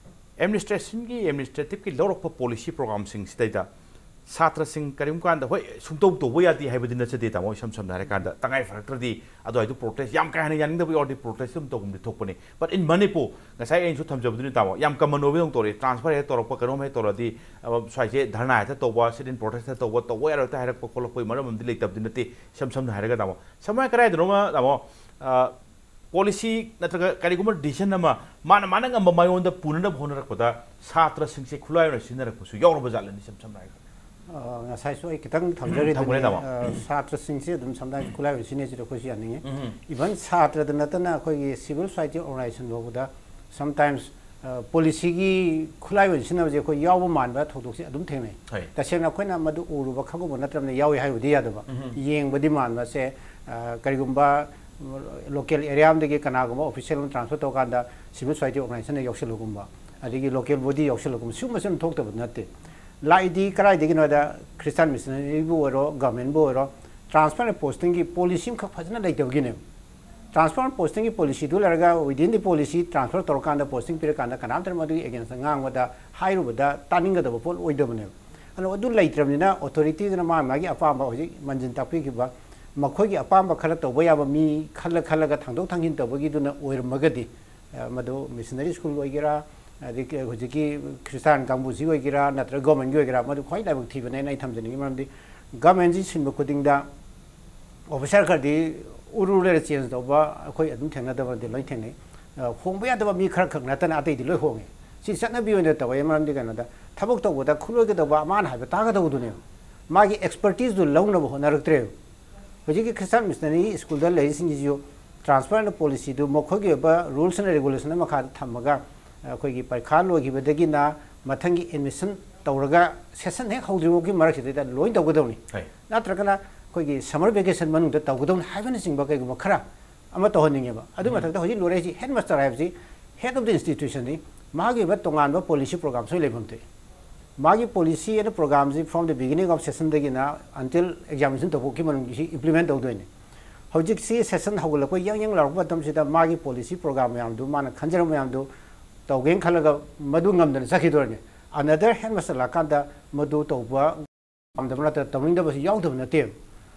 ꯑꯦꯗꯃꯤꯅꯤꯁꯇ꯭ꯔꯦꯁꯟꯒꯤ, ꯑꯦꯗꯃꯤꯅꯤꯁꯇ꯭ꯔꯦꯇꯤꯞꯀꯤ ꯂꯧꯔꯛꯄ ꯄꯣꯂꯤꯁꯤ ꯄ꯭ꯔꯣꯒ꯭ꯔꯥꯝꯁꯤꯡꯁꯤꯗꯩꯗ ꯁꯥꯇ꯭ꯔꯁꯤꯡ ꯀꯔꯤꯒꯨꯝꯕ ꯀꯥꯟꯗ, ꯍꯣꯏ, ꯁꯨꯡꯇꯧ ꯇꯧꯕ ꯌꯥꯗꯦ ꯍꯥꯏꯕꯗꯤ ꯅꯠꯆꯗꯦ, ꯇꯥꯃꯣ꯫ ꯏꯁꯝ ꯁꯝꯅ ꯍꯥꯏꯔꯀꯥꯟꯗ, ꯇꯉꯥꯏ ꯐꯔꯛꯇ꯭ꯔꯗꯤ ꯑꯗꯨꯋꯥꯏꯗꯨ ꯄ꯭ꯔꯣꯇꯦꯁ, ꯌꯥꯝ ꯀꯥ ꯍꯦꯟꯅ ꯌꯥꯅꯤꯡꯗꯕ ꯌꯥꯎꯔꯗꯤ ꯄ꯭ꯔꯣꯇꯦꯁ ꯑꯗꯨꯝ ꯇꯧꯐꯝꯗꯤ ꯊꯣꯛꯄꯅꯤ꯫ But in Manipur, ꯉꯁꯥꯏ ꯑꯩꯅꯁꯨ ꯊꯝꯖꯕꯗꯨꯅꯤ, ꯇꯥꯃꯣ, ꯌꯥꯝ ꯀꯃꯟ ꯑꯣꯏꯕꯗꯧꯅ ꯇꯧꯔꯤ꯫ ꯇ꯭ꯔꯥꯟꯁꯐꯔ ꯍꯦꯛ ꯇꯧꯔꯛꯄ, ꯀꯩꯅꯣꯝ ꯍꯦꯛ ꯇꯧꯔꯗꯤ, ꯑ, ꯁ꯭ꯋꯥꯏꯁꯦ ꯙꯔꯅꯥ ꯍꯦꯛꯇ ꯇꯧꯕ, ꯁꯤꯠ ꯏꯟ ꯄ꯭ꯔꯣꯇꯦꯁ ꯍꯦꯛꯇ ꯇꯧꯕ, ꯇꯧꯕ ꯌꯥꯔꯣꯏ ꯍꯦꯛꯇ ꯍꯥꯏꯔꯛꯄ ꯈꯣꯠꯂꯛꯄꯒꯤ ꯃꯔꯝ ꯑꯃꯗꯤ ꯂꯩꯇꯕꯗꯤ ꯅꯠꯇꯦ, ꯏꯁꯝ ꯁꯝꯅ ꯍꯥꯏꯔꯒ, ꯇꯥꯃꯣ꯫ ꯁꯝꯅ ꯀꯗꯥꯏꯗꯅꯣꯃ, ꯇꯥꯃꯣ, ꯑ, ꯄꯣꯂꯤꯁꯤ ꯅꯠꯇ꯭ꯔꯒ ꯀꯔꯤꯒꯨꯝꯕ ꯗꯤꯁꯤꯖꯟ ꯑꯃ ꯃꯥꯅ, ꯃꯥꯅ ꯉꯝꯕ ꯃꯥꯏꯌꯣꯟꯗ ꯄꯨꯅꯅꯕ ꯍꯣꯠꯅꯔꯛꯄꯗ ꯁꯥꯇ꯭ꯔꯁꯤꯡꯁꯦ ꯈꯨꯠꯂꯥꯏ ꯑꯣꯏꯅ ꯁꯤꯖꯤꯟꯅꯔꯛꯄꯁꯨ ꯌꯥꯎꯔꯕ ꯖꯥꯠꯂꯅꯤ, ꯏꯁꯝ ꯁꯝꯅ ꯍꯥꯏꯔꯒ꯫ ꯑ, ꯉꯁꯥꯏꯁꯨ ꯑꯩ ꯈꯤꯇꯪ ꯊꯝꯖꯔꯤꯗꯨꯅꯤ꯫ ꯊꯝꯈ꯭ꯔꯦ, ꯇꯥꯃꯣ꯫ ꯑ, ꯁꯥꯇ꯭ꯔꯁꯤꯡꯁꯦ ꯑꯗꯨꯝ ꯁꯝꯅ ꯈꯨꯠꯂꯥꯏ ꯑꯣꯏꯅ ꯁꯤꯖꯤꯟꯅꯩꯁꯤꯗ ꯑꯩꯈꯣꯏꯁꯨ ꯌꯥꯅꯤꯡꯉꯤ꯫ ꯎꯝ꯫ Even ꯁꯥꯇ꯭ꯔꯗ ꯅꯠꯇꯅ ꯑꯩꯈꯣꯏꯒꯤ civil society organization ꯐꯥꯎꯕꯗ sometimes, ꯑ, ꯄꯣꯂꯤꯁꯤꯒꯤ ꯈꯨꯠꯂꯥꯏ ꯑꯣꯏꯅ ꯁꯤꯖꯤꯟꯅꯕꯁꯦ ꯑꯩꯈꯣꯏ ꯌꯥꯎꯕ ꯃꯥꯟꯕ ꯊꯧꯗꯣꯛꯁꯦ ꯑꯗꯨꯝ ꯊꯦꯡꯅꯩ꯫ ꯍꯣꯏ꯫ ꯇꯁꯦꯡꯅ ꯑꯩꯈꯣꯏꯅ ꯃꯗꯨ ꯎꯔꯨꯕ ꯈꯪꯉꯨꯕ ꯅꯠꯇ꯭ꯔꯕꯅꯤꯅ ꯌꯥꯎꯏ ꯍꯥꯏꯕꯗꯤ ꯌꯥꯗꯕ꯫ ꯎꯝ꯫ ꯌꯦꯡꯕꯗꯤ ꯃꯥꯟꯕꯁꯦ, ꯑ, ꯀꯔꯤꯒꯨꯝꯕ local area ꯑꯃꯗꯒꯤ ꯀꯅꯥꯒꯨꯝꯕ official ꯑꯃ transfer ꯇꯧꯔꯀꯥꯟꯗ civil society organizationꯗ ꯌꯥꯎꯁꯜꯂꯨꯒꯨꯝꯕ, ꯑꯗꯒꯤ local body ꯌꯥꯎꯁꯜꯂꯨꯒꯨꯝꯕ, ꯁꯤꯒꯨꯝꯕꯁꯤ ꯑꯗꯨꯝ ꯊꯣꯛꯇꯕ ꯅꯠꯇꯦ꯫ ꯂꯥꯛꯏꯗꯤ ꯀꯗꯥꯏꯗꯒꯤꯅꯣꯗ, Christian missionaryꯕꯨ ꯑꯣꯏꯔꯣ, governmentꯕꯨ ꯑꯣꯏꯔꯣ, transfer and postingꯒꯤ policy ꯑꯃꯈꯛ ꯐꯖꯅ ꯂꯩꯇꯕꯒꯤꯅꯦꯕ꯫ Transfer and postingꯒꯤ policyꯗꯨ ꯂꯩꯔꯒ within the policy transfer ꯇꯧꯔꯀꯥꯟꯗ, posting ꯄꯤꯔꯀꯥꯟꯗ ꯀꯅꯥꯝꯇꯅ ꯃꯗꯨꯒꯤ againstꯇ ꯉꯥꯡꯕꯗ, ꯍꯥꯏꯔꯨꯕꯗ ꯇꯥꯅꯤꯡꯒꯗꯕ ꯄꯣꯠ ꯑꯣꯏꯗꯕꯅꯦꯕ꯫ ꯑꯗꯣ ꯑꯗꯨ ꯂꯩꯇ꯭ꯔꯕꯅꯤꯅ authorityꯗꯨꯅ ꯃꯥ ꯃꯥꯒꯤ ꯑꯄꯥꯝꯕ, ꯍꯧꯖꯤꯛ ꯃꯟꯖꯤꯟ ꯇꯥꯛꯄꯤꯈꯤꯕ, ꯃꯈꯣꯏꯒꯤ ꯑꯄꯥꯝꯕ ꯈꯔ ꯇꯧꯕ ꯌꯥꯕ ꯃꯤ ꯈꯜꯂ ꯈꯜꯂꯒ ꯊꯥꯡꯗꯣꯛ ꯊꯥꯡꯖꯤꯟ ꯇꯧꯕꯒꯤꯗꯨꯅ ꯑꯣꯏꯔꯝꯃꯒꯗꯤ, ꯑ, ꯃꯗꯨ missionary school ꯑꯣꯏꯒꯦꯔꯥ, ꯑꯗꯒꯤ ꯍꯧꯖꯤꯛꯀꯤ Christian ꯀꯥꯡꯕꯨꯁꯤ ꯑꯣꯏꯒꯦꯔꯥ, ꯅꯠꯇ꯭ꯔꯒ governmentꯀꯤ ꯑꯣꯏꯒꯦꯔꯥ, ꯃꯗꯨ ꯈ꯭ꯋꯥꯏ ꯂꯥꯏꯕꯛ ꯊꯤꯕꯅꯦꯅ ꯑꯩ ꯊꯝꯖꯅꯤꯡꯉꯤ꯫ ꯃꯔꯝꯗꯤ governmentꯁꯤ ꯁꯤꯟꯕ ꯈꯨꯗꯤꯡꯗ officer ꯈꯔꯗꯤ ꯎꯔꯨ ꯂꯩꯔ change ꯇꯧꯕ ꯑꯩꯈꯣꯏ ꯑꯗꯨꯝ ꯊꯦꯡꯅꯗꯕ ꯅꯠꯇꯦ, ꯂꯣꯏ ꯊꯦꯡꯅꯩ꯫ ꯑ, ꯍꯣꯡꯕ ꯌꯥꯗꯕ ꯃꯤ ꯈꯔ ꯈꯛ ꯅꯠꯇꯅ ꯑꯇꯩꯗꯤ ꯂꯣꯏ ꯍꯣꯡꯉꯦ꯫ ꯁꯤ ꯆꯠꯅꯕꯤ ꯑꯣꯏꯅ ꯇꯧꯋꯦ, ꯃꯔꯝꯗꯤ ꯀꯩꯅꯣꯗ, ꯊꯕꯛ ꯇꯧꯕꯗ ꯈꯨꯠꯂꯣꯏꯒꯗꯧꯕ, ꯃꯥꯅ ꯍꯥꯏꯕ ꯇꯥꯒꯗꯧꯕꯗꯨꯅꯦꯕ꯫ ꯃꯥꯒꯤ expertiseꯗꯨ ꯂꯧꯅꯕ ꯍꯣꯠꯅꯔꯛꯇ꯭ꯔꯦꯕ꯫ ꯍꯧꯖꯤꯛꯀꯤ Christian missionary schoolꯗ ꯂꯩꯔꯤꯁꯤꯡꯁꯤꯁꯨ transfer policyꯗꯨ ꯃꯈꯣꯏꯒꯤ ꯑꯣꯏꯕ rules and regulation ꯃꯈꯥꯗ ꯊꯝꯃꯒ, ꯑꯩꯈꯣꯏꯒꯤ ꯄꯔꯤꯈꯥ ꯂꯣꯏꯈꯤꯕꯗꯒꯤꯅ ꯃꯊꯪꯒꯤ admission ꯇꯧꯔꯒ session ꯍꯦꯛ ꯍꯧꯗ꯭ꯔꯤꯐꯥꯎꯒꯤ ꯃꯔꯛꯁꯤꯗꯩꯗ ꯂꯣꯏ ꯇꯧꯒꯗꯧꯅꯤ꯫ ꯍꯣꯏ꯫ ꯅꯠꯇ꯭ꯔꯒꯅ ꯑꯩꯈꯣꯏꯒꯤ summer vacation ꯃꯅꯨꯡꯗ ꯇꯧꯒꯗꯧꯅꯤ ꯍꯥꯏꯕꯅꯆꯤꯡꯕ ꯀꯩꯒꯨꯝꯕ ꯈꯔ ꯑꯃ ꯇꯧꯍꯟꯅꯤꯡꯉꯦꯕ꯫ ꯑꯗꯨ ꯎꯝ꯫ ꯃꯊꯛꯇ ꯍꯧꯖꯤꯛ ꯂꯣꯏꯔꯛꯏꯁꯤ headmaster ꯍꯥꯏꯕꯁꯤ head of the institutionꯅꯤ꯫ ꯃꯥꯒꯤ ꯑꯣꯏꯕ ꯇꯣꯉꯥꯟꯕ policy program ꯁꯣꯏ ꯂꯩꯐꯝ ꯊꯣꯛꯏ꯫ ꯃꯥꯒꯤ policy and programꯁꯤ from the beginning of sessionꯗꯒꯤꯅ until examination ꯇꯧꯕꯒꯤ ꯃꯅꯨꯡꯒꯤ implement ꯇꯧꯗꯣꯏꯅꯤ꯫ ꯍꯧꯖꯤꯛꯁꯤ session ꯍꯧꯒꯠꯂꯛꯄ ꯌꯥꯡ ꯌꯥꯡ ꯂꯥꯎꯔꯛꯄ ꯃꯇꯝꯁꯤꯗ ꯃꯥꯒꯤ policy program ꯃꯌꯥꯝꯗꯨ, ꯃꯥꯅ ꯈꯟꯖꯔꯝꯕ ꯃꯌꯥꯝꯗꯨ ꯇꯧꯒꯦꯅ ꯈꯜꯂꯒ ꯃꯗꯨ ꯉꯝꯗꯅ ꯆꯠꯈꯤꯗꯣꯏꯅꯤ꯫ Another headmaster ꯂꯥꯛꯀꯥꯟꯗ ꯃꯗꯨ ꯇꯧꯕ ꯄꯥꯝꯗꯕ ꯅꯠꯇ꯭ꯔꯒ ꯇꯧꯅꯤꯡꯗꯕꯁꯨ ꯌꯥꯎꯗꯕ ꯅꯠꯇꯦꯕ꯫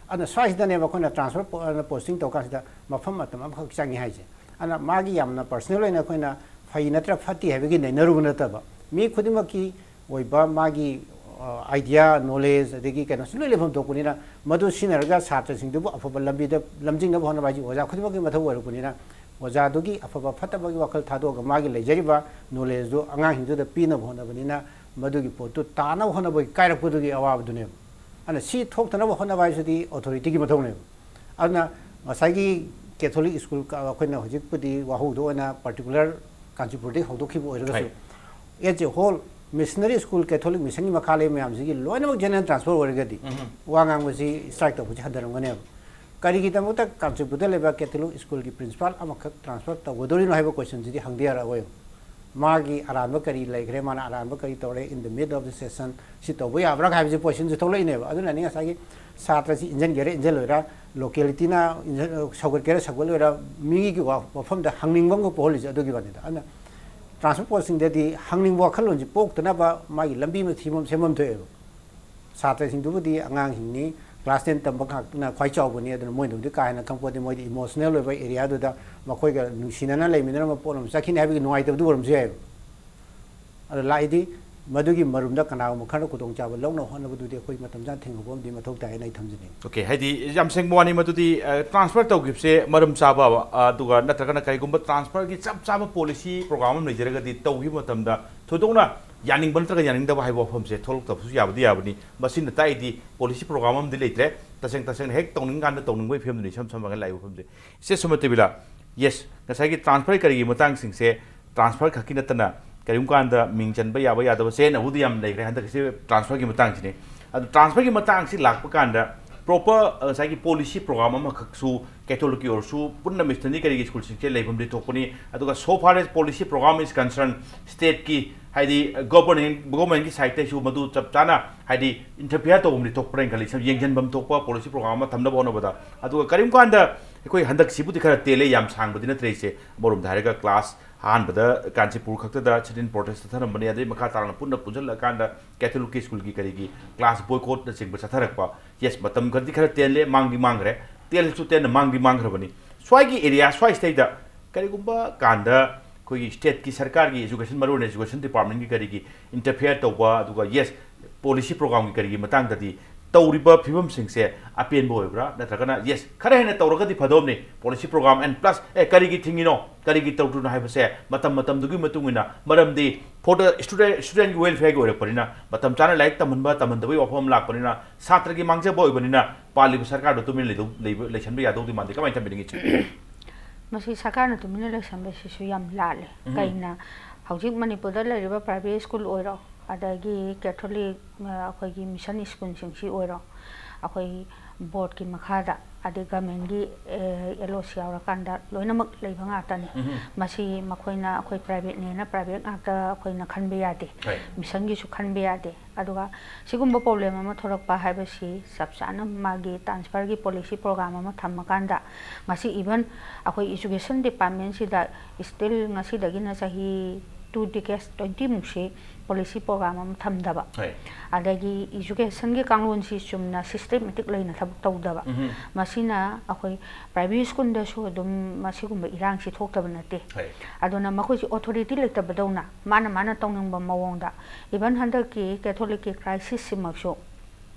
ꯑꯗꯨꯅ ꯁ꯭ꯋꯥꯏꯁꯤꯗꯅꯦꯕ ꯑꯩꯈꯣꯏꯅ ꯇ꯭ꯔꯥꯟꯁꯐꯔ ꯄꯣꯁꯇꯤꯡ ꯇꯧꯔꯀꯥꯟꯁꯤꯗ ꯃꯐꯝ ꯃꯇꯝ ꯑꯃꯈꯛ ꯆꯪꯉꯤ ꯍꯥꯏꯁꯦ꯫ ꯑꯗꯨꯅ ꯃꯥꯒꯤ ꯌꯥꯝꯅ ꯄꯔꯁꯅꯦꯜ ꯑꯣꯏꯅ ꯑꯩꯈꯣꯏꯅ ꯐꯩ ꯅꯠꯇ꯭ꯔꯒ ꯐꯠꯇꯦ ꯍꯥꯏꯕꯒꯤ ꯅꯩꯅꯔꯨꯕ ꯅꯠꯇꯕ, ꯃꯤ ꯈꯨꯗꯤꯡꯃꯛꯀꯤ ꯑꯣꯏꯕ ꯃꯥꯒꯤ ꯑꯥꯏꯗꯤꯌꯥ, ꯅꯣꯂꯦꯖ, ꯑꯗꯒꯤ ꯀꯩꯅꯣꯁꯨ ꯂꯣꯏ ꯂꯩꯐꯝ ꯊꯣꯛꯄꯅꯤꯅ, ꯃꯗꯨ ꯁꯤꯖꯤꯟꯅꯔꯒ ꯁꯥꯇ꯭ꯔꯁꯤꯡꯗꯨꯕꯨ ꯑꯐꯕ ꯂꯝꯕꯤꯗ ꯂꯝꯖꯤꯡꯅꯕ ꯍꯣꯠꯅꯕ ꯍꯥꯏꯁꯤ ꯑꯣꯖꯥ ꯈꯨꯗꯤꯡꯃꯛꯀꯤ ꯃꯊꯧ ꯑꯣꯏꯔꯛꯄꯅꯤꯅ, ꯑꯣꯖꯥꯗꯨꯒꯤ ꯑꯐꯕ ꯐꯠꯇꯕꯒꯤ ꯋꯥꯈꯜ ꯊꯥꯗꯣꯛꯑꯒ ꯃꯥꯒꯤ ꯂꯩꯖꯔꯤꯕ ꯅꯣꯂꯦꯖꯗꯨ ꯑꯉꯥꯡꯁꯤꯡꯗꯨꯗ ꯄꯤꯅꯕ ꯍꯣꯠꯅꯕꯅꯤꯅ, ꯃꯗꯨꯒꯤ ꯄꯣꯠꯇꯨ ꯇꯥꯅꯕ ꯍꯣꯠꯅꯕꯒꯤ ꯀꯥꯏꯔꯛꯄꯗꯨꯒꯤ ꯑꯋꯥꯕꯗꯨꯅꯦꯕ꯫ ꯑꯗꯨꯅ ꯁꯤ ꯊꯣꯛꯇꯅꯕ ꯍꯣꯠꯅꯕ ꯍꯥꯏꯁꯤꯗꯤ ꯑꯣꯊꯣꯔꯤꯇꯤꯒꯤ ꯃꯊꯧꯅꯦꯕ꯫ ꯑꯗꯨꯅ ꯉꯁꯥꯏꯒꯤ ꯀꯦꯊꯣꯂꯤꯛ ꯁ꯭ꯀꯨꯜ ꯀ-, ꯑꯩꯈꯣꯏꯅ ꯍꯧꯖꯤꯛꯄꯨꯗꯤ ꯋꯥꯍꯧꯗ ꯑꯣꯏꯅ ꯄꯥꯔꯇꯤꯀꯨꯂꯔ ꯀꯥꯟꯆꯤꯄꯨꯔꯗꯒꯤ ꯍꯧꯗꯣꯛꯈꯤꯕ ꯑꯣꯏꯔꯒꯁꯨ, ꯍꯣꯏ꯫ As a whole, missionary school catholic ꯃꯤꯁꯟꯒꯤ ꯃꯈꯥ ꯂꯩꯕ ꯃꯌꯥꯝꯁꯤꯒꯤ ꯂꯣꯏꯅꯃꯛ ꯖꯦꯅꯔꯦꯜ ꯇ꯭ꯔꯥꯟꯁꯐꯔ ꯑꯣꯏꯔꯒꯗꯤ, ꯎꯝ꯫ ꯋꯥ ꯉꯥꯡꯕꯁꯤ ꯁ꯭ꯇ꯭ꯔꯥꯏꯛ ꯇꯧꯕꯁꯤ ꯍꯟꯊꯔꯝꯒꯅꯦꯕ꯫ ꯀꯔꯤꯒꯤꯗꯃꯛꯇ ꯀꯥꯟꯆꯤꯄꯨꯔꯗ ꯂꯩꯕ ꯀꯦꯊꯣꯂꯤꯛ ꯁ꯭ꯀꯨꯜꯒꯤ ꯄ꯭ꯔꯤꯟꯁꯤꯄꯥꯜ ꯑꯃꯈꯛ ꯇ꯭ꯔꯥꯟꯁꯐꯔ ꯇꯧꯒꯗꯧꯔꯤꯅꯣ ꯍꯥꯏꯕ ꯀꯣꯏꯁꯟꯁꯤꯗꯤ ꯍꯪꯗ ꯌꯥꯔꯛꯑꯣꯏꯕ꯫ ꯃꯥꯒꯤ ꯑꯔꯥꯟꯕ ꯀꯔꯤ ꯂꯩꯈ꯭ꯔꯦ, ꯃꯥꯅ ꯑꯔꯥꯟꯕ ꯀꯔꯤ ꯇꯧꯔꯦ, in the mid of the session ꯁꯤ ꯇꯧꯕ ꯌꯥꯕ꯭ꯔꯥ ꯍꯥꯏꯕꯁꯤ ꯀꯣꯏꯁꯟꯁꯤ ꯊꯣꯛꯂꯛꯏꯅꯦꯕ꯫ ꯑꯗꯨꯅꯅꯤ ꯉꯁꯥꯏꯒꯤ ꯁꯥꯇ꯭ꯔꯁꯤ ꯏꯟꯖꯟꯒꯦꯔꯥ ꯏꯟꯖꯜꯂꯣꯏꯔꯥ, ꯂꯣꯀꯦꯂꯤꯇꯤꯅ ꯏꯟꯖꯟ-, ꯁꯧꯒꯠꯀꯦꯔꯥ ꯁꯧꯒꯠꯂꯣꯏꯔꯥ, ꯃꯤꯒꯤ ꯋꯥ-, ꯋꯥꯐꯝꯗ ꯍꯪꯅꯤꯡꯕ ꯑꯃꯒ ꯄꯣꯛꯍꯜꯂꯤꯁꯦ ꯑꯗꯨꯒꯤ ꯋꯥꯅꯤꯗ꯫ ꯑꯗꯨꯅ ꯇ꯭ꯔꯥꯟꯁꯐꯔ ꯄꯣꯁꯁꯤꯡꯗꯗꯤ ꯍꯪꯅꯤꯡꯕ ꯋꯥꯈꯜꯂꯣꯟꯁꯤ ꯄꯣꯛꯇꯅꯕ ꯃꯥꯒꯤ ꯂꯝꯕꯤ ꯑꯃ ꯊꯤꯕ ꯑꯃ ꯁꯦꯝꯐꯝ ꯊꯣꯛꯑꯦꯕ꯫ ꯁꯥꯇ꯭ꯔꯁꯤꯡꯗꯨꯕꯨꯗꯤ ꯑꯉꯥꯡꯁꯤꯡꯅꯤ, ꯀ꯭ꯂꯥꯁ ꯇꯦꯟ ꯇꯝꯕ ꯉꯥꯛꯇꯅ ꯈ꯭ꯋꯥꯏ ꯆꯥꯎꯕꯅꯤ, ꯑꯗꯨꯅ ꯃꯣꯏꯗꯕꯨꯗꯤ ꯀꯥ ꯍꯦꯟꯅ ꯈꯪꯄꯣꯠꯇꯦ, ꯃꯣꯏꯗꯤ ꯏꯃꯣꯁꯅꯦꯜ ꯑꯣꯏꯕ ꯑꯦꯔꯤꯌꯥꯗꯨꯗ ꯃꯈꯣꯏꯒ ꯅꯨꯡꯁꯤꯅꯅ ꯂꯩꯃꯤꯟꯅꯔꯝꯕ ꯄꯣꯠ ꯑꯃ ꯆꯠꯈꯤꯅꯤ ꯍꯥꯏꯕꯒꯤ ꯅꯨꯡꯉꯥꯏꯇꯕꯗꯨ ꯑꯣꯏꯔꯝꯕꯁꯨ ꯌꯥꯏꯑꯕ꯫ ꯑꯗꯣ ꯂꯥꯛꯏꯗꯤ ꯃꯗꯨꯒꯤ ꯃꯔꯨꯝꯗ ꯀꯅꯥꯒꯨꯝꯕ ꯈꯔꯅ ꯈꯨꯗꯣꯡꯆꯥꯕ ꯂꯧꯅꯕ ꯍꯣꯠꯅꯕꯗꯨꯗꯤ ꯑꯩꯈꯣꯏ ꯃꯇꯝ ꯆꯥꯅ ꯊꯦꯡꯅꯕ ꯑꯃꯗꯤ ꯃꯊꯧ ꯇꯥꯏ ꯍꯥꯏꯅ ꯑꯩ ꯊꯝꯖꯅꯤꯡꯉꯤ꯫ ꯑꯣꯀꯦ, ꯍꯥꯏꯗꯤ ꯌꯥꯝ ꯁꯦꯡꯕ ꯋꯥꯅꯤ ꯃꯗꯨꯗꯤ, ꯑ, ꯇ꯭ꯔꯥꯟꯁꯐꯔ ꯇꯧꯈꯤꯕꯁꯦ ꯃꯔꯝ ꯆꯥꯕ, ꯑ, ꯑꯗꯨꯒ ꯅꯠꯇ꯭ꯔꯒꯅ ꯀꯔꯤꯒꯨꯝꯕ ꯇ꯭ꯔꯥꯟꯁꯐꯔꯒꯤ ꯆꯞ ꯆꯥꯕ ꯄꯣꯂꯤꯁꯤ ꯄ꯭ꯔꯣꯒ꯭ꯔꯥꯝ ꯑꯃ ꯂꯩꯖꯔꯒꯗꯤ ꯇꯧꯈꯤꯕ ꯃꯇꯝꯗ ꯊꯣꯏꯗꯣꯛꯅ ꯌꯥꯅꯤꯡꯕ ꯅꯠꯇ꯭ꯔꯒ ꯌꯥꯅꯤꯡꯗꯕ ꯍꯥꯏꯕ ꯋꯥꯐꯝꯁꯦ ꯊꯣꯛꯂꯛꯇꯕꯁꯨ ꯌꯥꯕꯗꯤ ꯌꯥꯕꯅꯤ꯫ ꯃꯁꯤꯅ ꯇꯥꯛꯏꯗꯤ ꯄꯣꯂꯤꯁꯤ ꯄ꯭ꯔꯣꯒ꯭ꯔꯥꯝ ꯑꯃꯗꯤ ꯂꯩꯇ꯭ꯔꯦ, ꯇꯁꯦꯡ ꯇꯁꯦꯡꯅ ꯍꯦꯛ ꯇꯧꯅꯤꯡꯀꯥꯟꯗ ꯇꯧꯅꯤꯡꯕꯒꯤ ꯐꯤꯕꯝꯗꯨꯅꯤ ꯏꯁꯝ ꯁꯝꯃꯒ ꯂꯥꯛꯏꯕ ꯋꯥꯐꯝꯁꯦ꯫ ꯏꯆꯦ ꯁꯨꯃꯇꯤꯕꯤꯂꯥ, ꯌꯦꯁ, ꯉꯁꯥꯏꯒꯤ ꯇ꯭ꯔꯥꯟꯁꯐꯔ ꯀꯔꯤꯒꯤ ꯃꯇꯥꯡꯁꯤꯡꯁꯦ, ꯇ꯭ꯔꯥꯟꯁꯐꯔ ꯈꯛꯀꯤ ꯅꯠꯇꯅ ꯀꯔꯤꯒꯨꯝꯕ ꯀꯥꯟꯗ ꯃꯤꯡ ꯆꯟꯕ ꯌꯥꯕ ꯌꯥꯗꯕ ꯆꯌꯦꯠꯅꯕꯕꯨꯗꯤ ꯌꯥꯝ ꯂꯩꯈ꯭ꯔꯦ ꯍꯟꯗꯛꯀꯤꯁꯤ ꯇ꯭ꯔꯥꯟꯁꯐꯔꯒꯤ ꯃꯇꯥꯡꯁꯤꯅꯤ꯫ ꯑꯗꯨ ꯇ꯭ꯔꯥꯟꯁꯐꯔꯒꯤ ꯃꯇꯥꯡꯁꯤ ꯂꯥꯛꯄ ꯀꯥꯟꯗ ꯄ꯭ꯔꯣꯄꯔ ꯉꯁꯥꯏꯒꯤ ꯄꯣꯂꯤꯁꯤ ꯄ꯭ꯔꯣꯒ꯭ꯔꯥꯝ ꯑꯃꯈꯛꯁꯨ ꯀꯦꯊꯣꯂꯤꯛꯀꯤ ꯑꯣꯏꯔꯁꯨ ꯄꯨꯟꯅ ꯃꯤꯁꯅꯔꯤ ꯀꯔꯤꯒꯤ ꯁ꯭ꯀꯨꯜꯁꯤꯡꯁꯦ ꯂꯩꯐꯝꯗꯤ ꯊꯣꯛꯄꯅꯤ꯫ ꯑꯗꯨꯒ so far as policy program is concerned, ꯁ꯭ꯇꯦꯠꯀꯤ ꯍꯥꯏꯗꯤ ꯒꯣꯕꯔꯅꯤꯡ ꯒꯣꯕꯔꯃꯦꯟꯒꯤ ꯁꯥꯏꯠꯇꯩꯁꯨ ꯃꯗꯨ ꯆꯞ ꯆꯥꯅ ꯍꯥꯏꯗꯤ ꯏꯟꯇꯔꯐꯤꯌꯔ ꯇꯧꯐꯝꯗꯤ ꯊꯣꯛꯄ꯭ꯔꯥ ꯍꯥꯏꯅ ꯈꯜꯂꯤ, ꯁꯨꯝ ꯌꯦꯡꯁꯤꯟꯐꯝ ꯊꯣꯛꯄ ꯄꯣꯂꯤꯁꯤ ꯄ꯭ꯔꯣꯒ꯭ꯔꯥꯝ ꯑꯃ ꯊꯝꯅꯕ ꯍꯣꯠꯅꯕꯗ꯫ ꯑꯗꯨꯒ ꯀꯔꯤꯒꯨꯝꯕ ꯀꯥꯟꯗ ꯑꯩꯈꯣꯏ ꯍꯟꯗꯛꯁꯤꯕꯨꯗꯤ ꯈꯔ ꯇꯦꯜꯂꯦ, ꯌꯥꯝ ꯁꯥꯡꯕꯗꯤ ꯅꯠꯇ꯭ꯔꯦ ꯏꯆꯦ꯫ ꯑꯃꯔꯣꯝꯗ ꯍꯥꯏꯔꯒ ꯀ꯭ꯂꯥꯁ ꯑꯍꯥꯟꯕꯗ ꯀꯥꯟꯆꯤꯄꯨꯔ ꯈꯛꯇꯗ ꯁꯤꯠ ꯏꯟ ꯄ꯭ꯔꯣꯇꯦꯁ ꯆꯠꯊꯔꯝꯕꯅꯤ, ꯑꯗꯩ ꯃꯈꯥ ꯇꯥꯔꯛꯅ ꯄꯨꯟꯅ ꯄꯨꯟꯁꯤꯜꯂꯀꯥꯟꯗ ꯀꯦꯊꯣꯂꯤꯛꯀꯤ ꯁ꯭ꯀꯨꯜꯒꯤ ꯀꯔꯤꯒꯤ ꯀ꯭ꯂꯥꯁ ꯕꯣꯏꯀꯣꯠꯅꯆꯤꯡꯕ ꯆꯠꯊꯔꯛꯄ꯫ ꯌꯦꯁ, ꯃꯇꯝ ꯈꯔꯗꯤ ꯈꯔ ꯇꯦꯜꯂꯦ, ꯃꯥꯡꯗꯤ ꯃꯥꯡꯈ꯭ꯔꯦ, ꯇꯦꯜꯂꯁꯨ ꯇꯦꯟꯅ ꯃꯥꯡꯗꯤ ꯃꯥꯡꯈ꯭ꯔꯕꯅꯤ꯫ ꯁ꯭ꯋꯥꯏꯒꯤ ꯑꯦꯔꯤꯌꯥ ꯁ꯭ꯋꯥꯏꯁꯤꯗꯩꯗ ꯀꯔꯤꯒꯨꯝꯕ ꯀꯥꯟꯗ ꯑꯩꯈꯣꯏꯒꯤ ꯁ꯭ꯇꯦꯠꯀꯤ ꯁꯔꯀꯥꯔꯒꯤ ꯏꯖꯨꯀꯦꯁꯟ, ꯃꯔꯨꯑꯣꯏꯅ ꯏꯖꯨꯀꯦꯁꯟ ꯗꯤꯄꯥꯔꯠꯃꯦꯟꯒꯤ ꯀꯔꯤꯒꯤ ꯏꯟꯇꯔꯐꯤꯌꯔ ꯇꯧꯕ, ꯑꯗꯨꯒ ꯌꯦꯁ, ꯄꯣꯂꯤꯁꯤ ꯄ꯭ꯔꯣꯒ꯭ꯔꯥꯝꯒꯤ ꯀꯔꯤꯒꯤ ꯃꯇꯥꯡꯗꯗꯤ ꯇꯧꯔꯤꯕ ꯐꯤꯕꯝꯁꯤꯡꯁꯦ ꯑꯄꯦꯟꯕ ꯑꯣꯏꯕ꯭ꯔꯥ? ꯅꯠꯇ꯭ꯔꯒꯅ ꯌꯦꯁ, ꯈꯔ ꯍꯦꯟꯅ ꯇꯧꯔꯒꯗꯤ ꯐꯗꯧꯕꯅꯤ, ꯄꯣꯂꯤꯁꯤ ꯄ꯭ꯔꯣꯒ꯭ꯔꯥꯝ ꯑꯦꯟ ꯄ꯭ꯂꯁ ꯑꯦ ꯀꯔꯤꯒꯤ ꯊꯤꯡꯉꯤꯅꯣ, ꯀꯔꯤꯒꯤ ꯇꯧꯗ꯭ꯔꯤꯅꯣ ꯍꯥꯏꯕꯁꯦ ꯃꯇꯝ ꯃꯇꯝꯗꯨꯒꯤ ꯃꯇꯨꯡ ꯏꯟꯅ, ꯃꯔꯝꯗꯤ ꯐꯣꯔ ꯗ ꯁ꯭ꯇꯨꯗꯦꯟ, ꯁ꯭ꯇꯨꯗꯦꯟꯒꯤ ꯋꯦꯜꯐꯤꯌꯔꯒꯤ ꯑꯣꯏꯔꯛꯄꯅꯤꯅ, ꯃꯇꯝ ꯆꯥꯅ ꯂꯥꯏꯔꯤꯛ ꯇꯝꯍꯟꯕ ꯇꯝꯍꯟꯗꯕꯒꯤ ꯋꯥꯐꯝ ꯑꯃ ꯂꯥꯛꯄꯅꯤꯅ, ꯁꯥꯇ꯭ꯔꯒꯤ ꯃꯥꯡꯖꯕ ꯑꯣꯏꯕꯅꯤꯅ ꯄꯥꯜꯂꯤꯕ ꯁꯔꯀꯥꯔꯗꯣ ꯇꯨꯃꯤꯟꯅ ꯂꯩꯗꯧ-, ꯂꯩꯕ-, ꯂꯩꯁꯟꯕ ꯌꯥꯗꯧꯗꯤ ꯃꯥꯟꯗꯦ꯫ ꯀꯃꯥꯏꯅ ꯊꯝꯕꯤꯅꯤꯡꯉꯤ ꯏꯆꯦ? ꯃꯁꯤ ꯁꯔꯀꯥꯔꯅ ꯇꯨꯃꯤꯟꯅ ꯂꯩꯁꯟꯕꯁꯤꯁꯨ ꯌꯥꯝ ꯂꯥꯜꯂꯦ꯫ ꯎꯝ꯫ ꯀꯩꯅ ꯍꯧꯖꯤꯛ ꯃꯅꯤꯄꯨꯔꯗ ꯂꯩꯔꯤꯕ ꯄ꯭ꯔꯥꯏꯚꯦꯠ ꯁ꯭ꯀꯨꯜ ꯑꯣꯏꯔꯣ, ꯑꯗꯒꯤ ꯀꯦꯊꯣꯂꯤꯛ, ꯑ, ꯑꯩꯈꯣꯏꯒꯤ ꯃꯤꯁꯟ ꯁ꯭ꯀꯨꯜꯁꯤꯡꯁꯤ ꯑꯣꯏꯔꯣ, ꯑꯩꯈꯣꯏ ꯕꯣꯔꯗꯀꯤ ꯃꯈꯥꯗ, ꯑꯗꯩ ꯒꯃꯦꯟꯒꯤ, ꯑꯦ, ꯑꯦꯜ ꯑꯣ ꯁꯤ ꯌꯥꯎꯔꯀꯥꯟꯗ ꯂꯣꯏꯅꯃꯛ ꯂꯩꯕ ꯉꯥꯛꯇꯅꯤ꯫ ꯎꯝ꯫ ꯃꯁꯤ ꯃꯈꯣꯏꯅ ꯑꯩꯈꯣꯏ ꯄ꯭ꯔꯥꯏꯚꯦꯠꯅꯦꯅ ꯄ꯭ꯔꯥꯏꯚꯦꯠ ꯉꯥꯛꯇ ꯑꯩꯈꯣꯏꯅ ꯈꯟꯕ ꯌꯥꯗꯦ꯫ ꯍꯣꯏ꯫ ꯃꯤꯁꯟꯒꯤꯁꯨ ꯈꯟꯕ ꯌꯥꯗꯦ꯫ ꯑꯗꯨꯒ ꯁꯤꯒꯨꯝꯕ ꯄ꯭ꯔꯣꯕ꯭ꯂꯦꯝ ꯑꯃ ꯊꯣꯛꯂꯛꯄ ꯍꯥꯏꯕꯁꯤ ꯆꯞ ꯆꯥꯅ ꯃꯥꯒꯤ ꯇ꯭ꯔꯥꯟꯁꯐꯔꯒꯤ ꯄꯣꯂꯤꯁꯤ ꯄ꯭ꯔꯣꯒ꯭ꯔꯥꯝ ꯑꯃ ꯊꯝꯃꯀꯥꯟꯗ, ꯉꯁꯤ ꯏꯚꯟ ꯑꯩꯈꯣꯏ ꯏꯖꯨꯀꯦꯁꯟ ꯗꯤꯄꯥꯔꯠꯃꯦꯟꯁꯤꯗ ꯁ꯭ꯇꯤꯜ ꯉꯁꯤꯗꯒꯤꯅ ꯆꯍꯤ ꯇꯨ ꯗꯤꯀꯦꯠꯁ ꯇ꯭ꯋꯦꯟꯇꯤꯃꯨꯛꯁꯤ ꯄꯣꯂꯤꯁꯤ ꯄ꯭ꯔꯣꯒ꯭ꯔꯥꯝ ꯑꯃ ꯊꯝꯗꯕ, ꯍꯣꯏ꯫ ꯑꯗꯒꯤ ꯏꯖꯨꯀꯦꯁꯟꯒꯤ ꯀꯥꯡꯂꯣꯟꯁꯤ ꯆꯨꯝꯅ ꯁꯤꯁꯇꯦꯃꯦꯇꯤꯛ ꯂꯩꯅ ꯊꯕꯛ ꯇꯧꯗꯕ, ꯎꯝꯍꯨꯝ꯫ ꯃꯁꯤꯅ ꯑꯩꯈꯣꯏ ꯄ꯭ꯔꯥꯏꯚꯦꯠ ꯁ꯭ꯀꯨꯜꯗꯁꯨ ꯑꯗꯨꯝ ꯃꯁꯤꯒꯨꯝꯕ ꯏꯔꯥꯡꯁꯤ ꯊꯣꯛꯇꯕ ꯅꯠꯇꯦ꯫ ꯍꯣꯏ꯫ ꯑꯗꯨꯅ ꯃꯈꯣꯏꯁꯤ ꯑꯣꯊꯣꯔꯤꯇꯤ ꯂꯩꯇꯕꯗꯧꯅ ꯃꯥꯅ ꯃꯥꯅ ꯇꯧꯅꯤꯡꯕ ꯃꯑꯣꯡꯗ, ꯏꯚꯟ ꯍꯟꯗꯛꯀꯤ ꯀꯦꯊꯣꯂꯤꯛꯀꯤ ꯀ꯭ꯔꯥꯏꯁꯤꯁꯁꯤꯃꯛꯁꯨ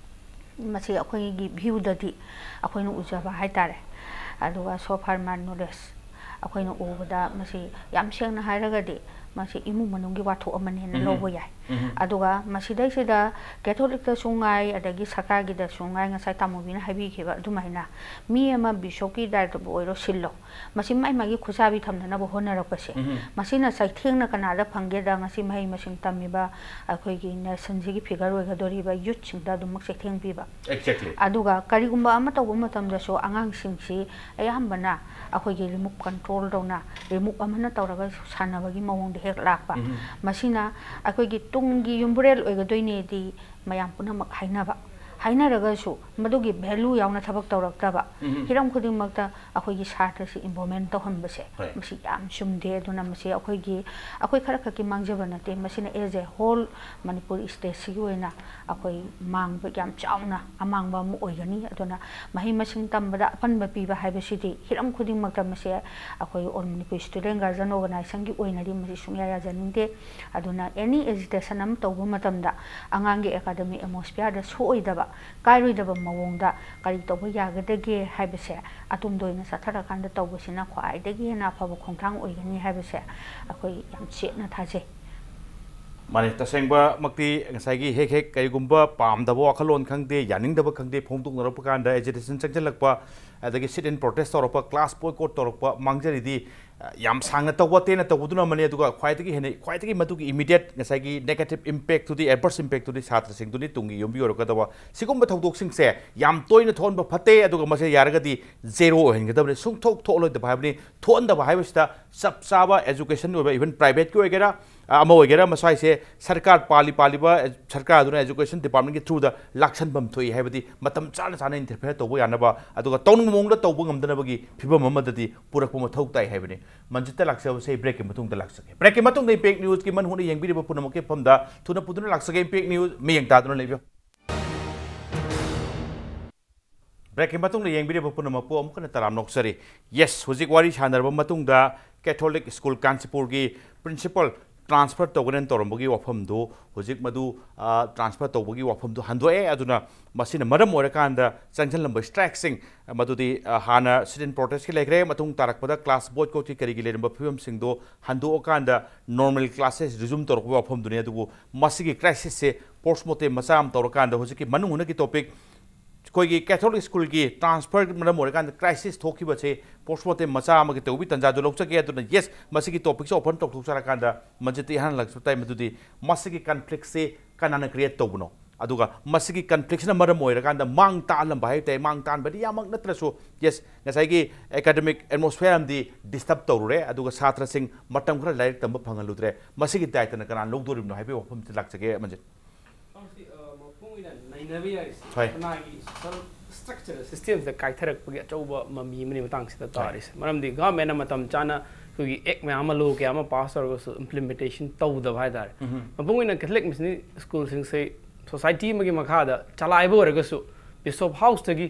ꯃꯁꯤ ꯑꯩꯈꯣꯏꯒꯤ ꯚ꯭ꯌꯨꯗꯗꯤ, ꯑꯩꯈꯣꯏꯅ ꯎꯖꯕ ꯍꯥꯏꯇꯥꯔꯦ, ꯑꯗꯨꯒ so far my knowledge ꯑꯩꯈꯣꯏꯅ ꯎꯕꯗ ꯃꯁꯤ ꯌꯥꯝ ꯁꯦꯡꯅ ꯍꯥꯏꯔꯒꯗꯤ ꯃꯁꯤ ꯏꯃꯨꯡ ꯃꯅꯨꯡꯒꯤ ꯋꯥꯊꯣꯛ ꯑꯃꯅꯦꯅ ꯎꯝꯍꯨꯝ꯫ ꯂꯧꯕ ꯌꯥꯏ꯫ ꯎꯝꯍꯨꯝ꯫ ꯑꯗꯨꯒ ꯃꯁꯤꯗꯩꯁꯤꯗ ꯀꯦꯊꯣꯂꯤꯛꯇꯁꯨ ꯉꯥꯏ, ꯑꯗꯒꯤ ꯁꯔꯀꯥꯔꯒꯤꯗꯁꯨ ꯉꯥꯏ, ꯉꯁꯥꯏ ꯇꯥꯃꯣꯕꯤꯅ ꯍꯥꯏꯕꯤꯈꯤꯕ ꯑꯗꯨꯃꯥꯏꯅ ꯃꯤ ꯑꯃ ꯕꯤꯁꯣꯞꯀꯤ ꯗꯥꯏꯔꯦꯛꯇꯕꯨ ꯑꯣꯏꯔꯣ ꯁꯤꯜꯂꯣ, ꯃꯁꯤ ꯃꯥꯏ ꯃꯥꯒꯤ ꯈꯨꯠꯁꯥꯕꯤ ꯊꯝꯅꯅꯕ ꯍꯣꯠꯅꯔꯛꯄꯁꯦ, ꯎꯝꯍꯨꯝ꯫ ꯃꯁꯤꯅ ꯆꯩꯊꯦꯡꯅ ꯀꯅꯥꯗ ꯐꯪꯒꯦꯗ, ꯉꯁꯤ ꯃꯍꯩ ꯃꯁꯤꯡ ꯇꯝꯃꯤꯕ ꯑꯩꯈꯣꯏꯒꯤ ꯅꯦꯁꯟꯁꯤꯒꯤ ꯐꯤꯒꯔ ꯑꯣꯏꯒꯗꯧꯔꯤꯕ ꯌꯨꯠꯁꯤꯡꯗ ꯑꯗꯨꯃꯛ ꯆꯩꯊꯦꯡ ꯄꯤꯕ꯫ Exactly꯫ ꯑꯗꯨꯒ ꯀꯔꯤꯒꯨꯝꯕ ꯑꯃ ꯇꯧꯕ ꯃꯇꯝꯗꯁꯨ ꯑꯉꯥꯡꯁꯤꯡꯁꯤ ꯑꯌꯥꯝꯕꯅ ꯑꯩꯈꯣꯏꯒꯤ ꯔꯤꯃꯣꯠ ꯀꯟꯇ꯭ꯔꯣꯜ ꯇꯧꯅ, ꯔꯤꯃꯣꯠ ꯑꯃꯅ ꯇꯧꯔꯒ ꯁꯥꯟꯅꯕꯒꯤ ꯃꯑꯣꯡꯗ ꯍꯦꯛ ꯂꯥꯛꯄ꯫ ꯃꯁꯤꯅ ꯑꯩꯈꯣꯏꯒꯤ ꯇꯨꯡꯒꯤ ꯌꯨꯝꯕꯨꯔꯦꯜ ꯑꯣꯏꯒꯗꯣꯏꯅꯦꯗꯤ ꯃꯌꯥꯝ ꯄꯨꯝꯅꯃꯛ ꯍꯥꯏꯅꯕ, ꯍꯥꯏꯅꯔꯒꯁꯨ ꯃꯗꯨꯒꯤ value ꯌꯥꯎꯅ ꯊꯕꯛ ꯇꯧꯔꯛꯇꯕ, ꯍꯤꯔꯝ ꯈꯨꯗꯤꯡꯃꯛꯇ ꯑꯩꯈꯣꯏꯒꯤ ꯁꯥꯇ꯭ꯔꯁꯤ involvement ꯇꯧꯍꯟꯕꯁꯦ, ꯍꯣꯏ꯫ ꯃꯁꯤ ꯌꯥꯝ ꯆꯨꯝꯗꯦ꯫ ꯑꯗꯨꯅ ꯃꯁꯤ ꯑꯩꯈꯣꯏꯒꯤ, ꯑꯩꯈꯣꯏ ꯈꯔ ꯈꯛꯀꯤ ꯃꯥꯡꯖꯕ ꯅꯠꯇꯦ, ꯃꯁꯤꯅ as a whole ꯃꯅꯤꯄꯨꯔ stateꯁꯤꯒꯤ ꯑꯣꯏꯅ ꯑꯩꯈꯣꯏ ꯃꯥꯡꯕ ꯌꯥꯝ ꯆꯥꯎꯅ ꯑꯃꯥꯡꯕ ꯑꯃ ꯑꯣꯏꯒꯅꯤ꯫ ꯑꯗꯨꯅ ꯃꯍꯩ ꯃꯁꯤꯡ ꯇꯝꯕꯗ ꯑꯄꯟꯕ ꯄꯤꯕ ꯍꯥꯏꯕꯁꯤꯗꯤ ꯍꯤꯔꯝ ꯈꯨꯗꯤꯡꯃꯛꯇ ꯃꯁꯤ ꯑꯩꯈꯣꯏ All Manipur Student Guardian Organizationꯒꯤ ꯑꯣꯏꯅꯗꯤ ꯃꯁꯤ ꯁꯨꯡꯌꯥ ꯌꯥꯖꯅꯤꯡꯗꯦ꯫ ꯑꯗꯨꯅ any agitation ꯑꯃ ꯇꯧꯕ ꯃꯇꯝꯗ ꯑꯉꯥꯡꯒꯤ academic atmosphereꯗ ꯁꯣꯛꯑꯣꯏꯗꯕ, ꯀꯥꯏꯔꯣꯏꯗꯕ ꯃꯑꯣꯡꯗ ꯀꯔꯤ ꯇꯧꯕ ꯌꯥꯒꯗꯒꯦ ꯍꯥꯏꯕꯁꯦ ꯑꯗꯣꯝꯗ ꯑꯣꯏꯅ ꯆꯠꯊꯔꯀꯥꯟꯗ ꯇꯧꯕꯁꯤꯅ ꯈ꯭ꯋꯥꯏꯗꯒꯤ ꯍꯦꯟꯅ ꯑꯐꯕ ꯈꯣꯡꯊꯥꯡ ꯑꯣꯏꯒꯅꯤ ꯍꯥꯏꯕꯁꯦ ꯑꯩꯈꯣꯏ ꯌꯥꯝ ꯆꯦꯠꯅ ꯊꯥꯖꯩ꯫ ꯃꯥꯅꯦ, ꯇꯁꯦꯡꯕꯃꯛꯇꯤ ꯉꯁꯥꯏꯒꯤ ꯍꯦꯛ ꯍꯦꯛ ꯀꯔꯤꯒꯨꯝꯕ ꯄꯥꯝꯗꯕ ꯋꯥꯈꯜꯂꯣꯟ ꯈꯪꯗꯦ, ꯌꯥꯅꯤꯡꯗꯕ ꯈꯪꯗꯦ ꯐꯣꯡꯗꯣꯛꯅꯔꯛꯄ ꯀꯥꯟꯗ agitation ꯆꯪꯁꯤꯜꯂꯛꯄ, ꯑꯗꯒꯤ sit in protest ꯇꯧꯔꯛꯄ, class boycott ꯇꯧꯔꯛꯄ ꯃꯥꯡꯖꯔꯤꯗꯤ, ꯑ, ꯌꯥꯝ ꯁꯥꯡꯅ ꯇꯧꯕ, ꯇꯦꯟꯅ ꯇꯧꯕꯗꯨꯅ ꯑꯃꯅꯤ, ꯑꯗꯨꯒ ꯈ꯭ꯋꯥꯏꯗꯒꯤ ꯍꯦꯟꯅ, ꯈ꯭ꯋꯥꯏꯗꯒꯤ ꯃꯗꯨꯒꯤ immediate ꯉꯁꯥꯏꯒꯤ negative impactꯇꯨꯗꯤ, adverse impactꯇꯨꯗꯤ ꯁꯥꯇ꯭ꯔꯁꯤꯡꯗꯨꯅꯤ ꯇꯨꯡꯒꯤ ꯌꯨꯝꯕꯤ ꯑꯣꯏꯔꯛꯀꯗꯕ꯫ ꯁꯤꯒꯨꯝꯕ ꯊꯧꯗꯣꯛꯁꯤꯡꯁꯦ ꯌꯥꯝ ꯇꯣꯏꯅ ꯊꯣꯛꯍꯟꯕ ꯐꯠꯇꯦ, ꯑꯗꯨꯒ ꯃꯁꯤ ꯌꯥꯔꯒꯗꯤ zero ꯑꯣꯏꯍꯟꯒꯗꯕꯅꯤ, ꯁꯨꯡꯊꯣꯛ ꯊꯣꯛꯍꯜꯂꯣꯏꯗꯕ ꯍꯥꯏꯕꯅꯤ꯫ ꯊꯣꯛꯍꯟꯗꯕ ꯍꯥꯏꯕꯁꯤꯗ ꯆꯞ ꯆꯥꯕ education ꯑꯣꯏꯕ, even privateꯀꯤ ꯑꯣꯏꯒꯦꯔꯥ, ꯑ, ꯑꯃ ꯑꯣꯏꯒꯦꯔꯥ, ꯃꯁꯥꯏꯁꯦ ꯁꯔꯀꯥꯔ ꯄꯥꯜꯂꯤ ꯄꯥꯜꯂꯤꯕ, ꯑ, ꯁꯔꯀꯥꯔ ꯑꯗꯨꯅ education departmentꯀꯤ throughꯗ ꯂꯥꯛꯁꯟꯐꯝ ꯊꯣꯛꯏ ꯍꯥꯏꯕꯗꯤ ꯃꯇꯝ ꯆꯥꯅ ꯆꯥꯅ interfere ꯇꯧꯕ ꯌꯥꯅꯕ, ꯑꯗꯨꯒ ꯇꯧꯅꯤꯡꯕ ꯃꯑꯣꯡꯗ ꯇꯧꯕ ꯉꯝꯗꯅꯕꯒꯤ ꯐꯤꯕꯝ ꯑꯃꯗꯗꯤ ꯄꯨꯔꯛꯄ ꯃꯊꯧ ꯇꯥꯏ ꯍꯥꯏꯕꯅꯤ꯫ ꯃꯟꯖꯤꯠꯇ ꯂꯥꯛꯆꯕꯁꯦ breakꯀꯤ ꯃꯇꯨꯡꯗ ꯂꯥꯛꯆꯒꯦ꯫ Breakꯀꯤ ꯃꯇꯨꯡꯗ Impact Newsꯀꯤ ꯃꯟ ꯍꯨꯅ ꯌꯦꯡꯕꯤꯔꯤꯕ ꯄꯨꯝꯅꯃꯛꯀꯤ ꯃꯐꯝꯗ ꯊꯨꯅ ꯄꯨꯗꯨꯅ ꯂꯥꯛꯆꯒꯦ꯫ Impact News ꯃꯤꯠꯌꯦꯡ ꯇꯥꯗꯨꯅ ꯂꯩꯕꯤꯌꯨ꯫ Breakꯀꯤ ꯃꯇꯨꯡꯗ ꯌꯦꯡꯕꯤꯔꯤꯕ ꯄꯨꯝꯅꯃꯛꯄꯨ ꯑꯃꯨꯛ ꯍꯟꯅ ꯇꯔꯥꯝꯅ ꯑꯣꯛꯆꯔꯤ꯫ Yes, ꯍꯧꯖꯤꯛ ꯋꯥꯔꯤ ꯁꯥꯟꯅꯔꯕ ꯃꯇꯨꯡꯗ Catholic School ꯀꯥꯟꯆꯤꯄꯨꯔꯒꯤ principal transfer ꯇꯧꯒꯅꯦꯅ ꯇꯧꯔꯝꯕꯒꯤ ꯋꯥꯐꯝꯗꯨ ꯍꯧꯖꯤꯛ ꯃꯗꯨ, ꯑ, transfer ꯇꯧꯕꯒꯤ ꯋꯥꯐꯝꯗꯨ ꯍꯟꯗꯣꯛꯑꯦ꯫ ꯑꯗꯨꯅ ꯃꯁꯤꯅ ꯃꯔꯝ ꯑꯣꯏꯔꯀꯥꯟꯗ ꯆꯪꯁꯤꯜꯂꯝꯕ strikeꯁꯤꯡ ꯃꯗꯨꯗꯤ, ꯑ, ꯍꯥꯟꯅ sit in protestꯀꯤ ꯂꯩꯈ꯭ꯔꯦ, ꯃꯇꯨꯡ ꯇꯥꯔꯛꯄꯗ class boycottꯀꯤ ꯀꯔꯤꯒꯤ ꯂꯩꯔꯝꯕ ꯐꯤꯕꯝꯁꯤꯡꯗꯣ ꯍꯟꯗꯣꯛꯑꯀꯥꯟꯗ normal classes resume ꯇꯧꯔꯛꯄꯒꯤ ꯋꯥꯐꯝꯗꯨꯅꯤ꯫ ꯑꯗꯨꯕꯨ ꯃꯁꯤꯒꯤ crisisꯁꯦ post mortem ꯃꯆꯥ ꯑꯃ ꯇꯧꯔꯀꯥꯟꯗ ꯍꯧꯖꯤꯛꯀꯤ ꯃꯅꯨꯡ ꯍꯨꯠꯅꯒꯤ topic ꯑꯩꯈꯣꯏꯒꯤ Catholic Schoolꯒꯤ transfer ꯃꯔꯝ ꯑꯣꯏꯔꯀꯥꯟꯗ crisis ꯊꯣꯛꯈꯤꯕꯁꯦ post mortem ꯃꯆꯥ ꯑꯃꯒꯤ ꯇꯧꯕꯒꯤ ꯇꯥꯟꯖꯥꯗꯨ ꯂꯧꯖꯒꯦ꯫ ꯑꯗꯨꯅ yes, ꯃꯁꯤꯒꯤ topicꯁꯦ open ꯇꯧꯊꯣꯛꯆꯔꯀꯥꯟꯗ ꯃꯟꯖꯤꯠꯇ ꯏꯍꯥꯟ ꯍꯥꯟꯅ ꯂꯥꯛꯆꯕ ꯇꯥꯏ, ꯃꯗꯨꯗꯤ ꯃꯁꯤꯒꯤ conflictꯁꯦ ꯀꯅꯥꯅ create ꯇꯧꯕꯅꯣ? ꯑꯗꯨꯒ ꯃꯁꯤꯒꯤ ꯀꯟꯐ꯭ꯂꯤꯛꯁꯤꯅ ꯃꯔꯝ ꯑꯣꯏꯔꯀꯥꯟꯗ ꯃꯥꯡ ꯇꯥꯛꯍꯜꯂꯝꯕ ꯍꯥꯏꯕ ꯇꯥꯏ꯫ ꯃꯥꯡ ꯇꯥꯛꯍꯟꯕꯗꯤ ꯌꯥꯝꯃꯛ ꯅꯠꯇ꯭ꯔꯁꯨ, ꯌꯦꯁ, ꯉꯁꯥꯏꯒꯤ ꯑꯦꯀꯥꯗꯃꯤꯛ ꯑꯦꯠꯃꯣꯁꯐꯤꯌꯔ ꯑꯃꯗꯤ ꯗꯤꯁꯇꯔꯕ ꯇꯧꯔꯨꯔꯦ, ꯑꯗꯨꯒ ꯁꯥꯇ꯭ꯔꯁꯤꯡ ꯃꯇꯝ ꯈꯔ ꯂꯥꯏꯔꯤꯛ ꯇꯝꯕ ꯐꯪꯍꯜꯂꯨꯗ꯭ꯔꯦ꯫ ꯃꯁꯤꯒꯤ ꯗꯥꯏꯇꯅ ꯀꯅꯥꯅ ꯂꯧꯗꯣꯔꯤꯕꯅꯣ ꯍꯥꯏꯕꯒꯤ ꯋꯥꯐꯝꯁꯤ ꯂꯥꯛꯆꯒꯦ, ꯃꯟꯖꯤꯠ꯫ ꯃꯁꯤ, ꯑ, ꯃꯄꯨꯡ ꯑꯣꯏꯅ ꯅꯩꯅꯕ ꯌꯥꯔꯤꯁꯦ ꯍꯣꯏ꯫ ꯀꯅꯥꯒꯤ ꯁꯣꯁꯤꯌꯦꯜ ꯁ꯭ꯇ꯭ꯔꯛꯆꯔ ꯁꯤꯁꯇꯦꯝꯁꯤꯗ ꯀꯥꯏꯊꯔꯛꯄꯒꯤ ꯑꯆꯧꯕ ꯃꯃꯤ ꯑꯃꯅꯤ ꯃꯇꯥꯡꯁꯤꯗ ꯍꯣꯏ꯫ ꯇꯥꯔꯤꯁꯦ꯫ ꯃꯔꯝꯗꯤ ꯒꯚꯔꯟꯃꯦꯟꯅ ꯃꯇꯝ ꯆꯥꯅ ꯑꯩꯈꯣꯏꯒꯤ ꯑꯦꯛ ꯃꯌꯥꯝ ꯑꯃ, ꯂꯣ ꯀꯌꯥ ꯑꯃ ꯄꯥꯁ ꯇꯧꯔꯒꯁꯨ ꯏꯝꯄ꯭ꯂꯤꯃꯦꯟꯇꯦꯁꯟ ꯇꯧꯗꯕ ꯍꯥꯏꯇꯥꯔꯦ꯫ ꯎꯝ꯫ ꯃꯄꯨꯡ ꯑꯣꯏꯅ ꯀꯦꯊꯂꯤꯛ ꯃꯤꯁꯅꯔꯤ ꯁ꯭ꯀꯨꯜꯁꯤꯡꯁꯦ ꯁꯣꯁꯥꯏꯇꯤ ꯑꯃꯒꯤ ꯃꯈꯥꯗ ꯆꯂꯥꯏꯕ ꯑꯣꯏꯔꯒꯁꯨ, ꯕꯤꯁꯣꯞ ꯍꯥꯎꯁꯇꯒꯤ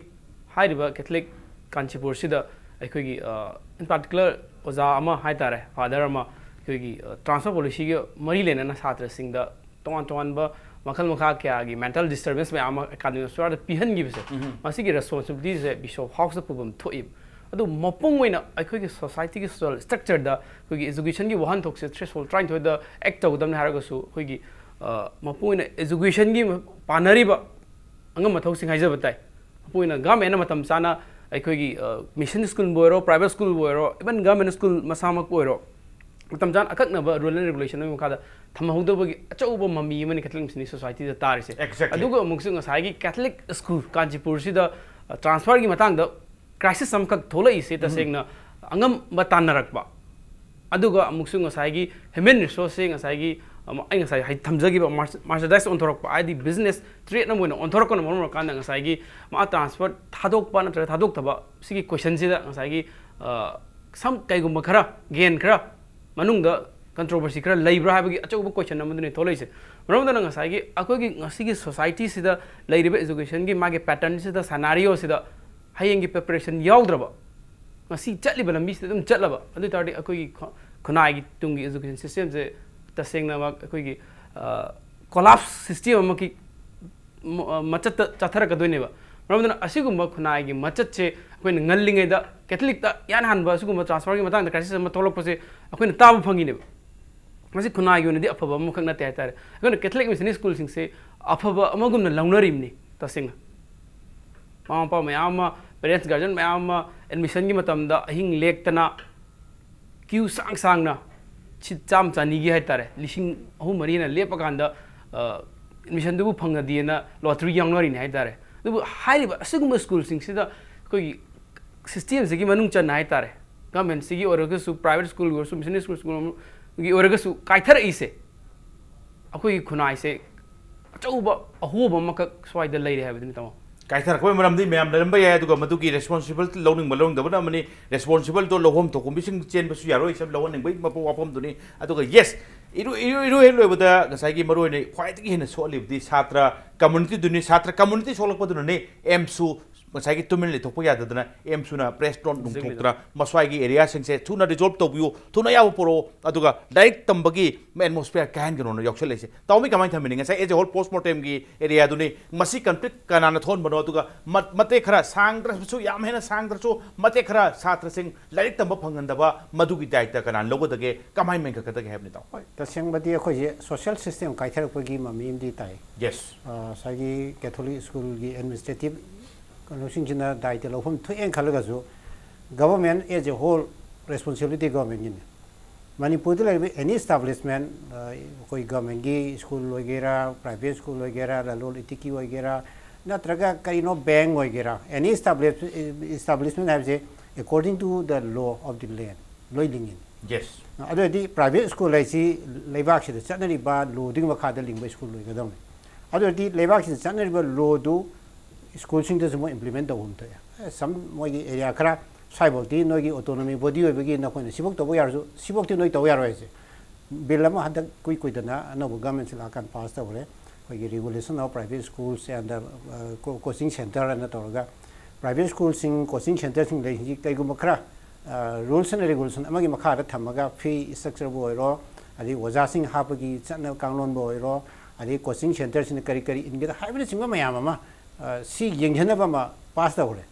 ꯍꯥꯏꯔꯤꯕ ꯀꯦꯊꯂꯤꯛ ꯀꯥꯟꯆꯤꯄꯨꯔꯁꯤꯗ ꯑꯩꯈꯣꯏꯒꯤ, ꯑ, in particular ꯑꯣꯖꯥ ꯑꯃ ꯍꯥꯏꯇꯥꯔꯦ, ꯐꯥꯗꯔ ꯑꯃ, ꯑꯩꯈꯣꯏꯒꯤ, ꯑ, ꯇ꯭ꯔꯥꯟꯁꯐꯔ ꯄꯣꯂꯤꯁꯤꯒ ꯃꯔꯤ ꯂꯩꯅꯅ ꯁꯥꯇ꯭ꯔꯁꯤꯡꯗ ꯇꯣꯉꯥꯟ ꯇꯣꯉꯥꯟꯕ ꯃꯈꯜ ꯃꯈꯥ ꯀꯌꯥꯒꯤ ꯃꯦꯟꯇꯦꯜ ꯗꯤꯁꯇꯔꯕꯦꯟꯁ ꯃꯌꯥꯝ ꯑꯃ ꯑꯦꯀꯥꯗꯃꯤꯛ ꯑꯦꯠꯃꯣꯁꯐꯤꯌꯔꯗ ꯄꯤꯍꯟꯈꯤꯕꯁꯦ, ꯎꯝ꯫ ꯃꯁꯤꯒꯤ ꯔꯦꯁꯄꯣꯟꯁꯤꯕꯤꯂꯤꯇꯤꯁꯦ ꯕꯤꯁꯣꯞ ꯍꯥꯎꯁꯇ ꯄꯨꯐꯝ ꯊꯣꯛꯏꯕ꯫ ꯑꯗꯨ ꯃꯄꯨꯡ ꯑꯣꯏꯅ ꯑꯩꯈꯣꯏꯒꯤ ꯁꯣꯁꯥꯏꯇꯤꯒꯤ ꯁꯣꯁꯤꯌꯦꯜ ꯁ꯭ꯇ꯭ꯔꯛꯆꯔꯗ ꯑꯩꯈꯣꯏꯒꯤ ꯑꯦꯖꯨꯀꯦꯁꯟꯒꯤ ꯋꯥꯍꯟꯊꯣꯛꯁꯦ ꯊ꯭ꯔꯦꯁꯍꯣꯜ ꯇꯔꯥꯅꯤꯊꯣꯏꯗ ꯑꯦꯛ ꯇꯧꯒꯗꯕꯅꯤ ꯍꯥꯏꯔꯒꯁꯨ, ꯑꯩꯈꯣꯏꯒꯤ, ꯑ, ꯃꯄꯨꯡ ꯑꯣꯏꯅ ꯑꯦꯖꯨꯀꯦꯁꯟꯒꯤ ꯄꯥꯟꯅꯔꯤꯕ ꯑꯉꯝ ꯑꯊꯧꯁꯤꯡ ꯍꯥꯏꯖꯕ ꯇꯥꯏ꯫ ꯃꯄꯨꯡ ꯑꯣꯏꯅ ꯒꯚꯔꯟꯃꯦꯟꯅ ꯃꯇꯝ ꯆꯥꯅ ꯑꯩꯈꯣꯏꯒꯤ, ꯑ, ꯃꯤꯁꯟ ꯁ꯭ꯀꯨꯜꯕꯨ ꯑꯣꯏꯔꯣ, ꯄ꯭ꯔꯥꯏꯚꯦꯠ ꯁ꯭ꯀꯨꯜꯕꯨ ꯑꯣꯏꯔꯣ, ꯏꯚꯟ ꯒꯚꯔꯟꯃꯦꯟ ꯁ꯭ꯀꯨꯜ ꯃꯁꯥꯃꯛꯄꯨ ꯑꯣꯏꯔꯣ, ꯃꯇꯝ ꯆꯥꯅ ꯑꯀꯛꯅꯕ ꯔꯨꯜ ꯑꯦꯟ ꯔꯦꯒꯨꯂꯦꯁꯟ ꯑꯃꯒꯤ ꯃꯈꯥꯗ ꯊꯝꯍꯧꯗꯕꯒꯤ ꯑꯆꯧꯕ ꯃꯃꯤ ꯑꯃꯅꯤ ꯀꯦꯊꯂꯤꯛ ꯃꯤꯁꯅꯔꯤ ꯁꯣꯁꯥꯏꯇꯤꯗ ꯇꯥꯔꯤꯁꯦ꯫ Exactly. ꯑꯗꯨꯒ ꯑꯃꯨꯛꯁꯨ ꯉꯁꯥꯏꯒꯤ ꯀꯦꯊꯂꯤꯛ ꯁ꯭ꯀꯨꯜ ꯀꯥꯟꯆꯤꯄꯨꯔꯁꯤꯗ, ꯑ, ꯇ꯭ꯔꯥꯟꯁꯐꯔꯒꯤ ꯃꯇꯥꯡꯗ ꯀ꯭ꯔꯥꯏꯁꯤꯁ ꯑꯃꯈꯛ ꯊꯣꯛꯂꯛꯏꯁꯦ ꯎꯝ꯫ ꯇꯁꯦꯡꯅ ꯑꯉꯝꯕ ꯇꯥꯟꯅꯔꯛꯄ꯫ ꯑꯗꯨꯒ ꯑꯃꯨꯛꯁꯨ ꯉꯁꯥꯏꯒꯤ ꯍ꯭ꯌꯨꯃꯦꯟ ꯔꯤꯁꯣꯔꯁꯁꯦ ꯉꯁꯥꯏꯒꯤ, ꯑꯃ, ꯑꯩ ꯉꯁꯥꯏ ꯍꯥꯏ-, ꯊꯝꯖꯈꯤꯕ ꯃꯥꯔꯁ-, ꯃꯥꯔꯁꯔꯗꯥꯏꯁ ꯑꯣꯟꯊꯣꯔꯛꯄ, ꯍꯥꯏꯗꯤ ꯕꯤꯖꯤꯅꯦꯁ ꯇ꯭ꯔꯦꯠ ꯑꯃ ꯑꯣꯏꯅ ꯑꯣꯟꯊꯣꯔꯛꯄꯅ ꯃꯔꯝ ꯑꯣꯏꯔꯀꯥꯟꯗ ꯉꯁꯥꯏꯒꯤ ꯃꯥ ꯇ꯭ꯔꯥꯟꯁꯐꯔ ꯊꯥꯗꯣꯛꯄ ꯅꯠꯇ꯭ꯔꯒ ꯊꯥꯗꯣꯛꯇꯕ ꯁꯤꯒꯤ ꯀꯣꯏꯁꯟꯁꯤꯗ ꯉꯁꯥꯏꯒꯤ, ꯑ, ꯁꯝ ꯀꯩꯒꯨꯝꯕ ꯈꯔ, ꯒꯦꯟ ꯈꯔ ꯃꯅꯨꯡꯗ ꯀꯟꯇ꯭ꯔꯣꯚꯔꯁꯤ ꯈꯔ ꯂꯩꯕ꯭ꯔꯥ ꯍꯥꯏꯕꯒꯤ ꯑꯆꯧꯕ ꯀꯣꯏꯁꯟ ꯑꯃꯗꯨꯅꯤ ꯊꯣꯛꯂꯛꯏꯁꯦ꯫ ꯃꯔꯝ ꯑꯗꯨꯅ ꯉꯁꯥꯏꯒꯤ ꯑꯩꯈꯣꯏꯒꯤ ꯉꯁꯤꯒꯤ ꯁꯣꯁꯥꯏꯇꯤꯁꯤꯗ ꯂꯩꯔꯤꯕ ꯑꯦꯖꯨꯀꯦꯁꯟꯒꯤ ꯃꯥꯒꯤ ꯄꯦꯇꯔꯟꯁꯤꯗ, ꯁꯦꯅꯥꯔꯤꯑꯣꯁꯤꯗ ꯍꯌꯦꯡꯒꯤ ꯄ꯭ꯔꯤꯄꯦꯔꯦꯁꯟ ꯌꯥꯎꯗ꯭ꯔꯕ, ꯉꯁꯤ ꯆꯠꯂꯤꯕ ꯂꯝꯕꯤꯁꯤꯗ ꯑꯗꯨꯝ ꯆꯠꯂꯕ, ꯑꯗꯨ ꯑꯣꯏ ꯇꯥꯔꯗꯤ ꯑꯩꯈꯣꯏꯒꯤ ꯈꯨ-, ꯈꯨꯟꯅꯥꯏꯒꯤ ꯇꯨꯡꯒꯤ ꯑꯦꯖꯨꯀꯦꯁꯟ ꯁꯤꯁꯇꯦꯝꯁꯦ ꯇꯁꯦꯡꯅꯃꯛ ꯑꯩꯈꯣꯏꯒꯤ, ꯑ, ꯀꯣꯂꯥꯞꯁ ꯁꯤꯁꯇꯦꯝ ꯑꯃꯒꯤ ꯃ-, ꯑ, ꯃꯆꯠꯇ ꯆꯠꯊꯔꯛꯀꯗꯣꯏꯅꯦꯕ꯫ ꯃꯔꯝ ꯑꯗꯨꯅ ꯑꯁꯤꯒꯨꯝꯕ ꯈꯨꯟꯅꯥꯏꯒꯤ ꯃꯆꯠꯁꯦ ꯑꯩꯈꯣꯏꯅ ꯉꯜꯂꯤꯉꯩꯗ ꯀꯦꯊꯂꯤꯛꯇ ꯏꯍꯥꯟ ꯍꯥꯟꯕ ꯑꯁꯤꯒꯨꯝꯕ ꯇ꯭ꯔꯥꯟꯁꯐꯔꯒꯤ ꯃꯇꯥꯡꯗ ꯀ꯭ꯔꯥꯏꯁꯤꯁ ꯑꯃ ꯊꯣꯛꯂꯛꯄꯁꯦ ꯑꯩꯈꯣꯏꯅ ꯇꯥꯕ ꯐꯪꯉꯤꯅꯦꯕ꯫ ꯃꯁꯤ ꯈꯨꯟꯅꯥꯏꯒꯤ ꯑꯣꯏꯅꯗꯤ ꯑꯐꯕ ꯑꯃꯈꯛ ꯅꯠꯇꯦ ꯍꯥꯏꯇꯥꯔꯦ꯫ ꯑꯩꯈꯣꯏꯅ ꯀꯦꯊꯂꯤꯛ ꯃꯤꯁꯅꯔꯤ ꯁ꯭ꯀꯨꯜꯁꯤꯡꯁꯦ ꯑꯐꯕ ꯑꯃꯒꯨꯝꯅ ꯂꯧꯅꯔꯤꯕꯅꯤ ꯇꯁꯦꯡꯅ꯫ ꯃꯃꯥ ꯃꯄꯥ ꯃꯌꯥꯝ ꯑꯃ, ꯄꯦꯔꯦꯟꯠꯁ, ꯒꯥꯔꯖꯤꯌꯟ ꯃꯌꯥꯝ ꯑꯃ ꯑꯦꯗꯃꯤꯁꯟꯒꯤ ꯃꯇꯝꯗ ꯑꯍꯤꯡ ꯂꯦꯛꯇꯅ ꯀ꯭ꯌꯨ ꯁꯥꯡ ꯁꯥꯡꯅ ꯁꯤꯠ ꯆꯥꯝꯃ ꯆꯅꯤꯒꯤ ꯍꯥꯏꯇꯥꯔꯦ, ꯂꯤꯁꯤꯡ ꯑꯍꯨꯝ ꯃꯔꯤꯅ ꯂꯦꯞꯄꯀꯥꯟꯗ, ꯑ, ꯑꯦꯗꯃꯤꯁꯟꯗꯨꯕꯨ ꯐꯪꯉꯗꯤꯅ ꯂꯣꯇꯔꯤ ꯌꯥꯎꯅꯔꯤꯅꯤ ꯍꯥꯏꯇꯥꯔꯦ꯫ ꯑꯗꯨꯕꯨ ꯍꯥꯏꯔꯤꯕ ꯑꯁꯤꯒꯨꯝꯕ ꯁ꯭ꯀꯨꯜꯁꯤꯡꯁꯤꯗ ꯑꯩꯈꯣꯏꯒꯤ ꯁꯤꯁꯇꯦꯝꯁꯤꯒꯤ ꯃꯅꯨꯡ ꯆꯟꯅ ꯍꯥꯏꯇꯥꯔꯦ, ꯒꯚꯔꯟꯃꯦꯟꯠꯁꯤꯒꯤ ꯑꯣꯏꯔꯒꯁꯨ, ꯄ꯭ꯔꯥꯏꯚꯦꯠ ꯁ꯭ꯀꯨꯜ ꯑꯣꯏꯔꯁꯨ, ꯃꯤꯁꯟꯅꯔꯤ ꯁ꯭ꯀꯨꯜ, ꯁ꯭ꯀꯨꯜꯒꯤ ꯑꯣꯏꯔꯒꯁꯨ ꯀꯥꯏꯊꯔꯛꯏꯁꯦ, ꯑꯩꯈꯣꯏꯒꯤ ꯈꯨꯟꯅꯥꯏꯁꯦ ꯑꯆꯧꯕ ꯑꯍꯣꯕ ꯑꯃꯈꯛ ꯁ꯭ꯋꯥꯏꯗ ꯂꯩꯔꯦ ꯍꯥꯏꯕꯗꯨꯅꯤ, ꯇꯥꯃꯣ꯫ ꯀꯥꯏꯊꯔꯛꯄꯒꯤ ꯃꯔꯝꯗꯤ ꯃꯌꯥꯝ ꯂꯩꯔꯝꯕ ꯌꯥꯏ, ꯑꯗꯨꯒ ꯃꯗꯨꯒꯤ ꯔꯦꯁꯄꯣꯟꯁꯤꯕꯜ ꯂꯧꯅꯤꯡꯕ ꯂꯧꯅꯤꯡꯗꯕꯅ ꯑꯃꯅꯤ꯫ ꯔꯦꯁꯄꯣꯟꯁꯤꯕꯜꯗꯣ ꯂꯧꯐꯝ ꯊꯣꯛꯄ ꯃꯤꯁꯤꯡ ꯆꯦꯟꯕꯁꯨ ꯌꯥꯔꯣꯏ, ꯁꯤ ꯂꯧꯍꯟꯅꯤꯡꯕꯒꯤ ꯃꯄꯨ ꯋꯥꯐꯝꯗꯨꯅꯤ꯫ ꯑꯗꯨꯒ ꯌꯦꯁ, ꯏꯔꯨ, ꯏꯔꯨ, ꯏꯔꯨ ꯍꯦꯛ ꯂꯣꯏꯕꯗ ꯉꯁꯥꯏꯒꯤ ꯃꯔꯨꯑꯣꯏꯅ ꯈ꯭ꯋꯥꯏꯗꯒꯤ ꯍꯦꯟꯅ ꯁꯣꯛꯍꯜꯂꯤꯕꯗꯤ ꯁꯥꯇ꯭ꯔ ꯀꯝꯃꯨꯅꯤꯇꯤꯗꯨꯅꯤ꯫ ꯁꯥꯇ꯭ꯔ ꯀꯝꯃꯨꯅꯤꯇꯤ ꯁꯣꯛꯂꯛꯄꯗꯨꯅꯅꯤ ꯑꯦꯝꯁꯨ ꯉꯁꯥꯏꯒꯤ ꯇꯨꯃꯤꯟ ꯂꯩꯊꯣꯛꯄ ꯌꯥꯗꯗꯅ ꯑꯦꯝꯁꯨꯅ ꯄ꯭ꯔꯦꯁ ꯅꯣꯠ ꯅꯨꯡꯊꯣꯛꯇꯅ ꯃꯁ꯭ꯋꯥꯏꯒꯤ ꯑꯦꯔꯤꯌꯥꯁꯤꯡꯁꯦ ꯊꯨꯅ ꯔꯤꯖꯣꯜꯕ ꯇꯧꯕꯤꯌꯨ, ꯊꯨꯅ ꯑꯌꯥꯕ ꯄꯨꯔꯛꯑꯣ, ꯑꯗꯨꯒ ꯂꯥꯏꯔꯤꯛ ꯇꯝꯕꯒꯤ ꯑꯦꯠꯃꯣꯁꯐꯤꯌꯔ ꯀꯥꯏꯍꯟꯒꯅꯣꯅ ꯌꯥꯎꯁꯜꯂꯛꯏꯁꯦ꯫ ꯇꯥꯎꯃꯤ ꯀꯃꯥꯏꯅ ꯊꯝꯕꯤꯅꯤ? ꯉꯁꯥꯏ ꯑꯦꯖ ꯑꯦ ꯍꯣꯜ ꯄꯣꯁ ꯃꯣꯔꯇꯦꯝꯒꯤ ꯑꯦꯔꯤꯌꯥꯗꯨꯅꯤ, ꯃꯁꯤ ꯀꯟꯐ꯭ꯂꯤꯛ ꯀꯅꯥꯅ ꯊꯣꯛꯍꯟꯕꯅꯣ? ꯑꯗꯨꯒ ꯃ-, ꯃꯇꯦꯛ ꯈꯔ ꯁꯥꯡꯗ꯭ꯔꯁꯨ, ꯌꯥꯝ ꯍꯦꯟꯅ ꯁꯥꯡꯗ꯭ꯔꯁꯨ, ꯃꯇꯦꯛ ꯈꯔ ꯁꯥꯇ꯭ꯔꯁꯤꯡ ꯂꯥꯏꯔꯤꯛ ꯇꯝꯕ ꯐꯪꯍꯟꯗꯕ, ꯃꯗꯨꯒꯤ ꯗꯥꯏꯇ ꯀꯅꯥꯅ ꯂꯧꯒꯗꯒꯦ, ꯀꯃꯥꯏꯅ ꯃꯦꯟꯈꯠꯀꯗꯒꯦ ꯍꯥꯏꯕꯅꯤ, ꯇꯥꯎ꯫ ꯍꯣꯏ, ꯇꯁꯦꯡꯕꯗꯤ ꯑꯩꯈꯣꯏꯁꯦ ꯁꯣꯁꯤꯌꯦꯜ ꯁꯤꯁꯇꯦꯝ ꯀꯥꯏꯊꯔꯛꯄꯒꯤ ꯃꯃꯤ ꯑꯃꯗꯤ ꯇꯥꯏ꯫ ꯌꯦꯁ꯫ ꯑ, ꯉꯁꯥꯏꯒꯤ ꯀꯦꯊꯣꯂꯤꯛ ꯁ꯭ꯀꯨꯜꯒꯤ ꯑꯦꯗꯃꯤꯅꯤꯁꯇ꯭ꯔꯦꯇꯤꯞ ꯀꯩꯅꯣꯁꯤꯡꯁꯤꯅ ꯗꯥꯏꯇ ꯂꯧꯐꯝ ꯊꯣꯛꯑꯦꯅ ꯈꯜꯂꯒꯁꯨ, government as a whole responsibility ꯒꯚꯔꯟꯃꯦꯟꯠꯀꯤꯅꯤ꯫ ꯃꯅꯤꯄꯨꯔꯗ ꯂꯩꯔꯤꯕ ꯑꯦꯅꯤ ꯏꯁꯇꯥꯕ꯭ꯂꯤꯁꯃꯦꯟꯠ, ꯑ, ꯑꯩꯈꯣꯏ ꯒꯚꯔꯟꯃꯦꯟꯠꯀꯤ ꯁ꯭ꯀꯨꯜ ꯑꯣꯏꯒꯦꯔꯥ, ꯄ꯭ꯔꯥꯏꯚꯦꯠ ꯁ꯭ꯀꯨꯜ ꯑꯣꯏꯒꯦꯔꯥ, ꯂꯂꯣꯟ ꯏꯇꯤꯛꯀꯤ ꯑꯣꯏꯒꯦꯔꯥ, ꯅꯠꯇ꯭ꯔꯒ ꯀꯔꯤꯅꯣ, ꯕꯦꯡꯛ ꯑꯣꯏꯒꯦꯔꯥ, ꯑꯦꯅꯤ ꯏꯁꯇꯥꯕ꯭ꯂꯤꯁ-, ꯏꯁꯇꯥꯕ꯭ꯂꯤꯁꯃꯦꯟꯠ ꯍꯥꯏꯕꯁꯦ according to the law of the land ꯂꯣꯏ ꯂꯤꯡꯉꯤꯅꯤ꯫ ꯌꯦꯁ꯫ ꯑꯗꯨ ꯑꯣꯏꯔꯗꯤ ꯄ꯭ꯔꯥꯏꯚꯦꯠ ꯁ꯭ꯀꯨꯜ ꯍꯥꯏꯁꯤ ꯂꯩꯕꯥꯛꯁꯤꯗ ꯆꯠꯅꯔꯤꯕ ꯂꯣꯗꯨꯒꯤ ꯃꯈꯥꯗ ꯂꯤꯡꯕ ꯁ꯭ꯀꯨꯜ ꯑꯣꯏꯒꯗꯕꯅꯤ꯫ ꯑꯗꯨ ꯑꯣꯏꯔꯗꯤ ꯂꯩꯕꯥꯛꯁꯤꯗ ꯆꯠꯅꯔꯤꯕ ꯂꯣꯗꯨ ꯁ꯭ꯀꯨꯜꯁꯤꯡꯗꯁꯨ ꯃꯣꯏ ꯏꯝꯄ꯭ꯂꯤꯃꯦꯟꯠ ꯇꯧꯐꯝ ꯊꯣꯛꯑꯦ꯫ ꯑꯦ, ꯁꯝ ꯃꯣꯏꯒꯤ ꯑꯦꯔꯤꯌꯥ ꯈꯔ ꯁ꯭ꯋꯥꯏꯐꯥꯎꯗꯤ ꯅꯣꯏꯒꯤ ꯑꯣꯇꯣꯅꯣꯃꯤ ꯕꯣꯗꯤ ꯑꯣꯏꯕꯒꯤ ꯅꯈꯣꯏꯅ ꯁꯤꯐꯧ ꯇꯧꯕ ꯌꯥꯔꯁꯨ, ꯁꯤꯐꯧꯗꯤ ꯅꯣꯏ ꯇꯧꯕ ꯌꯥꯔꯣꯏ ꯍꯥꯏꯁꯦ꯫ ꯕꯤꯜ ꯑꯃ ꯍꯟꯗꯛ ꯀꯨꯏ ꯀꯨꯏꯗꯅ ꯑꯅꯧꯕ ꯒꯚꯔꯟꯃꯦꯟꯠꯁꯤ ꯂꯥꯛꯑꯀꯥꯟꯗ ꯄꯥꯁ ꯇꯧꯈ꯭ꯔꯦ, ꯑꯩꯈꯣꯏꯒꯤ Regulation of Private Schools and the, uh, Co-, Coaching Centre ꯍꯥꯏꯅ ꯇꯧꯔꯒ, ꯄ꯭ꯔꯥꯏꯚꯦꯠ ꯁ꯭ꯀꯨꯜꯁꯤꯡ, ꯀꯣꯆꯤꯡ ꯁꯦꯟꯇꯔꯁꯤꯡ ꯂꯩꯔꯤꯁꯤ ꯀꯩꯒꯨꯝꯕ ꯈꯔ, ꯑ, ꯔꯨꯜꯁ ꯑꯦꯟ ꯔꯤꯒꯨꯂꯦꯁꯟ ꯑꯃꯒꯤ ꯃꯈꯥꯗ ꯊꯝꯃꯒ ꯐꯤ ꯏꯁꯇ꯭ꯔꯛꯆꯔꯕꯨ ꯑꯣꯏꯔꯣ, ꯑꯗꯩ ꯑꯣꯖꯥꯁꯤꯡ ꯍꯥꯞꯄꯒꯤ ꯆꯠꯅ ꯀꯥꯡꯂꯣꯟꯕꯨ ꯑꯣꯏꯔꯣ, ꯑꯗꯩ ꯀꯣꯆꯤꯡ ꯁꯦꯟꯇꯔꯁꯤꯅ ꯀꯔꯤ ꯀꯔꯤ ꯏꯟꯒꯗ ꯍꯥꯏꯕꯅꯆꯤꯡꯕ ꯃꯌꯥꯝ ꯑꯃ, ꯑ, ꯁꯤ ꯌꯦꯡꯁꯤꯟꯅꯕ ꯑꯃ ꯄꯥꯁ ꯇꯧꯈ꯭ꯔꯦ꯫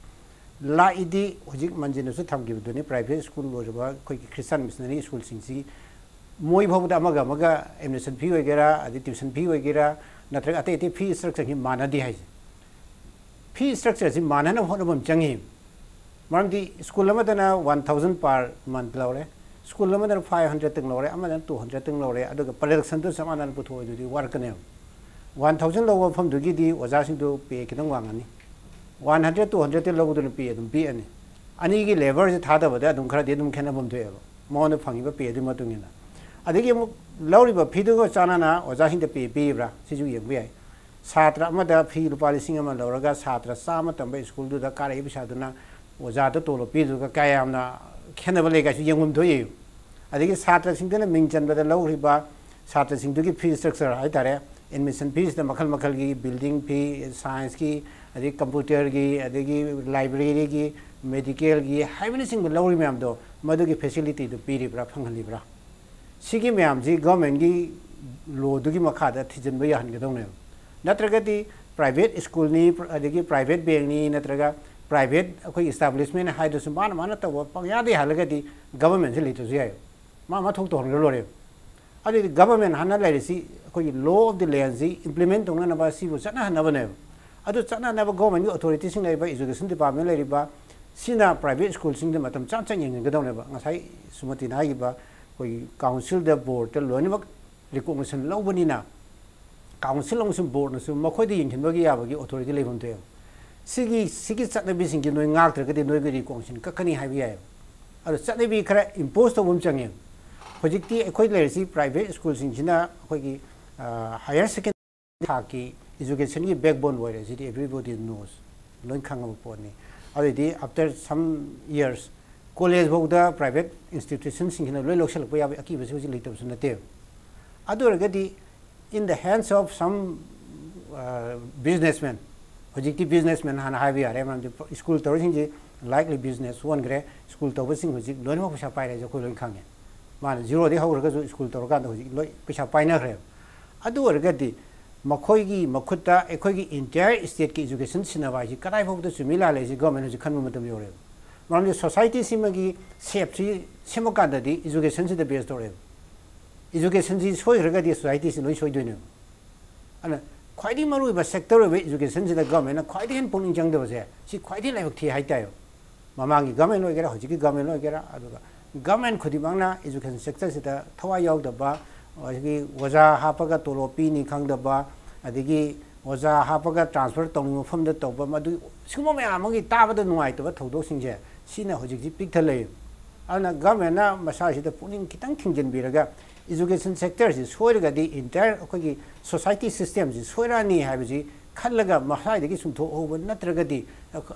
ꯂꯥꯛꯏꯗꯤ ꯍꯧꯖꯤꯛ ꯃꯟꯖꯤꯅꯁꯨ ꯊꯝꯈꯤꯕꯗꯨꯅꯤ, ꯄ꯭ꯔꯥꯏꯚꯦꯠ ꯁ꯭ꯀꯨꯜ ꯑꯣꯏꯔꯤꯕ ꯑꯩꯈꯣꯏꯒꯤ ꯈ꯭ꯔꯤꯁꯇꯥꯟ ꯃꯤꯁꯅꯔꯤ ꯁ꯭ꯀꯨꯜꯁꯤꯡꯁꯤ ꯃꯣꯏ ꯐꯥꯎꯕꯗ ꯑꯃꯒ ꯑꯃꯒ ꯑꯦꯗꯃꯤꯁꯟ ꯐꯤ ꯑꯣꯏꯒꯦꯔꯥ, ꯑꯗꯩ ꯇ꯭ꯌꯨꯁꯟ ꯐꯤ ꯑꯣꯏꯒꯦꯔꯥ, ꯅꯠꯇ꯭ꯔꯒ ꯑꯇꯩ ꯑꯇꯩ ꯐꯤ ꯏꯁꯇ꯭ꯔꯛꯆꯔꯁꯤ ꯃꯥꯟꯅꯗꯦ ꯍꯥꯏꯁꯦ꯫ ꯐꯤ ꯏꯁꯇ꯭ꯔꯛꯆꯔꯁꯤ ꯃꯥꯟꯅꯅꯕ ꯍꯣꯠꯅꯕ ꯑꯃ ꯆꯪꯉꯤ꯫ ꯃꯔꯝꯗꯤ ꯁ꯭ꯀꯨꯜ ꯑꯃꯗꯅ one thousand per month ꯂꯧꯔꯦ, ꯁ꯭ꯀꯨꯜ ꯑꯃꯗꯅ five hundred ꯇꯪ ꯂꯧꯔꯦ, ꯑꯃꯗꯅ two hundred ꯇꯪ ꯂꯧꯔꯦ, ꯑꯗꯨꯒ ꯄ꯭ꯔꯗꯛꯁꯟꯗꯨ ꯆꯞ ꯃꯥꯟꯅꯅ ꯄꯨꯊꯣꯛꯑꯣꯏꯗꯨꯗꯤ ꯋꯥꯔꯛꯀꯅꯦꯕ꯫ One thousand ꯂꯧꯕ ꯃꯐꯝꯗꯨꯒꯤꯗꯤ ꯑꯣꯖꯥꯁꯤꯡꯗꯨ ꯄꯦ ꯈꯤꯇꯪ ꯋꯥꯡꯉꯅꯤ꯫ One hundred, two hundred ꯂꯧꯕꯗꯨꯅ ꯄꯦ ꯑꯗꯨꯝ ꯄꯤꯛꯑꯅꯤ꯫ ꯑꯅꯤꯒꯤ ꯂꯦꯕꯔꯁꯦ ꯊꯥꯗꯕꯗ ꯑꯗꯨꯝ ꯈꯔꯗꯤ ꯑꯗꯨꯝ ꯈꯦꯠꯅꯐꯝ ꯊꯣꯛꯑꯦꯕ, ꯃꯉꯣꯟꯗ ꯐꯪꯉꯤꯕ ꯄꯦ ꯑꯗꯨꯒꯤ ꯃꯇꯨꯡ ꯏꯟꯅ꯫ ꯑꯗꯒꯤ ꯑꯃꯨꯛ ꯂꯧꯔꯤꯕ ꯐꯤꯗꯨꯒ ꯆꯥꯟꯅꯅ ꯑꯣꯖꯥꯁꯤꯡꯗ ꯄꯦ ꯄꯤꯔꯤꯕ꯭ꯔꯥ, ꯁꯤꯁꯨ ꯌꯦꯡꯕ ꯌꯥꯏ꯫ ꯁꯥꯇ꯭ꯔ ꯑꯃꯗ ꯐꯤ ꯂꯨꯄꯥ ꯂꯤꯁꯤꯡ ꯑꯃ ꯂꯧꯔꯒ ꯁꯥꯇ꯭ꯔ ꯆꯥꯝꯃ ꯇꯝꯕ ꯁ꯭ꯀꯨꯜꯗꯨꯗ ꯀꯥꯔꯛꯏ ꯄꯩꯁꯥꯗꯨꯅ ꯑꯣꯖꯥꯗ ꯇꯣꯂꯣꯞ ꯄꯤꯗꯨꯒ ꯀꯌꯥꯝꯅ ꯈꯦꯠꯅꯕ ꯂꯩ ꯀꯥꯏꯁꯨ ꯌꯦꯡꯐꯝ ꯊꯣꯛꯏ꯫ ꯑꯗꯒꯤ ꯁꯥꯇ꯭ꯔꯁꯤꯡꯗꯨꯅ ꯃꯤꯡ ꯆꯟꯕꯗ ꯂꯧꯈ꯭ꯔꯤꯕ ꯁꯥꯇ꯭ꯔꯁꯤꯡꯗꯨꯒꯤ ꯐꯤ ꯁ꯭ꯇ꯭ꯔꯛꯆꯔ ꯍꯥꯏꯇꯥꯔꯦ, ꯑꯦꯗꯃꯤꯁꯟ ꯐꯤꯁꯤꯗ ꯃꯈꯜ ꯃꯈꯜꯒꯤ, ꯕꯤꯜꯗꯤꯡ ꯐꯤ, ꯁꯥꯏꯟꯁꯀꯤ, ꯑꯗꯒꯤ ꯀꯝꯄ꯭ꯌꯨꯇꯔꯒꯤ, ꯑꯗꯒꯤ ꯂꯥꯏꯕ꯭ꯔꯦꯔꯤꯒꯤ, ꯃꯦꯗꯤꯀꯦꯜꯒꯤ ꯍꯥꯏꯕꯅꯆꯤꯡꯕ ꯂꯧꯔꯤ ꯃꯌꯥꯝꯗꯣ, ꯃꯗꯨꯒꯤ ꯐꯦꯁꯤꯂꯤꯇꯤꯗꯨ ꯄꯤꯔꯤꯕ꯭ꯔꯥ, ꯐꯪꯍꯜꯂꯤꯕ꯭ꯔꯥ? ꯁꯤꯒꯤ ꯃꯌꯥꯝꯁꯤ ꯒꯚꯔꯟꯃꯦꯟꯒꯤ ꯂꯣꯗꯨꯒꯤ ꯃꯈꯥꯗ ꯊꯤꯖꯤꯟꯕ ꯌꯥꯍꯟꯒꯗꯧꯅꯦꯕ꯫ ꯅꯠꯇ꯭ꯔꯒꯗꯤ ꯄ꯭ꯔꯥꯏꯚꯦꯠ ꯁ꯭ꯀꯨꯜꯅꯤ, ꯑꯗꯒꯤ ꯄ꯭ꯔꯥꯏꯚꯦꯠ ꯕꯦꯡꯅꯤ, ꯅꯠꯇ꯭ꯔꯒ ꯄ꯭ꯔꯥꯏꯚꯦꯠ ꯑꯩꯈꯣꯏꯒꯤ ꯏꯁꯇꯥꯕ꯭ꯂꯤꯁꯃꯦꯟ ꯍꯥꯏꯗꯨꯁꯨ ꯃꯥꯅ ꯃꯥꯅ ꯇꯧꯕ ꯄꯪꯌꯥꯗ ꯌꯥꯍꯜꯂꯒꯗꯤ ꯒꯚꯔꯟꯃꯦꯟꯁꯤ ꯂꯩꯇ꯭ꯔꯁꯨ ꯌꯥꯏ꯫ ꯃꯥ ꯃꯥ ꯊꯣꯛ ꯇꯧꯍꯟꯈ꯭ꯔ ꯂꯣꯏꯔꯦ꯫ ꯑꯗꯨꯗꯤ ꯒꯚꯔꯟꯃꯦꯟ ꯍꯥꯟꯅ ꯂꯩꯔꯤꯁꯤ ꯑꯩꯈꯣꯏꯒꯤ ꯂꯣ ꯑꯣꯐ ꯗꯤ ꯂꯦꯟꯁꯤ ꯏꯝꯄ꯭ꯂꯤꯃꯦꯟ ꯇꯧꯅꯅꯕ, ꯁꯤꯕꯨ ꯆꯠꯅꯍꯟꯅꯕꯅꯦꯕ꯫ ꯑꯗꯨ ꯆꯠꯅꯅꯕ ꯒꯣꯔꯃꯦꯟꯒꯤ ꯑꯣꯊꯣꯔꯤꯇꯤꯁꯤꯡ ꯂꯩꯔꯤꯕ, ꯏꯖꯨꯀꯦꯁꯟ ꯗꯤꯄꯥꯔꯠꯃꯦꯟ ꯂꯩꯔꯤꯕ, ꯁꯤꯅ ꯄ꯭ꯔꯥꯏꯚꯦꯠ ꯁ꯭ꯀꯨꯜꯁꯤꯡꯗ ꯃꯇꯝ ꯆꯥ ꯆꯥꯅ ꯌꯦꯡꯁꯤꯟꯒꯗꯧꯅꯦꯕ꯫ ꯉꯁꯥꯏ ꯁꯨꯃꯇꯤꯅ ꯍꯥꯏꯈꯤꯕ ꯑꯩꯈꯣꯏꯒꯤ ꯀꯥꯎꯟꯁꯤꯜꯗ, ꯕꯣꯔꯗꯇ ꯂꯣꯏꯅꯃꯛ ꯔꯤꯀꯣꯛꯅꯤꯁꯟ ꯂꯧꯕꯅꯤꯅ, ꯀꯥꯎꯟꯁꯤꯜ ꯑꯃꯁꯨꯡ ꯕꯣꯔꯗꯅꯁꯨ ꯃꯈꯣꯏꯗ ꯌꯦꯡꯁꯤꯟꯕꯒꯤ ꯌꯥꯕꯒꯤ ꯑꯣꯊꯣꯔꯤꯇꯤ ꯂꯩꯐꯝ ꯊꯣꯛꯑꯦꯕ꯫ ꯁꯤꯒꯤ, ꯁꯤꯒꯤ ꯆꯠꯅꯕꯤꯁꯤꯡꯁꯤ ꯅꯣꯏꯒꯤ ꯉꯥꯛꯇ꯭ꯔꯒꯗꯤ ꯅꯣꯏꯒꯤ ꯔꯤꯀꯣꯛꯅꯤꯁꯟ ꯀꯛꯀꯅꯤ ꯍꯥꯏꯕ ꯌꯥꯏꯑꯕ꯫ ꯑꯗꯣ ꯆꯠꯅꯕꯤ ꯈꯔ ꯏꯝꯄꯣꯁ ꯇꯧꯕ ꯑꯃ ꯆꯪꯉꯦꯕ꯫ ꯍꯧꯖꯤꯛꯇꯤ ꯑꯩꯈꯣꯏ ꯂꯩꯔꯤꯁꯤ ꯄ꯭ꯔꯥꯏꯚꯦꯠ ꯁ꯭ꯀꯨꯜꯁꯤꯡꯁꯤꯅ ꯑꯩꯈꯣꯏꯒꯤ, ꯑ, ꯍꯥꯌꯔ ꯁꯦꯀꯦꯟꯗꯔꯤ ꯊꯥꯛꯀꯤ ꯏꯖꯨꯀꯦꯁꯟꯒꯤ ꯕꯦꯛꯕꯣꯟ ꯑꯣꯏꯔꯦ, ꯁꯤꯗꯤ everybody knows, ꯂꯣꯏ ꯈꯪꯉꯕ ꯄꯣꯠꯅꯤ꯫ ꯑꯗꯨꯏꯗꯤ after some years ꯀꯣꯂꯦꯖ ꯐꯥꯎꯗ ꯄ꯭ꯔꯥꯏꯚꯦꯠ ꯏꯟꯁꯇꯤꯇ꯭ꯌꯨꯁꯟꯁꯤꯡꯁꯤꯅ ꯂꯣꯏ ꯂꯧꯁꯤꯜꯂꯛꯄ ꯌꯥꯕꯒꯤ ꯑꯀꯤꯕꯁꯤ ꯍꯧꯖꯤꯛ ꯂꯩꯇꯕꯁꯨ ꯅꯠꯇꯦꯕ꯫ ꯑꯗꯨ ꯑꯣꯏꯔꯒꯗꯤ in the hands of some, uh, businessman, ꯍꯧꯖꯤꯛꯇꯤ ꯕꯤꯖꯤꯅꯦꯁꯃꯦꯟ ꯍꯥꯟꯅ ꯍꯥꯏꯕ ꯌꯥꯔꯦ, ꯃꯔꯝꯗꯤ ꯁ꯭ꯀꯨꯜ ꯇꯧꯔꯤꯁꯤꯡꯁꯤ likely business ꯑꯣꯟꯈ꯭ꯔꯦ꯫ ꯁ꯭ꯀꯨꯜ ꯇꯧꯕꯁꯤꯡ ꯍꯧꯖꯤꯛ ꯂꯣꯏꯅꯃꯛ ꯄꯩꯁꯥ ꯄꯥꯏꯔꯦ ꯍꯥꯏꯁꯦ ꯑꯩꯈꯣꯏ ꯂꯣꯏ ꯈꯪꯉꯦ꯫ ꯃꯥꯅ ꯖꯤꯔꯣꯗꯒꯤ ꯍꯧꯈ꯭ꯔꯒꯁꯨ ꯁ꯭ꯀꯨꯜ ꯇꯧꯔꯀꯥꯟꯗ ꯍꯧꯖꯤꯛ ꯂꯣꯏ ꯄꯩꯁꯥ ꯄꯥꯏꯅꯈ꯭ꯔꯦꯕ꯫ ꯑꯗꯨ ꯑꯣꯏꯔꯒꯗꯤ ꯃꯈꯣꯏꯒꯤ ꯃꯈꯨꯠꯇ ꯑꯩꯈꯣꯏꯒꯤ entire stateꯀꯤ education ꯁꯤꯟꯅꯕ ꯍꯥꯏꯁꯤ ꯀꯗꯥꯏ ꯐꯥꯎꯕꯗ ꯆꯨꯝꯃꯤ ꯂꯥꯜꯂꯤ ꯍꯥꯏꯁꯤ ꯒꯣꯔꯃꯦꯟ ꯍꯧꯖꯤꯛ ꯈꯟꯕ ꯃꯇꯝ ꯌꯧꯔꯦꯕ꯫ ꯃꯔꯝꯗꯤ ꯁꯣꯁꯥꯏꯇꯤꯁꯤꯃꯒꯤ ꯁꯦꯞꯁꯤ ꯁꯦꯝꯃꯀꯥꯟꯗꯗꯤ educationꯁꯤꯗ ꯕꯦꯁ ꯇꯧꯔꯛꯑꯦꯕ꯫ Educationꯁꯤ ꯁꯣꯏꯈ꯭ꯔꯒꯗꯤ ꯁꯣꯁꯥꯏꯇꯤꯁꯤ ꯂꯣꯏ ꯁꯣꯏꯗꯣꯏꯅꯦꯕ꯫ ꯑꯗꯨꯅ ꯈ꯭ꯋꯥꯏꯗꯒꯤ ꯃꯔꯨꯑꯣꯏꯕ ꯁꯦꯛꯇꯔ ꯑꯣꯏꯕ educationꯁꯤꯗ ꯒꯣꯔꯃꯦꯟꯅ ꯈ꯭ꯋꯥꯏꯗꯒꯤ ꯍꯦꯟꯅ ꯄꯨꯛꯅꯤꯡ ꯆꯪꯗꯕꯁꯦ, ꯁꯤ ꯈ꯭ꯋꯥꯏꯗꯒꯤ ꯂꯥꯏꯕꯛ ꯊꯤ ꯍꯥꯏꯇꯥꯔꯦ꯫ ꯃꯃꯥꯡꯒꯤ ꯒꯣꯔꯃꯦꯟ ꯑꯣꯏꯒꯦꯔꯥ, ꯍꯧꯖꯤꯛꯀꯤ ꯒꯣꯔꯃꯦꯟ ꯑꯣꯏꯒꯦꯔꯥ, ꯑꯗꯨꯒ ꯒꯣꯔꯃꯦꯟ ꯈꯨꯗꯤꯡꯃꯛꯅ education sectorꯁꯤꯗ ꯊꯋꯥꯏ ꯌꯥꯎꯗꯕ, ꯑꯗꯒꯤ ꯑꯣꯖꯥ ꯍꯥꯞꯄꯒ ꯇꯣꯂꯣꯞ ꯄꯤꯅꯤ ꯈꯪꯗꯕ, ꯑꯗꯒꯤ ꯑꯣꯖꯥ ꯍꯥꯞꯄꯒ transfer ꯇꯧꯅꯤꯡꯕ ꯃꯐꯝꯗ ꯇꯧꯕ, ꯃꯗꯨ ꯁꯤꯒꯨꯝꯕ ꯃꯌꯥꯝ ꯑꯃꯒꯤ ꯇꯥꯕꯗ ꯅꯨꯡꯉꯥꯏꯇꯕ ꯊꯧꯗꯣꯛꯁꯤꯡꯁꯦ, ꯁꯤꯅ ꯍꯧꯖꯤꯛꯁꯤ ꯄꯤꯛ ꯊꯜꯂꯛꯏ꯫ ꯑꯗꯨꯅ governmentꯅ ꯃꯁꯥꯁꯤꯗ ꯄꯨꯛꯅꯤꯡ ꯈꯤꯇꯪ ꯊꯤꯡꯖꯤꯟꯕꯤꯔꯒ education sectorꯁꯤ ꯁꯣꯏꯔꯒꯗꯤ entire ꯑꯩꯈꯣꯏꯒꯤ society systemꯁꯤ ꯁꯣꯏꯔꯛꯑꯅꯤ ꯍꯥꯏꯕꯁꯤ ꯈꯜꯂꯒ ꯃꯁꯥꯗꯒꯤ ꯆꯨꯝꯊꯣꯛꯍꯧꯕ ꯅꯠꯇ꯭ꯔꯒꯗꯤ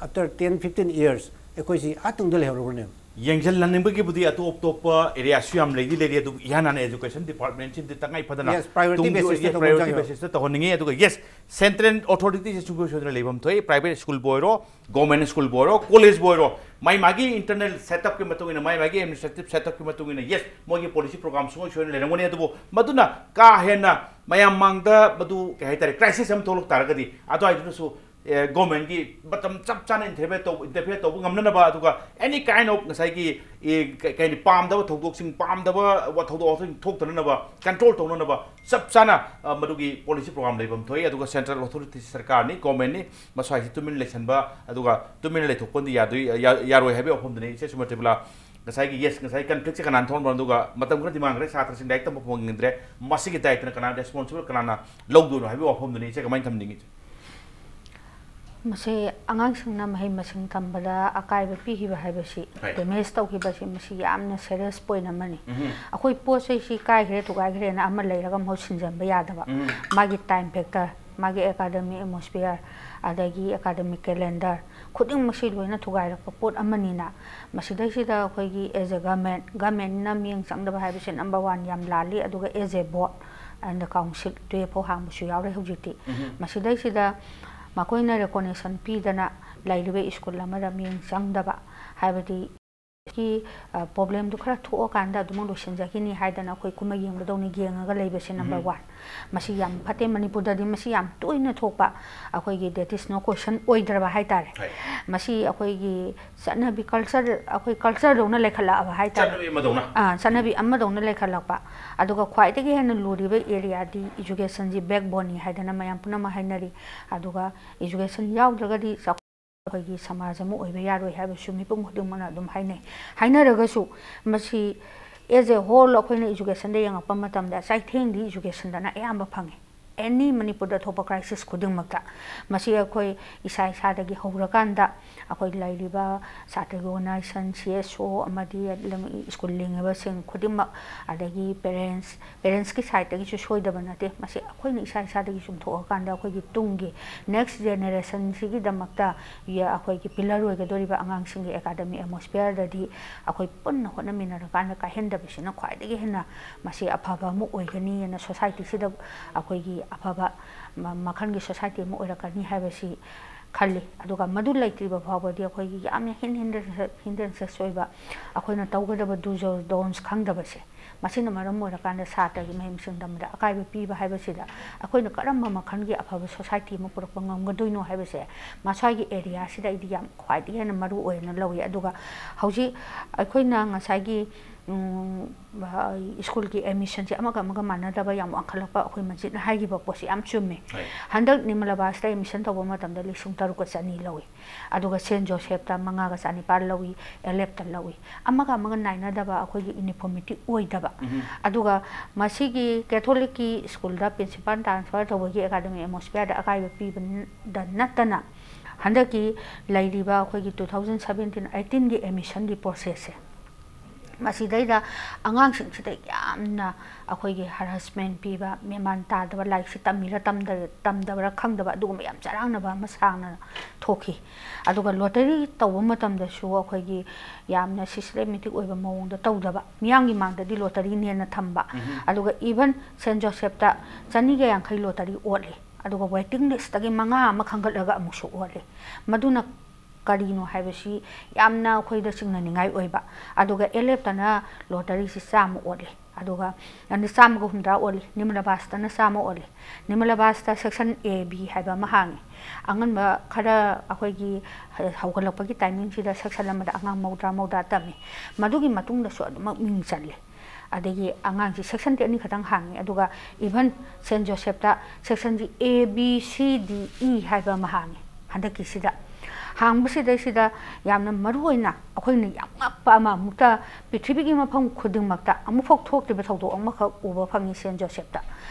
after ten fifteen years ꯑꯩꯈꯣꯏꯁꯤ ꯑꯥ ꯇꯨꯡꯗ ꯂꯩꯍꯧꯔꯕꯅꯦꯕ꯫ ꯌꯦꯡꯁꯤꯜꯍꯟꯅꯤꯡꯕꯒꯤꯕꯨꯗꯤ ꯑꯇꯣꯞ ꯑꯇꯣꯞꯄ areaꯁꯨ ꯌꯥꯝ ꯂꯩꯗꯤ ꯂꯩꯔꯤ, ꯑꯗꯨꯕꯨ ꯏꯍꯥꯟ ꯍꯥꯟꯅ education departmentꯁꯤꯗꯤ ꯇꯉꯥꯏ ꯐꯗꯅ Yes, priority ꯇꯨꯡꯒꯤ basisꯇ ꯑꯣꯏꯒꯦ ꯇꯧꯕ priority ꯆꯪꯉꯦꯕ꯫ Basisꯇ ꯇꯧꯍꯟꯅꯤꯡꯉꯤ꯫ ꯑꯗꯨꯒ yes, central authorityꯁꯦ ꯁꯨꯡꯁꯣꯏ ꯁꯣꯏꯗꯅ ꯂꯩꯐꯝ ꯊꯣꯛꯏ, private schoolꯕꯨ ꯑꯣꯏꯔꯣ, government schoolꯕꯨ ꯑꯣꯏꯔꯣ, collegeꯕꯨ ꯑꯣꯏꯔꯣ, ꯃꯥꯏ ꯃꯥꯒꯤ internal setupꯀꯤ ꯃꯇꯨꯡ ꯏꯟꯅ, ꯃꯥꯏ ꯃꯥꯒꯤ administrative setupꯀꯤ ꯃꯇꯨꯡ ꯏꯟꯅ yes, ꯃꯣꯏꯒꯤ policy program ꯁꯨꯡꯁꯣꯏ ꯁꯣꯏꯗꯅ ꯂꯩꯔꯝꯒꯅꯤ꯫ ꯑꯗꯨꯕꯨ ꯃꯗꯨꯅ ꯀꯥ ꯍꯦꯟꯅ ꯃꯌꯥꯝ ꯃꯥꯡꯗ ꯃꯗꯨ ꯀꯩ ꯍꯥꯏꯇꯥꯔꯦ, crisis ꯑꯃ ꯊꯣꯛꯂꯛ ꯇꯥꯔꯒꯗꯤ ꯑꯗꯨꯋꯥꯏꯗꯨꯗꯁꯨ ꯑꯦ, governmentꯀꯤ ꯃꯇꯝ ꯆꯞ ꯆꯥꯅ intervene ꯇꯧꯕ, interfere ꯇꯧꯕ ꯉꯝꯅꯅꯕ, ꯑꯗꯨꯒ any kind of ꯉꯁꯥꯏꯒꯤ, ꯑꯦ, ꯀ-, ꯀꯩ ꯍꯥꯏꯅꯤ, ꯄꯥꯝꯗꯕ ꯊꯧꯗꯣꯛꯁꯤꯡ, ꯄꯥꯝꯗꯕ ꯋꯥ-, ꯊꯧꯗꯣꯛ ꯋꯥꯊꯣꯛꯁꯤꯡ ꯊꯣꯛꯇꯅꯅꯕ control ꯇꯧꯅꯅꯕ ꯆꯞ ꯆꯥꯅ, ꯑ, ꯃꯗꯨꯒꯤ policy program ꯂꯩꯐꯝ ꯊꯣꯛꯏ꯫ ꯑꯗꯨꯒ central authority ꯁꯔꯀꯥꯔꯅꯤ, governmentꯅꯤ, ꯃꯁ꯭ꯋꯥꯏꯁꯤ ꯇꯨꯃꯤꯟꯅ ꯂꯩꯁꯟꯕ, ꯑꯗꯨꯒ ꯇꯨꯃꯤꯟꯅ ꯂꯩꯊꯣꯛꯄꯗꯤ ꯌꯥꯗꯣꯏ-, ꯌꯥ-, ꯌꯥꯔꯣꯏ ꯍꯥꯏꯕꯒꯤ ꯋꯥꯐꯝꯗꯨꯅꯤ꯫ ꯏꯆꯦ ꯁꯨꯃꯇꯤꯕꯂꯥ, ꯉꯁꯥꯏꯒꯤ yes, ꯉꯁꯥꯏ conflictꯁꯦ ꯀꯅꯥꯅ ꯊꯣꯛꯍꯟꯕꯅꯣ, ꯑꯗꯨꯒ ꯃꯇꯝ ꯈꯔꯗꯤ ꯃꯥꯡꯈ꯭ꯔꯦ, ꯁꯥꯇ꯭ꯔꯁꯤꯡ ꯂꯥꯏꯔꯤꯛ ꯇꯝꯕ ꯐꯪꯗ꯭ꯔꯦ, ꯃꯁꯤꯒꯤ ꯗꯥꯏꯇꯅ ꯀꯅꯥ responsible, ꯀꯅꯥꯅ ꯂꯧꯗꯣꯏꯅꯣ ꯍꯥꯏꯕꯒꯤ ꯋꯥꯐꯝꯗꯨꯅꯤ ꯏꯆꯦ ꯀꯃꯥꯏꯅ ꯊꯝꯅꯤꯡꯉꯤ? ꯃꯁꯤ ꯑꯉꯥꯡꯁꯤꯡꯅ ꯃꯍꯩ ꯃꯁꯤꯡ ꯇꯝꯕꯗ ꯑꯀꯥꯏꯕ ꯄꯤꯈꯤꯕ ꯍꯥꯏꯕꯁꯤ, ꯍꯣꯏ꯫ Damage ꯇꯧꯈꯤꯕꯁꯤ, ꯃꯁꯤ ꯌꯥꯝꯅ serious point ꯑꯃꯅꯤ꯫ ꯎꯝ꯫ ꯑꯩꯈꯣꯏ ꯄꯣꯠ ꯆꯩꯁꯤ ꯀꯥꯏꯈ꯭ꯔꯦ, ꯊꯨꯒꯥꯏꯈ꯭ꯔꯦꯅ ꯑꯃ ꯂꯩꯔꯒ ꯃꯍꯨꯠ ꯁꯤꯟꯖꯟꯕ ꯌꯥꯗꯕ꯫ ꯎꯝ꯫ ꯃꯥꯒꯤ time factor, ꯃꯥꯒꯤ academic atmosphere, ꯑꯗꯒꯤ academic calendar, ꯈꯨꯗꯤꯡꯃꯛꯁꯤ ꯂꯣꯏꯅ ꯊꯨꯒꯥꯏꯔꯛꯄ ꯄꯣꯠ ꯑꯃꯅꯤꯅ, ꯃꯁꯤꯗꯩꯁꯤꯗ ꯑꯩꯈꯣꯏꯒꯤ as a government, governmentꯅ ꯃꯤꯠꯌꯦꯡ ꯆꯪꯗꯕ ꯍꯥꯏꯕꯁꯤ number one ꯌꯥꯝ ꯂꯥꯜꯂꯤ꯫ ꯑꯗꯨꯒ as a board and the council, twelve ꯐꯥꯎ ꯍꯥꯡꯕꯁꯨ ꯌꯥꯎꯔꯦ ꯍꯧꯖꯤꯛꯇꯤ꯫ ꯎꯝ꯫ ꯃꯁꯤꯗꯩꯁꯤꯗ ꯃꯈꯣꯏꯅ recognition ꯄꯤꯗꯅ ꯂꯩꯔꯤꯕ school ꯑꯃꯗ ꯃꯤꯠꯌꯦꯡ ꯆꯪꯗꯕ, ꯍꯥꯏꯕꯗꯤ ꯀꯤ, ꯑ, problemꯗꯨ ꯈꯔ ꯊꯣꯛꯑꯀꯥꯟꯗ ꯑꯗꯨꯃꯛ ꯂꯣꯏꯁꯤꯟꯖꯈꯤꯅꯤ ꯍꯥꯏꯗꯅ ꯑꯩꯈꯣꯏ ꯀꯨꯝꯍꯩ ꯌꯦꯡꯕꯗꯧꯅ ꯌꯦꯡꯉꯒ ꯂꯩꯕꯁꯤ number ꯎꯝ꯫ One꯫ ꯃꯁꯤ ꯌꯥꯝ ꯐꯠꯇꯦ꯫ ꯃꯅꯤꯄꯨꯔꯗꯗꯤ ꯃꯁꯤ ꯌꯥꯝ ꯇꯣꯏꯅ ꯊꯣꯛꯄ, ꯑꯩꯈꯣꯏꯒꯤ that is no question ꯑꯣꯏꯗ꯭ꯔꯕ ꯍꯥꯏꯇꯥꯔꯦ꯫ ꯍꯣꯏ꯫ ꯃꯁꯤ ꯑꯩꯈꯣꯏꯒꯤ ꯆꯠꯅꯕꯤ, culture, ꯑꯩꯈꯣꯏ cultureꯗꯧꯅ ꯂꯩꯈꯠꯂꯛꯑꯕ ꯍꯥꯏꯇꯥꯔꯦ꯫ ꯆꯠꯅꯕꯤ ꯑꯃꯗꯧꯅ꯫ ꯑꯥ, ꯆꯠꯅꯕꯤ ꯑꯃꯗꯧꯅ ꯂꯩꯈꯠꯂꯛꯄ꯫ ꯑꯗꯨꯒ ꯈ꯭ꯋꯥꯏꯗꯒꯤ ꯍꯦꯟꯅ ꯂꯨꯔꯤꯕ areaꯗꯤ educationꯁꯤ backboneꯅꯤ ꯍꯥꯏꯗꯅ ꯃꯌꯥꯝ ꯄꯨꯝꯅꯃꯛ ꯍꯥꯏꯅꯔꯤ꯫ ꯑꯗꯨꯒ education ꯌꯥꯎꯗ꯭ꯔꯒꯗꯤ ꯆꯥꯎ-, ꯑꯩꯈꯣꯏꯒꯤ ꯁꯃꯥꯖ ꯑꯃ ꯑꯣꯏꯕ ꯌꯥꯔꯣꯏ ꯍꯥꯏꯕꯁꯨ ꯃꯤꯄꯨꯝ ꯈꯨꯗꯤꯡꯃꯛꯅ ꯑꯗꯨꯝ ꯍꯥꯏꯅꯩ꯫ ꯍꯥꯏꯅꯔꯒꯁꯨ ꯃꯁꯤ as a whole ꯑꯩꯈꯣꯏꯅ educationꯗ ꯌꯦꯡꯉꯛꯄ ꯃꯇꯝꯗ ꯆꯩꯊꯦꯡꯗꯤ educationꯗꯅ ꯑꯌꯥꯝꯕ ꯐꯪꯉꯤ꯫ ꯑꯦꯅꯤ ꯃꯅꯤꯄꯨꯔꯗ ꯊꯣꯛꯄ ꯀ꯭ꯔꯥꯏꯁꯤꯁ ꯈꯨꯗꯤꯡꯃꯛꯇ ꯃꯁꯤ ꯑꯩꯈꯣꯏ ꯏꯁꯥ ꯏꯁꯥꯗꯒꯤ ꯍꯧꯔꯀꯥꯟꯗ ꯑꯩꯈꯣꯏ ꯂꯩꯔꯤꯕ ꯁꯥꯇ꯭ꯔꯒꯤ ꯑꯣꯔꯒꯅꯥꯏꯖꯦꯁꯟ, ꯁꯤ ꯑꯦꯁ ꯑꯣ ꯑꯃꯗꯤ ꯁ꯭ꯀꯨꯜ ꯂꯤꯡꯉꯤꯕꯁꯤꯡ ꯈꯨꯗꯤꯡꯃꯛ, ꯑꯗꯒꯤ ꯄꯦꯔꯦꯟꯁ, ꯄꯦꯔꯦꯟꯁꯀꯤ ꯁꯥꯏꯠꯇꯒꯤꯁꯨ ꯁꯣꯏꯗꯕ ꯅꯠꯇꯦ꯫ ꯃꯁꯤ ꯑꯩꯈꯣꯏꯅ ꯏꯁꯥ ꯏꯁꯥꯗꯒꯤ ꯆꯨꯝꯊꯣꯛꯑꯀꯥꯟꯗ ꯑꯩꯈꯣꯏꯒꯤ ꯇꯨꯡꯒꯤ ꯅꯦꯛꯁ ꯖꯦꯅꯦꯔꯦꯁꯟꯁꯤꯒꯤꯗꯃꯛꯇ ꯑꯩꯈꯣꯏꯒꯤ ꯄꯤꯂꯔ ꯑꯣꯏꯒꯗꯧꯔꯤꯕ ꯑꯉꯥꯡꯁꯤꯡꯒꯤ ꯑꯦꯀꯥꯗꯃꯤꯛ ꯑꯦꯠꯃꯣꯁꯐꯤꯌꯔꯗꯗꯤ ꯑꯩꯈꯣꯏ ꯄꯨꯟꯅ ꯍꯣꯠꯅꯃꯤꯟꯅꯔꯀꯥꯟꯗ ꯀꯥꯏꯍꯟꯗꯕꯁꯤꯅ ꯈ꯭ꯋꯥꯏꯗꯒꯤ ꯍꯦꯟꯅ ꯃꯁꯤ ꯑꯐꯕ ꯑꯃ ꯑꯣꯏꯒꯅꯤꯅ ꯁꯣꯁꯥꯏꯇꯤꯁꯤꯗ ꯑꯩꯈꯣꯏꯒꯤ ꯑꯐꯕ ꯃ-, ꯃꯈꯜꯒꯤ ꯁꯣꯁꯥꯏꯇꯤ ꯑꯃ ꯑꯣꯏꯔꯛꯀꯅꯤ ꯍꯥꯏꯕꯁꯤ ꯈꯜꯂꯤ꯫ ꯑꯗꯨꯒ ꯃꯗꯨ ꯂꯩꯇ꯭ꯔꯤꯕ ꯐꯥꯎꯕꯗꯤ ꯑꯩꯈꯣꯏꯒꯤ ꯌꯥꯝꯅ ꯍꯤꯟ-, ꯍꯤꯟꯗ꯭ꯔꯟꯁ-, ꯍꯤꯟꯗ꯭ꯔꯟꯁꯦꯁ ꯑꯣꯏꯕ ꯑꯩꯈꯣꯏꯅ ꯇꯧꯒꯗꯕ ꯗꯨꯁ ꯑꯣꯔ ꯗꯣꯟꯁ ꯈꯪꯗꯕꯁꯦ, ꯃꯁꯤꯅ ꯃꯔꯝ ꯑꯣꯏꯔꯀꯥꯟꯗ ꯁꯥꯇ꯭ꯔꯒꯤ ꯃꯍꯩ ꯃꯁꯤꯡ ꯇꯝꯕꯗ ꯑꯀꯥꯏꯕ ꯄꯤꯕ ꯍꯥꯏꯕꯁꯤꯗ ꯑꯩꯈꯣꯏꯅ ꯀꯔꯝꯕ ꯃꯈꯜꯒꯤ ꯑꯐꯕ ꯁꯣꯁꯥꯏꯇꯤ ꯑꯃ ꯄꯨꯔꯛꯄ ꯉꯝꯒꯗꯣꯏꯅꯣ ꯍꯥꯏꯕꯁꯦ ꯃꯁꯥꯒꯤ ꯑꯦꯔꯤꯌꯥꯁꯤꯗ ꯑꯩꯗꯤ ꯌꯥꯝ ꯈ꯭ꯋꯥꯏꯗꯒꯤ ꯍꯦꯟꯅ ꯃꯔꯨ ꯑꯣꯏꯅ ꯂꯧꯏ꯫ ꯑꯗꯨꯒ ꯍꯧꯖꯤꯛ ꯑꯩꯈꯣꯏꯅ ꯉꯁꯥꯏꯒꯤ, ꯎꯝ, ꯁ꯭ꯀꯨꯜꯒꯤ ꯑꯦꯗꯃꯤꯁꯟꯁꯦ ꯑꯃꯒ ꯑꯃꯒ ꯃꯥꯟꯅꯗꯕ ꯌꯥꯝ ꯋꯥꯡꯈꯠꯂꯛꯄ ꯑꯩꯈꯣꯏ ꯃꯟꯖꯤꯠꯅ ꯍꯥꯏꯈꯤꯕ ꯄꯣꯠꯁꯦ ꯌꯥꯝ ꯆꯨꯝꯃꯦ꯫ ꯍꯣꯏ꯫ ꯍꯟꯗꯛ ꯅꯤꯃꯂꯕꯥꯁꯇ ꯑꯦꯗꯃꯤꯁꯟ ꯇꯧꯕ ꯃꯇꯝꯗ ꯂꯤꯁꯤꯡ ꯇꯔꯨꯛꯀ ꯆꯅꯤ ꯂꯧꯏ, ꯑꯗꯨꯒ ꯁꯦꯟ ꯖꯣꯁꯦꯞꯇ ꯃꯉꯥꯒ ꯆꯅꯤꯄꯥꯜ ꯂꯧꯏ, ꯑꯦꯂꯦꯞꯇ ꯂꯧꯏ꯫ ꯑꯃꯒ ꯑꯃꯒ ꯅꯥꯏꯅꯗꯕ ꯑꯩꯈꯣꯏꯒꯤ ꯌꯨꯅꯤꯐꯣꯔꯃꯤꯇꯤ ꯑꯣꯏꯗꯕ꯫ ꯎꯝ꯫ ꯑꯗꯨꯒ ꯃꯁꯤꯒꯤ ꯀꯦꯊꯣꯂꯤꯛꯀꯤ ꯁ꯭ꯀꯨꯜꯗ ꯄ꯭ꯔꯤꯟꯁꯤꯄꯥꯜ ꯇ꯭ꯔꯥꯟꯁꯐꯔ ꯇꯧꯕꯒꯤ ꯑꯦꯀꯥꯗꯃꯤꯛ ꯑꯦꯠꯃꯣꯁꯐꯤꯌꯔꯗ ꯑꯀꯥꯏꯕ ꯄꯤꯕꯗ ꯅꯠꯇꯅ ꯍꯟꯗꯛꯀꯤ ꯂꯩꯔꯤꯕ ꯑꯩꯈꯣꯏꯒꯤ two thousand seventeen eighteenꯒꯤ ꯑꯦꯗꯃꯤꯁꯟꯒꯤ ꯄ꯭ꯔꯣꯁꯦꯁꯁꯦ, ꯃꯁꯤꯗꯩꯗ ꯑꯉꯥꯡꯁꯤꯡꯁꯤꯗ ꯌꯥꯝꯅ ꯑꯩꯈꯣꯏꯒꯤ ꯍꯔꯥꯁꯃꯦꯟ ꯄꯤꯕ, ꯃꯦꯃꯥꯟ ꯇꯥꯗꯕ, ꯂꯥꯏꯔꯤꯛꯁꯤ ꯇꯝꯃꯤꯔ ꯇꯝꯗ-, ꯇꯝꯗꯕ꯭ꯔꯥ ꯈꯪꯗꯕ, ꯑꯗꯨꯒꯨꯝꯕ ꯌꯥꯝ ꯆꯔꯥꯡꯅꯕ ꯑꯃ ꯁꯥꯡꯅ ꯊꯣꯛꯈꯤ꯫ ꯑꯗꯨꯒ ꯂꯣꯇꯔꯤ ꯇꯧꯕ ꯃꯇꯝꯗꯁꯨ ꯑꯩꯈꯣꯏꯒꯤ ꯌꯥꯝꯅ ꯁꯤꯁꯇꯦꯃꯦꯇꯤꯛ ꯑꯣꯏꯕ ꯃꯑꯣꯡꯗ ꯇꯧꯗꯕ, ꯃꯤꯌꯥꯝꯒꯤ ꯃꯥꯡꯗꯗꯤ ꯂꯣꯇꯔꯤꯅꯦꯅ ꯊꯝꯕ꯫ ꯎꯝꯍꯨꯝ꯫ ꯑꯗꯨꯒ ꯏꯚꯟ ꯁꯦꯟ ꯖꯣꯁꯦꯞꯇ ꯆꯅꯤꯒ ꯌꯥꯡꯈꯩ ꯂꯣꯇꯔꯤ ꯑꯣꯠꯂꯤ, ꯑꯗꯨꯒ ꯋꯦꯇꯤꯡ ꯂꯤꯁꯇꯒꯤ ꯃꯉꯥ ꯑꯃ ꯈꯟꯒꯠꯂꯒ ꯑꯃꯨꯛꯁꯨ ꯑꯣꯠꯂꯤ꯫ ꯃꯗꯨꯅ ꯀꯔꯤꯅꯣ ꯍꯥꯏꯕꯁꯤ ꯌꯥꯝꯅ ꯑꯩꯈꯣꯏꯗ ꯆꯤꯡꯅꯅꯤꯡꯉꯥꯏ ꯑꯣꯏꯕ꯫ ꯑꯗꯨꯒ ꯑꯦꯂꯦꯞꯇꯅ ꯂꯣꯇꯔꯤꯁꯤ ꯆꯥꯝꯃ ꯑꯣꯠꯂꯤ, ꯑꯗꯨꯒ, ꯑꯗꯨ ꯆꯥꯝꯃꯒ ꯍꯨꯝꯗ꯭ꯔꯥ ꯑꯣꯜꯂꯤ, ꯅꯤꯃꯂꯕꯥꯁꯇꯅ ꯆꯥꯝꯃ ꯑꯣꯜꯂꯤ꯫ ꯅꯤꯃꯂꯕꯥꯁꯇ ꯁꯦꯛꯁꯟ ꯑꯦ ꯕꯤ ꯍꯥꯏꯕ ꯑꯃ ꯍꯥꯡꯉꯤ꯫ ꯑꯉꯟꯕ ꯈꯔ ꯑꯩꯈꯣꯏꯒꯤ ꯍꯧꯒꯠꯂꯛꯄꯒꯤ ꯇꯥꯏꯃꯤꯡꯁꯤꯗ ꯁꯦꯛꯁꯟ ꯑꯃꯗ ꯑꯉꯥꯡ ꯃꯧꯗ꯭ꯔꯥ ꯃꯧꯗ꯭ꯔꯥ ꯇꯝꯃꯤ꯫ ꯃꯗꯨꯒꯤ ꯃꯇꯨꯡꯗꯁꯨ ꯑꯗꯨꯃꯛ ꯃꯤꯡ ꯆꯜꯂꯤ꯫ ꯑꯗꯒꯤ ꯑꯉꯥꯡꯁꯤ ꯁꯦꯛꯁꯟꯗꯤ ꯑꯅꯤꯈꯛꯇꯪ ꯍꯥꯡꯉꯤ, ꯑꯗꯨꯒ ꯏꯚꯟ ꯁꯦꯟ ꯖꯣꯁꯦꯞꯇ ꯁꯦꯛꯁꯟꯁꯤ A B C D E ꯍꯥꯏꯕ ꯑꯃ ꯍꯥꯡꯉꯤ ꯍꯟꯗꯛꯀꯤꯁꯤꯗ꯫ ꯍꯥꯡꯕꯁꯤꯗꯩꯁꯤꯗ ꯌꯥꯝꯅ ꯃꯔꯨ ꯑꯣꯏꯅ ꯑꯩꯈꯣꯏꯅ ꯌꯥꯝ ꯉꯛꯄ ꯑꯃ, ꯑꯃꯨꯛꯇ ꯄ꯭ꯔꯤꯊꯤꯕꯤꯒꯤ ꯃꯐꯝ ꯈꯨꯗꯤꯡꯃꯛꯇ ꯑꯃꯨꯛꯐꯥꯎ ꯊꯣꯛꯇ꯭ꯔꯤꯕ ꯊꯧꯗꯣꯛ ꯑꯃꯈꯛ ꯎꯕ ꯐꯪꯉꯤ ꯁꯦꯟ ꯖꯣꯁꯦꯞꯇ꯫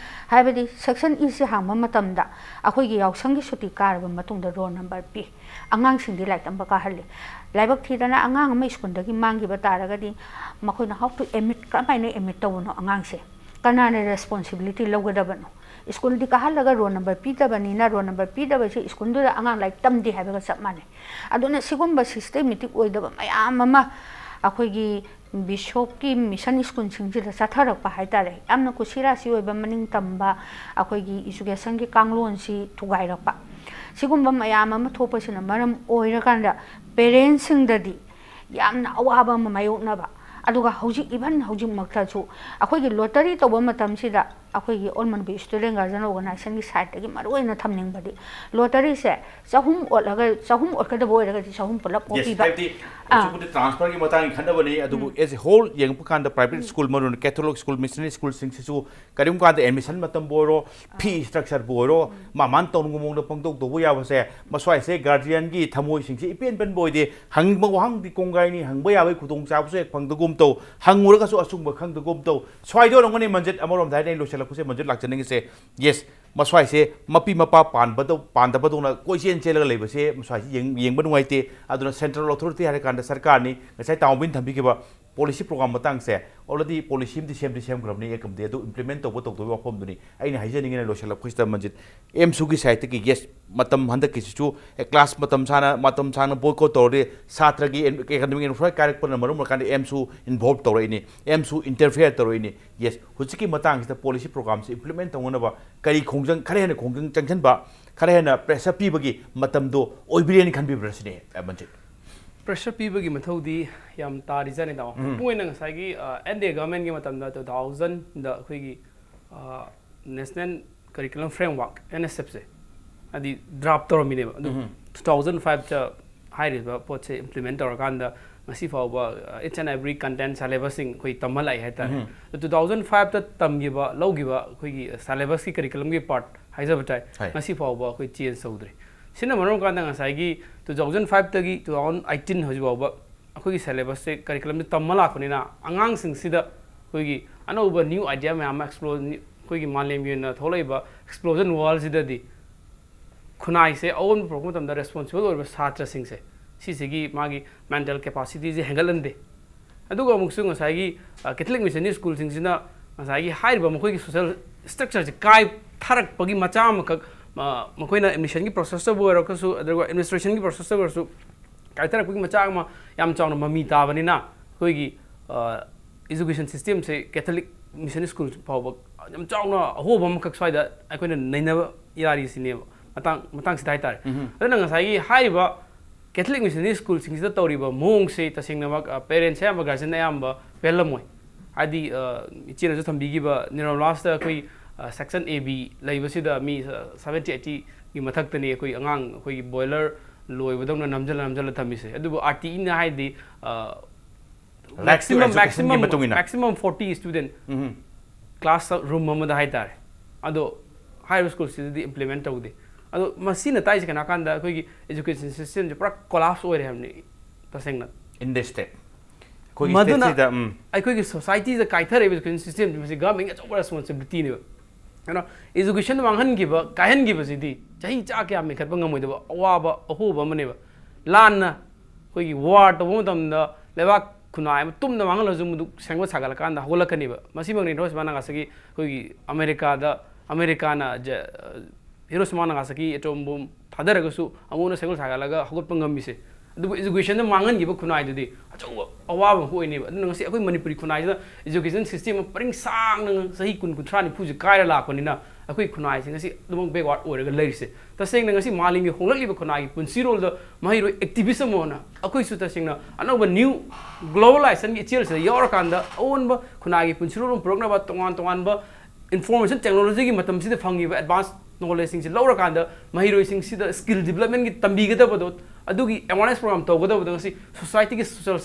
ꯍꯥꯏꯕꯗꯤ section E ꯁꯤ ꯍꯥꯡꯕ ꯃꯇꯝꯗ ꯑꯩꯈꯣꯏꯒꯤ ꯌꯥꯎꯁꯪꯒꯤ ꯁꯨꯇꯤ ꯀꯥꯔꯕ ꯃꯇꯨꯡꯗ roll number ꯄꯤ, ꯑꯉꯥꯡꯁꯤꯡꯗꯤ ꯂꯥꯏꯔꯤꯛ ꯇꯝꯕ ꯀꯥꯍꯜꯂꯤ꯫ ꯂꯥꯏꯕꯛ ꯊꯤꯗꯅ ꯑꯉꯥꯡ ꯑꯃ ꯁ꯭ꯀꯨꯜꯗꯒꯤ ꯃꯥꯡꯈꯤꯕ ꯇꯥꯔꯒꯗꯤ ꯃꯈꯣꯏꯅ how to admit, ꯀꯔꯝꯍꯥꯏꯅ admit ꯇꯧꯕꯅꯣ ꯑꯉꯥꯡꯁꯦ? ꯀꯅꯥꯅ responsibility ꯂꯧꯒꯗꯕꯅꯣ? ꯁ꯭ꯀꯨꯜꯗꯤ ꯀꯥꯍꯜꯂꯒ roll number ꯄꯤꯗꯕꯅꯤꯅ, roll number ꯄꯤꯗꯕꯁꯤ ꯁ꯭ꯀꯨꯜꯗꯨꯗ ꯑꯉꯥꯡ ꯂꯥꯏꯔꯤꯛ ꯇꯝꯗꯦ ꯍꯥꯏꯕꯒ ꯆꯞ ꯃꯥꯟꯅꯩ꯫ ꯑꯗꯨꯅ ꯁꯤꯒꯨꯝꯕ systematic ꯑꯣꯏꯗꯕ ꯃꯌꯥꯝ ꯑꯃ ꯑꯩꯈꯣꯏꯒꯤ ꯕꯤꯁꯣꯞꯀꯤ ꯃꯤꯁꯟ ꯁ꯭ꯀꯨꯜꯁꯤꯡꯁꯤꯗ ꯆꯠꯊꯔꯛꯄ ꯍꯥꯏꯇꯥꯔꯦ꯫ ꯌꯥꯝꯅ ꯀꯨꯁꯤꯔꯥꯁꯤ ꯑꯣꯏꯕ, ꯃꯅꯤꯡ ꯇꯝꯕ, ꯑꯩꯈꯣꯏꯒꯤ educationꯒꯤ ꯀꯥꯡꯂꯣꯟꯁꯤ ꯊꯨꯒꯥꯏꯔꯛꯄ, ꯁꯤꯒꯨꯝꯕ ꯃꯌꯥꯝ ꯑꯃ ꯊꯣꯛꯄꯁꯤꯅ ꯃꯔꯝ ꯑꯣꯏꯔꯀꯥꯟꯗ parentꯁꯤꯡꯗꯗꯤ ꯌꯥꯝꯅ ꯑꯋꯥꯕ ꯑꯃ ꯃꯥꯌꯣꯛꯅꯕ꯫ ꯑꯗꯨꯒ ꯍꯧꯖꯤꯛ, even ꯍꯧꯖꯤꯛꯃꯛꯇꯁꯨ ꯑꯩꯈꯣꯏꯒꯤ lottery ꯇꯧꯕ ꯃꯇꯝꯁꯤꯗ ꯑꯩꯈꯣꯏꯒꯤ All Manipur Student Guardian Organizationꯒꯤ sideꯇꯒꯤ ꯃꯔꯨꯑꯣꯏꯅ ꯊꯝꯅꯤꯡꯕꯗꯤ, lotteryꯁꯦ ꯆꯍꯨꯝ ꯑꯣꯠꯂꯒ, ꯆꯍꯨꯝ ꯑꯣꯠꯀꯗꯕ ꯑꯣꯏꯔꯒꯗꯤ ꯆꯍꯨꯝ ꯄꯨꯂꯞ ꯑꯣꯠꯄꯤꯕ꯫ ꯍꯥꯏꯕꯗꯤ ꯍꯧꯖꯤꯛꯄꯨꯗꯤ transferꯒꯤ ꯃꯇꯥꯡꯒꯤ ꯈꯟꯅꯕꯅꯤ, ꯑꯗꯨꯕꯨ as a whole ꯌꯦꯡꯉꯛꯄ ꯀꯥꯟꯗ private school, ꯃꯔꯨ ꯑꯣꯏꯅ Catholic school, missionary schoolꯁꯤꯡꯁꯤꯁꯨ ꯀꯔꯤꯒꯨꯝꯕ ꯀꯥꯟꯗ admission ꯃꯇꯝꯕꯨ ꯑꯣꯏꯔꯣ, fee structureꯕꯨ ꯑꯣꯏꯔꯣ, ꯃꯥ ꯃꯥꯅ ꯇꯧꯅꯤꯡꯕ ꯃꯑꯣꯡꯗ ꯄꯪꯇꯧ ꯇꯧꯕ ꯌꯥꯕꯁꯦ, ꯃꯁ꯭ꯋꯥꯏꯁꯦ guardianꯒꯤ ꯊꯃꯣꯏꯁꯤꯡꯁꯦ ꯏꯄꯦꯟ ꯄꯦꯟꯕ ꯑꯣꯏꯗꯦ꯫ ꯍꯪꯅꯤꯡꯕ ꯋꯥꯍꯪꯗꯤ ꯀꯣꯡꯒꯥꯏꯅꯤ, ꯍꯪꯕ ꯌꯥꯕꯒꯤ ꯈꯨꯗꯣꯡꯆꯥꯕꯁꯨ ꯍꯦꯛ ꯐꯪꯗꯒꯨꯝ ꯇꯧ, ꯍꯪꯉꯨꯔꯒꯁꯨ ꯑꯆꯨꯝꯕ ꯈꯪꯗꯒꯨꯝ ꯇꯧ꯫ ꯁ꯭ꯋꯥꯏꯗ ꯑꯣꯏꯔꯝꯒꯅꯤ ꯃꯟꯖꯤꯠ꯫ ꯑꯃꯔꯣꯝꯗ ꯍꯥꯏꯔꯗꯤ ꯑꯩ ꯂꯣꯏꯁꯤꯜꯂꯛꯄꯁꯦ ꯃꯟꯖꯤꯠ ꯂꯥꯛꯆꯅꯤꯡꯉꯤꯁꯦ, yes, ꯃꯁ꯭ꯋꯥꯏꯁꯦ ꯃꯄꯤ ꯃꯄꯥ ꯄꯥꯟꯕꯗꯧ-, ꯄꯥꯟꯗꯕꯗꯧꯅ ꯀꯣꯏꯆꯦꯟ ꯆꯦꯜꯂꯒ ꯂꯩꯕꯁꯦ ꯃꯁ꯭ꯋꯥꯏꯁꯦ ꯌꯦꯡ-, ꯌꯦꯡꯕ ꯅꯨꯡꯉꯥꯏꯇꯦ꯫ ꯑꯗꯨꯅ central authority ꯍꯥꯏꯔꯀꯥꯟꯗ ꯁꯔꯀꯥꯔꯅꯤ, ꯉꯁꯥꯏ ꯇꯥꯃꯣꯕꯤꯅ ꯊꯝꯕꯤꯈꯤꯕ policy program ꯃꯇꯥꯡꯁꯦ already policy ꯑꯃꯗꯤ ꯁꯦꯝꯗꯤ ꯁꯦꯝꯈ꯭ꯔꯕꯅꯤ, ꯑꯦ ꯀꯝꯗꯤ ꯑꯗꯨ implement ꯇꯧꯕ ꯇꯧꯗꯕꯒꯤ ꯋꯥꯐꯝꯗꯨꯅꯤ ꯑꯩꯅ ꯍꯥꯏꯖꯅꯤꯡꯉꯤꯅ ꯂꯣꯏꯁꯤꯜꯂꯛꯄꯁꯤꯗ ꯃꯟꯖꯤꯠ꯫ ꯑꯦꯝꯁꯨꯒꯤ sideꯇꯒꯤ, yes, ꯃꯇꯝ ꯍꯟꯗꯛꯀꯤꯁꯤꯁꯨ, ꯑꯦ, class ꯃꯇꯝ ꯁꯥꯡꯅ, ꯃꯇꯝ ꯁꯥꯡꯅ boycott ꯇꯧꯔꯗꯤ ꯁꯥꯇ꯭ꯔꯒꯤ academic environment ꯀꯥꯏꯔꯛꯄꯅ ꯃꯔꯝ ꯑꯣꯏꯔꯀꯥꯟꯗ ꯑꯦꯝꯁꯨ involve ꯇꯧꯔꯛꯏꯅꯤ, ꯑꯦꯝꯁꯨ interfere ꯇꯧꯔꯛꯏꯅꯤ꯫ Yes, ꯍꯧꯖꯤꯛꯀꯤ ꯃꯇꯥꯡꯁꯤꯗ policy programꯁꯤ implement ꯇꯧꯅꯅꯕ ꯀꯔꯤ ꯈꯣꯡꯖꯪ, ꯈꯔ ꯍꯦꯟꯅ ꯈꯣꯡꯖꯪ ꯆꯪꯁꯤꯟꯕ, ꯈꯔ ꯍꯦꯟꯅ pressure ꯄꯤꯕꯒꯤ ꯃꯇꯝꯗꯣ ꯑꯣꯏꯕꯤꯔꯦꯅ ꯈꯟꯕꯤꯕ꯭ꯔꯥ ꯁꯤꯅꯦ, ꯑ, ꯃꯟꯖꯤꯠ? Pressure ꯄꯤꯕꯒꯤ ꯃꯊꯧꯗꯤ ꯌꯥꯝ ꯇꯥꯔꯤꯖꯥꯠꯅꯤ, ꯇꯥꯃꯣ꯫ ꯃꯄꯨꯡ ꯑꯣꯏꯅ ꯉꯁꯥꯏꯒꯤ, ꯑ, NDA governmentꯀꯤ ꯃꯇꯝꯗ two thousandꯗ ꯑꯩꯈꯣꯏꯒꯤ, ꯑ, National Curriculum Framework, NSFꯁꯦ, ꯍꯥꯏꯗꯤ draft ꯇꯧꯔꯝꯃꯤꯅꯦꯕ꯫ ꯑꯗꯨ two thousand fiveꯇ ꯍꯥꯏꯔꯤꯕ ꯄꯣꯠꯁꯦ implement ꯇꯧꯔꯀꯥꯟꯗ ꯉꯁꯤ ꯐꯥꯎꯕ, ꯑ, each and every content syllabusꯁꯤꯡ ꯑꯩꯈꯣꯏ ꯇꯝꯍꯜꯂꯛꯑꯦ ꯍꯥꯏꯇꯥꯔꯦ꯫ ꯑꯗꯣ two thousand fiveꯇ ꯇꯝꯈꯤꯕ, ꯂꯧꯈꯤꯕ ꯑꯩꯈꯣꯏꯒꯤ syllabusꯀꯤ, curriculumꯒꯤ part ꯍꯥꯏꯖꯕ ꯇꯥꯏ, ꯍꯥꯏ꯫ ꯉꯁꯤ ꯐꯥꯎꯕ ꯑꯩꯈꯣꯏ change ꯇꯧꯗ꯭ꯔꯤ꯫ ꯁꯤꯅ ꯃꯔꯝ ꯑꯣꯏꯔꯀꯥꯟꯗ ꯉꯁꯥꯏꯒꯤ two thousand five ꯇꯒꯤ two thousand eighteen ꯍꯧꯖꯤꯛ ꯐꯥꯎꯕ ꯑꯩꯈꯣꯏꯒꯤ syllabus ꯁꯦ, curriculum ꯁꯦ ꯇꯝꯃ ꯂꯥꯛꯄꯅꯤꯅ, ꯑꯉꯥꯡꯁꯤꯡꯁꯤꯗ ꯑꯩꯈꯣꯏꯒꯤ ꯑꯅꯧꯕ new idea ꯃꯌꯥꯝ ꯑꯃ explore, ꯑꯩꯈꯣꯏꯒꯤ ꯃꯥꯂꯦꯝꯒꯤ ꯑꯣꯏꯅ ꯊꯣꯛꯂꯛꯏꯕ explosion world ꯁꯤꯗꯗꯤ ꯈꯨꯟꯅꯥꯏꯁꯦ ꯑꯑꯣꯟꯕ ꯄꯨꯔꯛꯄ ꯃꯇꯝꯗ responsible ꯑꯣꯏꯕ ꯁꯥꯇ꯭ꯔꯁꯤꯡꯁꯦ, ꯁꯤꯁꯤꯒꯤ ꯃꯥꯒꯤ mental capacity ꯁꯦ ꯍꯦꯟꯒꯠꯍꯟꯗꯦ꯫ ꯑꯗꯨꯒ ꯑꯃꯨꯛꯁꯨ ꯉꯁꯥꯏꯒꯤ, ꯑ, Catholic Missionary School ꯁꯤꯡꯁꯤꯅ ꯉꯁꯥꯏꯒꯤ ꯍꯥꯏꯔꯤꯕ ꯃꯈꯣꯏꯒꯤ social structure ꯁꯦ ꯀꯥꯏꯊꯔꯛꯄꯒꯤ ꯃꯆꯥꯛ ꯑꯃꯈꯛ, ꯑ, ꯃꯈꯣꯏꯅ admission ꯒꯤ process ꯇꯕꯨ ꯑꯣꯏꯔꯒꯁꯨ, ꯑꯗꯨꯒ administration ꯒꯤ process ꯇ ꯑꯣꯏꯔꯁꯨ, ꯀꯥꯏꯊꯔꯛꯄꯒꯤ ꯃꯆꯥꯛ ꯑꯃ ꯌꯥꯝ ꯆꯥꯎꯅ ꯃꯃꯤ ꯇꯥꯕꯅꯤꯅ, ꯑꯩꯈꯣꯏꯒꯤ, ꯑ, education system ꯁꯦ Catholic Missionary School ꯐꯥꯎꯕ ꯌꯥꯝ ꯆꯥꯎꯅ ꯑꯍꯣꯕ ꯑꯃꯈꯛ ꯁ꯭ꯋꯥꯏꯗ ꯑꯩꯈꯣꯏꯅ ꯅꯩꯅꯕ ꯌꯥꯔꯤꯁꯤꯅꯦꯕ, ꯃꯇꯥꯡ, ꯃꯇꯥꯡꯁꯤꯗ ꯍꯥꯏꯇꯥꯔꯦ꯫ ꯎꯝ꯫ ꯑꯗꯨꯅ ꯉꯁꯥꯏꯒꯤ ꯍꯥꯏꯔꯤꯕ Catholic Missionary School ꯁꯤꯡꯁꯤꯗ ꯇꯧꯔꯤꯕ ꯃꯑꯣꯡꯁꯦ ꯇꯁꯦꯡꯅꯃꯛ, ꯑ, parents ꯑꯌꯥꯝꯕ, guardian ꯑꯌꯥꯝꯕ ꯄꯦꯜꯂꯝꯃꯣꯏ꯫ ꯍꯥꯏꯗꯤ, ꯑ, ꯏꯆꯦꯅꯁꯨ ꯊꯝꯕꯤꯈꯤꯕ neuron loss ꯇ ꯑꯩꯈꯣꯏ, ꯑ, section A B ꯂꯩꯕꯁꯤꯗ ꯃꯤ, ꯑ, seventy eighty ꯒꯤ ꯃꯊꯛꯇꯅꯤ ꯑꯩꯈꯣꯏ ꯑꯉꯥꯡ, ꯑꯩꯈꯣꯏꯒꯤ boiler ꯂꯣꯏꯕꯗꯧꯅ ꯅꯝꯖꯜꯂ ꯅꯝꯖꯜꯂ ꯊꯝꯃꯤꯁꯦ꯫ ꯑꯗꯨꯕꯨ R T E ꯅ ꯍꯥꯏꯗꯤ, ꯑ, Lack to maximum, education ꯒꯤ maximum, ꯃꯇꯨꯡ ꯏꯟꯅ꯫ Maximum forty student ꯎꯝ꯫ Class room ꯑꯃꯗ ꯍꯥꯏꯇꯥꯔꯦ꯫ ꯑꯗꯣ ꯍꯥꯏꯔꯤꯕ school ꯁꯤꯗꯗꯤ implement ꯇꯧꯗꯦ꯫ ꯑꯗꯣ ꯃꯁꯤꯅ ꯇꯥꯛꯏꯁꯦ ꯀꯩꯅꯣ ꯍꯥꯏ ꯀꯥꯟꯗ ꯑꯩꯈꯣꯏꯒꯤ education system ꯁꯦ ꯄꯨꯔꯥ collapse ꯑꯣꯏꯔꯦ ꯍꯥꯏꯕꯅꯤ, ꯇꯁꯦꯡꯅ꯫ In the state꯫ ꯑꯩꯈꯣꯏꯒꯤ ꯃꯗꯨꯅ state ꯁꯤꯗ, ꯎꯝ꯫ ꯑꯩꯈꯣꯏꯒꯤ society ꯗ ꯀꯥꯏꯊꯔꯛꯏꯕ education system ꯁꯤ ꯃꯁꯤ government ꯒꯤ ꯑꯆꯧꯕ responsibility ꯅꯦꯕ꯫ ꯀꯩꯅꯣ, education ꯃꯥꯡꯍꯟꯈꯤꯕ, ꯀꯥꯏꯍꯟꯈꯤꯕꯁꯤꯗꯤ ꯆꯍꯤ ꯆꯥ ꯀꯌꯥ ꯃꯦꯟꯈꯠꯄ ꯉꯝꯃꯣꯏꯗꯕ ꯑꯋꯥꯕ ꯑꯍꯣꯕ ꯑꯃꯅꯦꯕ꯫ ꯂꯥꯟꯅ ꯑꯩꯈꯣꯏꯒꯤ war ꯇꯧꯕ ꯃꯇꯝꯗ ꯂꯩꯕꯥꯛ ꯈꯨꯟꯅꯥꯏ ꯑꯃ ꯇꯨꯝꯅ ꯃꯥꯡꯍꯜꯂꯁꯨ ꯃꯗꯨ ꯁꯦꯝꯒꯠ ꯁꯥꯒꯠꯂꯀꯥꯟꯗ ꯍꯧꯒꯠꯂꯛꯀꯅꯦꯕ꯫ ꯃꯁꯤꯃꯛꯅꯤ ꯍꯤꯔꯣꯁꯤꯃꯥ ꯅꯥꯒꯥꯁꯥꯀꯤ ꯑꯩꯈꯣꯏꯒꯤ ꯑꯃꯦꯔꯤꯀꯥꯗ, ꯑꯃꯦꯔꯤꯀꯥꯅ ꯖ-, ꯍꯤꯔꯣꯁꯤꯃꯥ ꯅꯥꯒꯥꯁꯥꯀꯤ atom bomb ꯊꯥꯗꯔꯒꯁꯨ ꯑꯃꯨꯛ ꯍꯟꯅ ꯁꯦꯝꯒꯠ ꯁꯥꯒꯠꯂꯒ ꯍꯧꯒꯠꯄ ꯉꯝꯃꯤꯁꯦ꯫ ꯑꯗꯨꯕꯨ education ꯗ ꯃꯥꯡꯍꯟꯈꯤꯕ ꯈꯨꯟꯅꯥꯏꯗꯨꯗꯤ ꯑꯆꯧꯕ ꯑꯋꯥꯕ ꯑꯃ ꯑꯣꯏꯅꯦꯕ꯫ ꯑꯗꯨꯅ ꯉꯁꯤ ꯑꯩꯈꯣꯏ ꯃꯅꯤꯄꯨꯔꯤ ꯈꯨꯟꯅꯥꯏꯁꯤꯗ education system ꯑꯃ ꯄꯔꯤꯡ ꯁꯥꯡꯅ ꯆꯍꯤ ꯀꯨꯟ, ꯀꯨꯟꯊ꯭ꯔꯥ, ꯅꯤꯐꯨꯁꯦ ꯀꯥꯏꯔ ꯂꯥꯛꯄꯅꯤꯅ ꯑꯩꯈꯣꯏ ꯈꯨꯟꯅꯥꯏꯁꯦ ꯉꯁꯤ ꯑꯗꯨꯃꯛ backward ꯑꯣꯏꯔꯒ ꯂꯩꯔꯤꯁꯦ꯫ ꯇꯁꯦꯡꯅ ꯉꯁꯤ ꯃꯥꯂꯦꯝꯒꯤ ꯍꯣꯡꯂꯛꯂꯤꯕ ꯈꯨꯟꯅꯥꯏꯒꯤ ꯄꯨꯟꯁꯤꯔꯣꯜꯗ ꯃꯍꯩꯔꯣꯏ activist ꯑꯃ ꯑꯣꯏꯅ ꯑꯩꯈꯣꯏꯁꯨ ꯇꯁꯦꯡꯅ ꯑꯅꯧꯕ new globalization ꯒꯤ ꯏꯆꯦꯜꯁꯤꯗ ꯌꯥꯎꯔꯀꯥꯟꯗ ꯑꯑꯣꯟꯕ ꯈꯨꯟꯅꯥꯏꯒꯤ ꯄꯨꯟꯁꯤꯔꯣꯜ ꯑꯃ ꯄꯨꯔꯛꯅꯕ ꯇꯣꯉꯥꯟ ꯇꯣꯉꯥꯟꯕ information technology ꯒꯤ ꯃꯇꯝꯁꯤꯗ ꯐꯪꯉꯤꯕ advance knowledge ꯁꯤꯡꯁꯤ ꯂꯧꯔꯀꯥꯟꯗ ꯃꯍꯩꯔꯣꯏꯁꯤꯡꯁꯤꯗ skill development ꯀꯤ ꯇꯝꯕꯤꯒꯗꯕꯗꯣ, ꯑꯗꯨꯒꯤ awareness program ꯇꯧꯒꯗꯕꯗꯣ ꯉꯁꯤ society ꯒꯤ social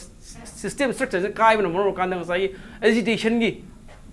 system structure ꯁꯦ ꯀꯥꯏꯕꯅ ꯃꯔꯝ ꯑꯣꯏꯔꯀꯥꯟꯗ ꯉꯁꯥꯏꯒꯤ agitation ꯒꯤ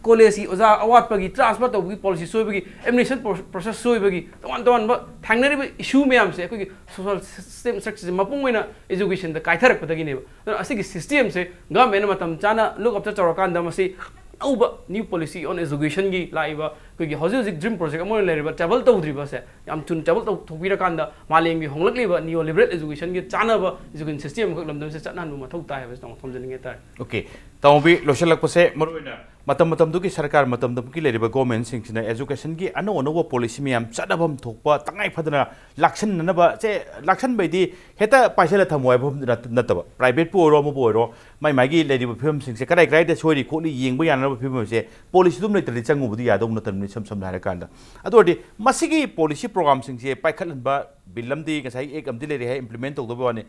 ꯀꯣꯂꯦꯖꯀꯤ ꯑꯣꯖꯥ ꯑꯋꯥꯠꯄꯒꯤ, ꯇ꯭ꯔꯥꯟꯁꯐꯔ ꯇꯧꯕꯒꯤ ꯄꯣꯂꯤꯁꯤ ꯁꯣꯏꯕꯒꯤ, ꯑꯦꯗꯃꯤꯁꯟ ꯄ꯭ꯔꯣꯁꯦꯁ ꯁꯣꯏꯕꯒꯤ, ꯇꯣꯉꯥꯟ ꯇꯣꯉꯥꯟꯕ ꯊꯦꯡꯅꯔꯤꯕ ꯏꯁꯨ ꯃꯌꯥꯝꯁꯦ ꯑꯩꯈꯣꯏꯒꯤ ꯁꯣꯁꯤꯌꯦꯜ ꯁꯤꯁꯇꯦꯝ ꯁ꯭ꯇ꯭ꯔꯛꯆꯔꯁꯦ ꯃꯄꯨꯡ ꯑꯣꯏꯅ ꯑꯦꯖꯨꯀꯦꯁꯟꯗ ꯀꯥꯏꯊꯔꯛꯄꯗꯒꯤꯅꯦꯕ꯫ ꯑꯗꯨꯅ ꯑꯁꯤꯒꯤ ꯁꯤꯁꯇꯦꯝꯁꯦ ꯒꯚꯔꯟꯃꯦꯟꯅ ꯃꯇꯝ ꯆꯥꯅ ꯂꯨꯛ ꯑꯞꯇ ꯇꯧꯔꯀꯥꯟꯗ ꯃꯁꯤ ꯑꯅꯧꯕ ꯅ꯭ꯌꯨ ꯄꯣꯂꯤꯁꯤ ꯑꯣꯟ ꯑꯦꯖꯨꯀꯦꯁꯟꯒꯤ ꯂꯥꯛꯏꯕ ꯑꯩꯈꯣꯏꯒꯤ ꯍꯧꯖꯤꯛ ꯍꯧꯖꯤꯛ ꯗ꯭ꯔꯤꯝ ꯄ꯭ꯔꯣꯖꯦꯛ ꯑꯃ ꯑꯣꯏꯅ ꯂꯩꯔꯤꯕ ꯇꯦꯕꯜ ꯇꯧꯗ꯭ꯔꯤꯕꯁꯦ ꯌꯥꯝ ꯊꯨꯅ ꯇꯦꯕꯜ ꯇꯧꯊꯣꯛꯄꯤꯔꯀꯥꯟꯗ ꯃꯥꯂꯦꯝꯒꯤ ꯍꯣꯡꯂꯛꯂꯤꯕ ꯅꯤꯌꯣ ꯂꯤꯕꯔꯦꯜ ꯑꯦꯖꯨꯀꯦꯁꯟꯒꯤ ꯆꯥꯅꯕ ꯑꯦꯖꯨꯀꯦꯁꯟ ꯁꯤꯁꯇꯦꯝ ꯑꯃꯈꯛ ꯂꯝꯗꯝꯁꯤꯗ ꯆꯠꯅꯍꯟꯕ ꯃꯊꯧ ꯇꯥꯏ ꯍꯥꯏꯕꯁꯤ ꯇꯥꯃꯣ ꯊꯝꯖꯅꯤꯡꯉꯦ ꯍꯥꯏꯇꯥꯔꯦ꯫ ꯑꯣꯀꯦ, ꯇꯥꯃꯣꯕꯤ, ꯂꯣꯏꯁꯤꯜꯂꯛꯄꯁꯦ ꯃꯔꯨꯑꯣꯏꯅ ꯃꯇꯝ ꯃꯇꯝꯗꯨꯒꯤ ꯁꯔꯀꯥꯔ, ꯃꯇꯝ ꯃꯇꯝꯒꯤ ꯂꯩꯔꯤꯕ ꯒꯣꯔꯃꯦꯟꯁꯤꯡꯁꯤꯅ ꯑꯦꯖꯨꯀꯦꯁꯟꯒꯤ ꯑꯅꯧ ꯑꯅꯧꯕ ꯄꯣꯂꯤꯁꯤ ꯃꯌꯥꯝ ꯆꯠꯅꯐꯝ ꯊꯣꯛꯄ ꯇꯉꯥꯏ ꯐꯗꯅ ꯂꯥꯛꯁꯟꯅꯅꯕ, ꯁꯦ, ꯂꯥꯛꯁꯟꯕꯩꯗꯤ ꯍꯦꯛꯇ ꯄꯥꯏꯁꯤꯜꯂ ꯊꯝꯃꯣ ꯍꯥꯏꯕ ꯅꯠꯇ-, ꯅꯠꯇꯕ, ꯄ꯭ꯔꯥꯏꯚꯦꯠꯄꯨ ꯑꯣꯏꯔꯣ ꯑꯃꯕꯨ ꯑꯣꯏꯔꯣ, ꯃꯥꯏ ꯃꯥꯒꯤ ꯂꯩꯔꯤꯕ ꯐꯤꯕꯝꯁꯤꯡꯁꯦ ꯀꯗꯥꯏ ꯀꯗꯥꯏꯗ ꯁꯣꯏꯔꯤ ꯈꯣꯠꯂꯤ ꯌꯦꯡꯕ ꯌꯥꯅꯕ ꯐꯤꯕꯝꯁꯦ ꯄꯣꯂꯤꯁꯤ ꯑꯗꯨꯝ ꯂꯩꯇ꯭ꯔꯗꯤ ꯆꯪꯉꯨꯕꯗꯤ ꯌꯥꯗꯧ ꯅꯠꯇꯕꯅꯤ, ꯏꯁꯝ ꯁꯝꯅ ꯍꯥꯏꯔꯀꯥꯟꯗ꯫ ꯑꯗꯨ ꯑꯣꯏꯔꯗꯤ ꯃꯁꯤꯒꯤ ꯄꯣꯂꯤꯁꯤ ꯄ꯭ꯔꯣꯒꯥꯝꯁꯤꯡꯁꯦ ꯄꯥꯏꯈꯠꯍꯟꯕ ꯕꯤꯜ ꯑꯃꯗꯤ ꯉꯁꯥꯏ ꯑꯦꯛ ꯑꯃꯗꯤ ꯂꯩꯔꯦ ꯍꯥꯏ, ꯏꯝꯄ꯭ꯂꯤꯃꯦꯟ ꯇꯧꯗꯕ ꯋꯥꯅꯤ꯫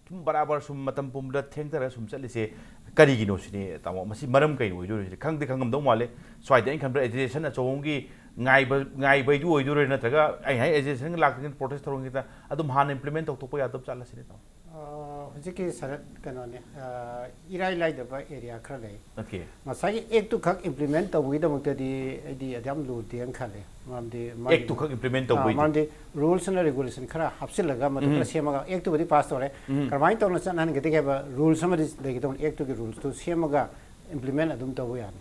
ꯁꯨꯝ ꯕꯔꯥꯕꯔ ꯁꯨꯝ ꯃꯇꯝ ꯄꯨꯝꯕꯗ ꯊꯦꯡꯊꯔꯒ ꯁꯨꯝ ꯆꯠꯂꯤꯁꯦ ꯀꯔꯤꯒꯤꯅꯣ ꯁꯤꯅꯤ, ꯇꯥꯃꯣ? ꯃꯁꯤ ꯃꯔꯝ ꯀꯩꯅꯣ ꯑꯣꯏꯗꯣꯏꯅꯣ ꯁꯤꯅꯤ? ꯈꯪꯗꯤ ꯈꯪꯉꯝꯗꯧ ꯃꯥꯜꯂꯦ꯫ ꯁ꯭ꯋꯥꯏꯗ ꯑꯩꯅ ꯈꯟꯕꯗ ꯑꯦꯖꯤꯇꯦꯁꯟ ꯑꯆꯧꯕ ꯑꯃꯒꯤ ꯉꯥꯏꯕ, ꯉꯥꯏꯕꯩꯗꯨ ꯑꯣꯏꯗꯣꯏꯔꯣ, ꯅꯠꯇ꯭ꯔꯒ ꯑꯩ ꯍꯥꯏ ꯑꯦꯖꯤꯇꯦꯁꯟꯒ ꯂꯥꯛꯇ꯭ꯔꯤꯉꯩꯗ, ꯄ꯭ꯔꯣꯇꯦꯁ ꯇꯧꯔꯤꯉꯩꯗ ꯑꯗꯨꯝ ꯍꯥꯟꯅ ꯏꯝꯄ꯭ꯂꯤꯃꯦꯟ ꯇꯧꯊꯣꯛꯄ ꯌꯥꯗꯕ ꯖꯥꯠꯂ ꯁꯤꯅꯤ, ꯇꯥꯃꯣ? ꯑ, ꯍꯧꯖꯤꯛꯀꯤ ꯁꯔꯠ ꯀꯩꯅꯣꯅꯦ, ꯑ, ꯏꯔꯥꯏ ꯂꯥꯏꯗꯕ ꯑꯦꯔꯤꯌꯥ ꯈꯔ ꯂꯩ꯫ ꯑꯣꯀꯦ꯫ ꯉꯁꯥꯏꯒꯤ ꯑꯦꯛꯇꯨ ꯈꯛ ꯏꯝꯄ꯭ꯂꯤꯃꯦꯟ ꯇꯧꯕꯒꯤꯗꯃꯛꯇꯗꯤ ꯑꯩꯗꯤ ꯑꯗꯨ ꯌꯥꯝ ꯂꯨꯗꯦꯅ ꯈꯜꯂꯦ꯫ ꯃꯔꯝꯗꯤ ꯃꯥꯒꯤ, ꯑꯦꯛꯇꯨ ꯈꯛ ꯏꯝꯄ꯭ꯂꯤꯃꯦꯟ ꯑ, ꯇꯧꯕꯩꯗꯤ? ꯃꯔꯝꯗꯤ ꯔꯨꯜꯁ ꯑꯦꯟ ꯔꯦꯒꯨꯂꯦꯁꯟ ꯈꯔ ꯍꯥꯞꯆꯤꯜꯂꯒ, ꯃꯗꯨ ꯈꯔ ꯎꯝ꯫ ꯁꯦꯝꯃꯒ, ꯑꯦꯛꯇꯨꯕꯨꯗꯤ ꯄꯥꯁ ꯇꯧꯔꯦ꯫ ꯎꯝ꯫ ꯀꯔꯝꯍꯥꯏꯅ ꯇꯧꯅ ꯆꯠꯅꯍꯟꯒꯗꯒꯦ ꯍꯥꯏꯕ ꯔꯨꯜꯁ ꯑꯃꯗꯤ ꯂꯩꯒꯗꯧꯕꯅꯤ꯫ ꯑꯦꯛꯇꯨꯒꯤ ꯔꯨꯜꯁꯇꯨ ꯁꯦꯝꯃꯒ ꯏꯝꯄ꯭ꯂꯤꯃꯦꯟ ꯑꯗꯨꯝ ꯇꯧꯕ ꯌꯥꯅꯤ꯫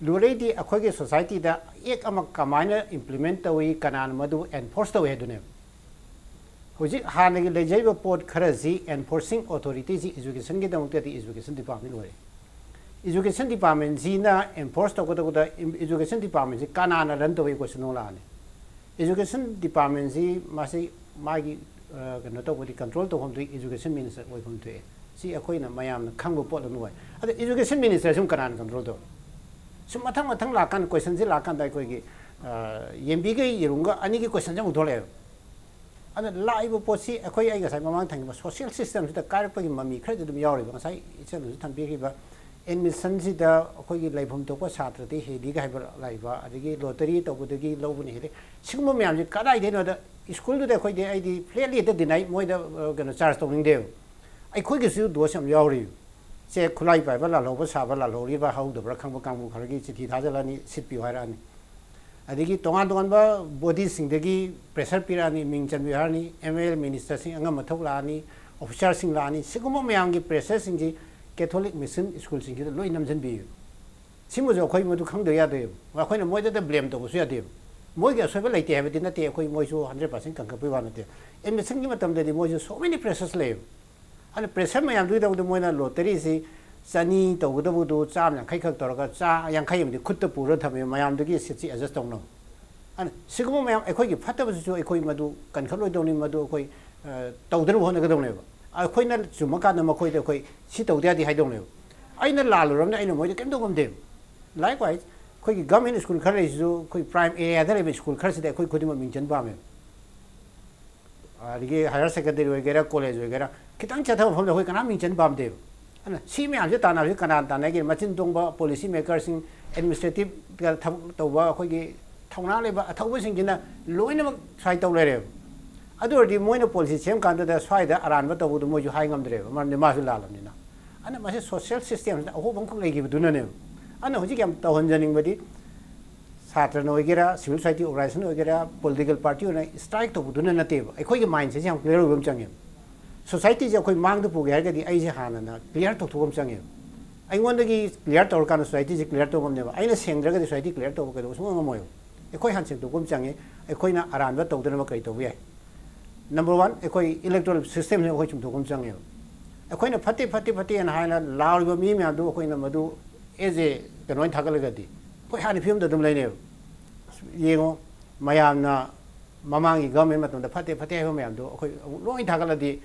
ꯂꯨꯔꯩꯗꯤ ꯑꯩꯈꯣꯏꯒꯤ ꯁꯣꯁꯥꯏꯇꯤꯗ ꯑꯦꯛ ꯑꯃ ꯀꯃꯥꯏꯅ ꯏꯝꯄ꯭ꯂꯤꯃꯦꯟ ꯇꯧꯏ, ꯀꯅꯥꯅ ꯃꯗꯨ ꯑꯦꯟꯐꯣꯔꯁ ꯇꯧꯏ ꯍꯥꯏꯗꯨꯅꯦꯕ꯫ ꯍꯧꯖꯤꯛ ꯍꯥꯟꯅꯒꯤ ꯂꯩꯖꯔꯤꯕ ꯄꯣꯠ ꯈꯔꯁꯤ ꯑꯦꯟꯐꯣꯔꯁꯤꯡ ꯑꯣꯊꯣꯔꯤꯇꯤꯁꯤ ꯑꯦꯖꯨꯀꯦꯁꯟꯒꯤꯗꯃꯛꯇꯗꯤ ꯑꯦꯖꯨꯀꯦꯁꯟ ꯗꯤꯄꯥꯔꯠꯃꯦꯟ ꯑꯣꯏꯔꯦ꯫ ꯑꯦꯖꯨꯀꯦꯁꯟ ꯗꯤꯄꯥꯔꯠꯃꯦꯟꯁꯤꯅ ꯑꯦꯟꯐꯣꯔꯁ ꯇꯧꯒꯗꯧꯕꯗ ꯏꯝ-, ꯑꯦꯖꯨꯀꯦꯁꯟ ꯗꯤꯄꯥꯔꯠꯃꯦꯟꯁꯤ ꯀꯅꯥꯅ ꯔꯟ ꯇꯧꯏ ꯀꯣꯏꯁꯟ ꯑꯃ ꯂꯥꯛꯑꯅꯤ꯫ ꯑꯦꯖꯨꯀꯦꯁꯟ ꯗꯤꯄꯥꯔꯠꯃꯦꯟꯁꯤ ꯃꯁꯤ ꯃꯥꯒꯤ, ꯑ, ꯀꯩꯅꯣ ꯇꯧꯕꯗꯤ, ꯀꯟꯇ꯭ꯔꯣꯜ ꯇꯧꯐꯝꯗꯤ ꯑꯦꯖꯨꯀꯦꯁꯟ ꯃꯤꯅꯤꯁꯇꯔ ꯑꯣꯏꯐꯝ ꯊꯣꯛꯑꯦ꯫ ꯁꯤ ꯑꯩꯈꯣꯏꯅ ꯃꯌꯥꯝꯅ ꯈꯪꯕ ꯄꯣꯠ ꯑꯃ ꯑꯣꯏ꯫ ꯑꯗꯣ ꯑꯦꯖꯨꯀꯦꯁꯟ ꯃꯤꯅꯤꯁꯇꯔ ꯁꯨꯝ ꯀꯅꯥꯅ ꯀꯟꯇ꯭ꯔꯣꯜ ꯇꯧꯏ? ꯁꯨꯝ ꯃꯊꯪ ꯃꯊꯪ ꯂꯥꯛꯀꯥꯟꯗ, ꯀꯣꯏꯁꯟꯁꯤ ꯂꯥꯛꯀꯥꯟꯗ ꯑꯩꯈꯣꯏꯒꯤ, ꯑ, ꯌꯦꯟꯕꯤꯒ ꯌꯦꯔꯨꯝꯒ ꯑꯅꯤꯒꯤ ꯀꯣꯏꯁꯟꯁꯦ ꯑꯃꯨꯛ ꯊꯣꯛꯂꯛꯑꯦꯕ꯫ ꯑꯗꯨꯅ ꯂꯥꯛꯏꯕ ꯄꯣꯠꯁꯤ ꯑꯩꯈꯣꯏ, ꯑꯩ ꯉꯁꯥꯏ ꯃꯃꯥꯡ ꯊꯪꯈꯤꯕ ꯁꯣꯁꯤꯌꯦꯜ ꯁꯤꯁꯇꯦꯝꯁꯤꯗ ꯀꯥꯏꯔꯛꯄꯒꯤ ꯃꯃꯤ ꯈꯔꯗꯤ ꯑꯗꯨꯝ ꯌꯥꯎꯔꯤꯕ꯫ ꯉꯁꯥꯏ ꯏꯆꯟꯅꯁꯨ ꯊꯝꯕꯤꯈꯤꯕ ꯑꯦꯗꯃꯤꯁꯟꯁꯤꯗ ꯑꯩꯈꯣꯏꯒꯤ ꯂꯩꯐꯝ ꯊꯣꯛꯄ ꯁꯥꯇ꯭ꯔꯗꯤ ꯍꯦꯜꯂꯤꯒ ꯍꯥꯏꯕ ꯂꯥꯛꯏꯕ, ꯑꯗꯒꯤ ꯂꯣꯇꯔꯤ ꯇꯧꯕꯗꯒꯤ ꯂꯧꯕꯅ ꯍꯦꯜꯂꯤ꯫ ꯁꯤꯒꯨꯝꯕ ꯃꯌꯥꯝꯁꯤ ꯀꯗꯥꯏꯗꯩꯅꯣꯗ ꯁ꯭ꯀꯨꯜꯗꯨꯗ ꯑꯩꯈꯣꯏꯗꯤ, ꯑꯩꯗꯤ ꯐ꯭ꯂꯦꯠꯂꯤ ꯍꯦꯛꯇ ꯗꯤꯅꯥꯏ, ꯃꯣꯏꯗ, ꯑ, ꯀꯩꯅꯣ, ꯆꯥꯔꯖ ꯇꯧꯅꯤꯡꯗꯦꯕ꯫ ꯑꯩꯈꯣꯏꯒꯤꯁꯨ ꯗꯣꯁ ꯌꯥꯝ ꯌꯥꯎꯔꯤꯕ꯫ ꯆꯦ ꯈꯨꯠꯂꯥꯏ ꯄꯥꯏꯕ ꯂꯥꯜꯍꯧꯕ ꯁꯥꯕ ꯂꯥꯜꯍꯧꯔꯤꯕ ꯍꯧꯗꯕ꯭ꯔꯥ ꯈꯪꯕ ꯀꯥꯡꯕꯨ ꯈꯔꯒꯤ ꯆꯤꯊꯤ ꯊꯥꯖꯤꯜꯂꯛꯑꯅꯤ, ꯁꯤꯠ ꯄꯤꯌꯨ ꯍꯥꯏꯔꯛꯑꯅꯤ꯫ ꯑꯗꯒꯤ ꯇꯣꯉꯥꯟ ꯇꯣꯉꯥꯟꯕ ꯕꯣꯗꯤꯁꯤꯡꯗꯒꯤ ꯄ꯭ꯔꯦꯁꯔ ꯄꯤꯔꯛꯑꯅꯤ, ꯃꯤꯡ ꯆꯟꯕꯤꯌꯨ ꯍꯥꯏꯔꯅꯤ, ꯑꯦꯝ ꯑꯦꯜ ꯃꯤꯅꯤꯁꯇꯔꯁꯤꯡ ꯑꯉꯝ ꯑꯊꯧ ꯂꯥꯛꯑꯅꯤ, ꯑꯣꯐꯤꯁꯥꯔꯁꯤꯡ ꯂꯥꯛꯑꯅꯤ꯫ ꯁꯤꯒꯨꯝꯕ ꯃꯌꯥꯝꯒꯤ ꯄ꯭ꯔꯦꯁꯔꯁꯤꯡꯁꯤ ꯀꯦꯊꯣꯂꯤꯛ ꯃꯤꯁꯟ ꯁ꯭ꯀꯨꯜꯁꯤꯡꯁꯤꯗ ꯂꯣꯏ ꯅꯝꯁꯤꯟꯕꯤꯌꯨ꯫ ꯁꯤꯃꯁꯨ ꯑꯩꯈꯣꯏ ꯃꯗꯨ ꯈꯪꯗꯕ ꯌꯥꯗꯦꯕ꯫ ꯑꯩꯈꯣꯏꯅ ꯃꯣꯏꯗꯗ ꯕ꯭ꯂꯦꯝ ꯇꯧꯕꯁꯨ ꯌꯥꯗꯦꯕ꯫ ꯃꯣꯏꯒꯤ ꯑꯁꯣꯏꯕ ꯂꯩꯇꯦ ꯍꯥꯏꯕꯗꯤ ꯅꯠꯇꯦ, ꯑꯩꯈꯣꯏ ꯃꯣꯏꯁꯨ ꯍꯟꯗ꯭ꯔꯦꯠ ꯄꯥꯔꯁꯦꯟ ꯀꯟꯈꯠꯄꯒꯤ ꯋꯥ ꯅꯠꯇꯦ꯫ ꯑꯦꯗꯃꯤꯁꯟꯒꯤ ꯃꯇꯝꯗꯗꯤ ꯃꯣꯏꯁꯨ so many pressures ꯂꯩꯌꯦꯕ꯫ ꯑꯗꯨꯅ ꯄ꯭ꯔꯦꯁꯔ ꯃꯌꯥꯝꯗꯨꯒꯤꯗꯃꯛꯇ ꯃꯣꯏꯅ ꯂꯣꯇꯔꯤꯁꯤ ꯆꯅꯤ ꯇꯧꯒꯗꯕꯗꯨ ꯆꯥꯝꯃ ꯌꯥꯡꯈꯩ ꯈꯛ ꯇꯧꯔꯒ ꯆꯥ ꯌꯥꯡꯈꯩ ꯑꯃꯗꯤ ꯈꯨꯠꯇ ꯄꯨꯔꯒ ꯊꯝꯃꯦ, ꯃꯌꯥꯝꯗꯨꯒꯤ ꯁꯤꯠꯁꯤ ꯑꯦꯗꯖꯁ ꯇꯧꯅꯕ꯫ ꯑꯗꯨꯅ ꯁꯤꯒꯨꯝꯕ ꯃꯌꯥꯝ ꯑꯩꯈꯣꯏꯒꯤ ꯐꯠꯇꯕꯁꯤꯁꯨ ꯑꯩꯈꯣꯏ ꯃꯗꯨ ꯀꯟꯈꯠꯂꯣꯏꯗꯧꯅꯤ, ꯃꯗꯨ ꯑꯩꯈꯣꯏ ꯑ, ꯇꯧꯗꯅꯕ ꯍꯣꯠꯅꯒꯗꯧꯅꯦꯕ꯫ ꯑꯩꯈꯣꯏꯅ ꯆꯨꯝꯃꯀꯥꯟꯗ ꯃꯈꯣꯏꯗ ꯑꯩꯈꯣꯏ ꯁꯤ ꯇꯧꯗ ꯌꯥꯗꯦ ꯍꯥꯏꯗꯧꯅꯦꯕ꯫ ꯑꯩꯅ ꯂꯥꯜꯂꯨꯔꯕꯅꯤꯅ ꯑꯩꯅ ꯃꯣꯏꯗ ꯀꯩꯝ ꯇꯧ ꯉꯝꯗꯦꯕ꯫ Likewise, ꯑꯩꯈꯣꯏꯒꯤ ꯒꯚꯔꯟꯃꯦꯟ ꯁ꯭ꯀꯨꯜ ꯈꯔ ꯂꯩꯁꯤꯁꯨ ꯑꯩꯈꯣꯏ ꯄ꯭ꯔꯥꯏꯝ ꯑꯦꯔꯤꯌꯥꯗ ꯂꯩꯕ ꯁ꯭ꯀꯨꯜ ꯈꯔꯁꯤꯗ ꯑꯩꯈꯣꯏ ꯈꯨꯗꯤꯡꯃꯛ ꯃꯤꯡ ꯆꯟ ꯄꯥꯝꯃꯦꯕ꯫ ꯑꯗꯒꯤ ꯍꯥꯌꯔ ꯁꯦꯀꯦꯟꯗꯔꯤ ꯑꯣꯏꯒꯦꯔꯥ, ꯀꯣꯂꯦꯖ ꯑꯣꯏꯒꯦꯔꯥ, ꯈꯤꯇꯪ ꯆꯠꯊꯕ ꯃꯐꯝꯗ ꯑꯩꯈꯣꯏ ꯀꯅꯥꯝ ꯃꯤꯡ ꯆꯟ ꯄꯥꯝꯗꯦꯕ꯫ ꯑꯗꯨꯅ ꯁꯤ ꯃꯌꯥꯝꯁꯦ ꯇꯥꯟꯅꯕꯁꯤ ꯀꯅꯥꯅ ꯇꯥꯟꯅꯒꯦ? ꯃꯆꯤꯟ ꯇꯣꯡꯕ ꯄꯣꯂꯤꯁꯤ ꯃꯦꯀꯔꯁꯤꯡ, ꯑꯦꯗꯃꯤꯅꯤꯁꯇ꯭ꯔꯦꯇꯤꯞꯇ ꯊꯕꯛ ꯇꯧꯕ ꯑꯩꯈꯣꯏꯒꯤ ꯊꯧꯅꯥ ꯂꯩꯕ ꯑꯊꯧꯕꯁꯤꯡꯁꯤꯅ ꯂꯣꯏꯅꯃꯛ ꯁ꯭ꯋꯥꯏ ꯇꯧ ꯂꯩꯔꯦꯕ꯫ ꯑꯗꯨ ꯑꯣꯏꯔꯗꯤ ꯃꯣꯏꯅ ꯄꯣꯂꯤꯁꯤ ꯁꯦꯝ ꯀꯥꯟꯗꯨꯗ ꯁ꯭ꯋꯥꯏꯗ ꯑꯔꯥꯟꯕ ꯇꯧꯕꯗꯣ ꯃꯣꯏꯁꯨ ꯍꯥꯏ ꯉꯝꯗ꯭ꯔꯦꯕ, ꯃꯔꯝꯗꯤ ꯃꯥꯁꯨ ꯂꯥꯜꯂꯕꯅꯤꯅ꯫ ꯑꯗꯨꯅ ꯃꯁꯤ ꯁꯣꯁꯤꯌꯦꯜ ꯁꯤꯁꯇꯦꯝꯁꯤꯗ ꯑꯍꯣꯕ ꯑꯃꯈꯛ ꯂꯩꯈꯤꯕꯗꯨꯅꯅꯦꯕ꯫ ꯑꯗꯨꯅ ꯍꯧꯖꯤꯛ ꯌꯥꯝ ꯇꯧꯍꯟꯖꯅꯤꯡꯕꯗꯤ ꯁꯥꯇ꯭ꯔꯅ ꯑꯣꯏꯒꯦꯔꯥ, ꯁꯤꯚꯤꯜ ꯁꯣꯁꯥꯏꯇꯤ ꯑꯣꯔꯒꯅꯥꯏꯖꯦꯁꯟ ꯑꯣꯏꯒꯦꯔꯥ, ꯄꯣꯂꯤꯇꯤꯀꯦꯜ ꯄꯥꯔꯇꯤ ꯑꯣꯏꯅ ꯁ꯭ꯇ꯭ꯔꯥꯏꯛ ꯇꯧꯕꯗꯨꯅ ꯅꯠꯇꯦꯕ꯫ ꯑꯩꯈꯣꯏꯒꯤ ꯃꯥꯏꯟꯁꯦꯠꯁꯦ ꯌꯥꯝ ꯀ꯭ꯂꯤꯌꯥꯔ ꯑꯣꯏꯕ ꯑꯃ ꯆꯪꯉꯦꯕ꯫ ꯁꯣꯁꯥꯏꯇꯤꯁꯦ ꯑꯩꯈꯣꯏ ꯃꯥꯡꯗ ꯄꯨꯒꯦ ꯍꯥꯏꯔꯒꯗꯤ ꯑꯩꯁꯦ ꯍꯥꯟꯅꯅ ꯀ꯭ꯂꯤꯌꯥꯔ ꯇꯧꯊꯣꯛꯄ ꯑꯃ ꯆꯪꯉꯦꯕ꯫ ꯑꯩꯉꯣꯟꯗꯒꯤ ꯀ꯭ꯂꯤꯌꯥꯔ ꯇꯧꯔꯀꯥꯟꯗ ꯁꯣꯁꯥꯏꯇꯤꯁꯦ ꯀ꯭ꯂꯤꯌꯥꯔ ꯇꯧꯕ ꯉꯝꯅꯦꯕ꯫ ꯑꯩꯅ ꯁꯦꯡꯗ꯭ꯔꯒꯗꯤ ꯁꯣꯁꯥꯏꯇꯤ ꯀ꯭ꯂꯤꯌꯥꯔ ꯇꯧꯕ ꯀꯩꯗꯧꯕ ꯁꯨꯡꯉꯝ ꯉꯝꯃꯣꯏꯕ꯫ ꯑꯩꯈꯣꯏ ꯍꯥꯟꯅ ꯁꯦꯡꯗꯣꯛꯄ ꯑꯃ ꯆꯪꯉꯦ꯫ ꯑꯩꯈꯣꯏꯅ ꯑꯔꯥꯟꯕ ꯇꯧꯗꯅꯕ ꯀꯔꯤ ꯇꯧꯕ ꯌꯥꯏ? ꯅꯝꯕꯔ ꯋꯥꯟ, ꯑꯩꯈꯣꯏ ꯏꯂꯦꯛꯇꯣꯔꯦꯜ ꯁꯤꯁꯇꯦꯝꯁꯦ ꯑꯩꯈꯣꯏ ꯆꯨꯝꯊꯣꯛꯄ ꯑꯃ ꯆꯪꯉꯦꯕ꯫ ꯑꯩꯈꯣꯏꯅ ꯐꯠꯇꯦ, ꯐꯠꯇꯦ, ꯐꯠꯇꯦꯅ ꯍꯥꯏꯅ ꯂꯥꯎꯔꯤꯕ ꯃꯤ ꯃꯌꯥꯝꯗꯨ ꯑꯩꯈꯣꯏꯅ ꯃꯗꯨ ꯑꯦꯖ ꯑꯦ ꯀꯩꯅꯣ ꯑꯣꯏꯅ ꯊꯥꯒꯠꯂꯒꯗꯤ ꯑꯩꯈꯣꯏ ꯍꯥꯟꯅ ꯐꯤꯕꯝꯗ ꯑꯗꯨꯝ ꯂꯩꯅꯦꯕ꯫ ꯌꯦꯡꯉꯣ, ꯃꯌꯥꯝꯅ ꯃꯃꯥꯡꯒꯤ ꯒꯚꯔꯟꯃꯦꯟ ꯃꯇꯝꯗ ꯐꯠꯇꯦ, ꯐꯠꯇꯦ ꯍꯥꯏꯕ ꯃꯌꯥꯝꯗꯣ ꯑꯩꯈꯣꯏ ꯑꯃꯨꯛ ꯂꯣꯏ ꯊꯥꯒꯠꯂꯗꯤ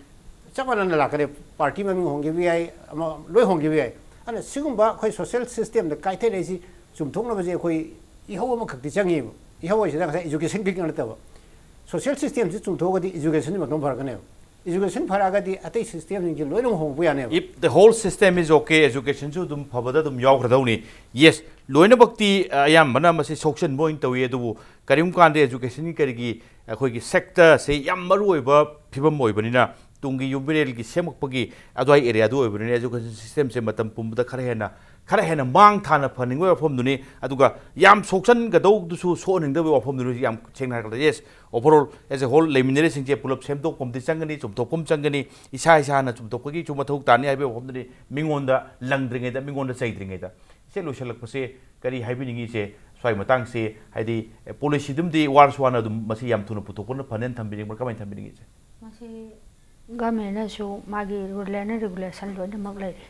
ꯆꯞ ꯃꯥꯟꯅꯅ ꯂꯥꯛꯀꯅꯤ꯫ ꯄꯥꯔꯇꯤ ꯃꯃꯤꯡ ꯍꯣꯡꯈꯤꯕ ꯌꯥꯏ, ꯑꯃ ꯂꯣꯏ ꯍꯣꯡꯈꯤꯕ ꯌꯥꯏ꯫ ꯑꯗꯨꯅ ꯁꯤꯒꯨꯝꯕ ꯑꯩꯈꯣꯏ ꯁꯣꯁꯤꯌꯦꯜ ꯁꯤꯁꯇꯦꯝꯗ ꯀꯥꯏꯊꯔꯛꯏꯁꯤ ꯆꯨꯝꯊꯣꯛꯅꯕꯁꯦ ꯑꯩꯈꯣꯏ ꯏꯍꯧ ꯑꯃꯈꯛꯇꯤ ꯆꯪꯉꯤꯕ꯫ ꯏꯍꯧ ꯍꯥꯏꯁꯤꯗ ꯉꯁꯥꯏ ꯏꯖꯨꯀꯦꯁꯟ ꯈꯛ ꯅꯠꯇꯕ, ꯁꯣꯁꯤꯌꯦꯜ ꯁꯤꯁꯇꯦꯝꯁꯤ ꯆꯨꯝꯊꯣꯛꯑꯒꯗꯤ ꯏꯖꯨꯀꯦꯁꯟꯁꯤ ꯃꯇꯣꯝ ꯐꯔꯛꯀꯅꯦꯕ꯫ ꯏꯖꯨꯀꯦꯁꯟ ꯐꯔꯛꯑꯒꯗꯤ ꯑꯇꯩ ꯁꯤꯁꯇꯦꯝꯁꯤꯡꯁꯤ ꯂꯣꯏꯅꯃꯛ ꯍꯣꯡꯕ ꯌꯥꯅꯦꯕ꯫ If the whole system is okay, educationꯁꯨ ꯑꯗꯨꯝ ꯐꯕꯗ ꯑꯗꯨꯝ ꯌꯥꯎꯈ꯭ꯔꯗꯧꯅꯤ꯫ Yes, ꯂꯣꯏꯅꯃꯛꯇꯤ, ꯑ, ꯑꯌꯥꯝꯕꯅ ꯃꯁꯤ ꯁꯣꯛꯆꯟꯕ ꯑꯣꯏꯅ ꯇꯧꯏ, ꯑꯗꯨꯕꯨ ꯀꯔꯤꯒꯨꯝꯕ ꯀꯥꯟꯗ educationꯒꯤ ꯀꯔꯤꯒꯤ ꯑꯩꯈꯣꯏꯒꯤ sectorꯁꯦ ꯌꯥꯝ ꯃꯔꯨꯑꯣꯏꯕ ꯐꯤꯕꯝ ꯑꯣꯏꯕꯅꯤꯅ, ꯇꯨꯡꯒꯤ ꯌꯨꯝ ꯃꯤꯔꯦꯜꯒꯤ ꯁꯦꯝꯃꯛꯄꯒꯤ ꯑꯗꯨꯋꯥꯏ ꯑꯦꯔꯤꯌꯥꯗꯨ ꯑꯣꯏꯕꯅꯤꯅ, education system ꯁꯦ ꯃꯇꯝ ꯄꯨꯝꯕꯗ ꯈꯔ ꯍꯦꯟꯅ, ꯈꯔ ꯍꯦꯟꯅ ꯃꯥꯡ ꯊꯥꯅ ꯐꯍꯟꯅꯤꯡꯕꯒꯤ ꯋꯥꯐꯝꯗꯨꯅꯤ꯫ ꯑꯗꯨꯒ ꯌꯥꯝ ꯁꯣꯛꯆꯟꯒꯗꯧꯗꯨꯁꯨ ꯁꯣꯛꯍꯟꯅꯤꯡꯗꯕꯒꯤ ꯋꯥꯐꯝꯗꯨꯅꯤ꯫ ꯍꯧꯖꯤꯛ ꯌꯥꯝ ꯁꯦꯡꯅ ꯍꯥꯏꯔꯕꯗ, yes, overall, as a whole, ꯂꯩꯃꯤꯟꯅꯔꯤꯁꯤꯡꯁꯦ ꯄꯨꯂꯞ ꯁꯦꯝꯗꯣꯛꯄ ꯑꯃꯗꯤ ꯆꯪꯒꯅꯤ, ꯆꯨꯝꯊꯣꯛꯄ ꯑꯃ ꯆꯪꯒꯅꯤ, ꯏꯁꯥ ꯏꯁꯥꯅ ꯆꯨꯝꯊꯣꯛꯄꯒꯤꯁꯨ ꯃꯊꯧ ꯇꯥꯅꯤ ꯍꯥꯏꯕꯒꯤ ꯋꯥꯐꯝꯗꯨꯅꯤ꯫ ꯃꯤꯉꯣꯟꯗ ꯂꯪꯗ꯭ꯔꯤꯉꯩꯗ, ꯃꯤꯉꯣꯟꯗ ꯆꯩꯗ꯭ꯔꯤꯉꯩꯗ꯫ ꯏꯆꯦ, ꯂꯣꯏꯁꯤꯜꯂꯛꯄꯁꯦ ꯀꯔꯤ ꯍꯥꯏꯕꯤꯅꯤꯡꯉꯤ ꯏꯆꯦ? ꯁ꯭ꯋꯥꯏ ꯃꯇꯥꯡꯁꯦ, ꯍꯥꯏꯗꯤ, ꯑꯦ, ꯄꯣꯂꯤꯁꯤꯗꯨꯝꯗꯤ ꯋꯥꯔꯁꯨ ꯋꯥꯅ ꯑꯗꯨꯝ ꯃꯁꯤ ꯌꯥꯝ ꯊꯨꯅ ꯄꯨꯊꯣꯛꯄꯅ ꯐꯅꯦꯅ ꯊꯝꯕꯤꯅꯤꯡꯕ꯭ꯔꯥ? ꯀꯃꯥꯏꯅ ꯊꯝꯕꯤꯅꯤꯡꯉꯤ ꯏꯆꯦ? ꯃꯁꯤ ꯒꯃꯦꯟꯅꯁꯨ ꯃꯥꯒꯤ ꯔꯨꯜ ꯑꯦꯟ ꯔꯤꯒꯨꯂꯦꯁꯟ ꯂꯣꯏꯅꯃꯛ ꯂꯩꯔꯤ꯫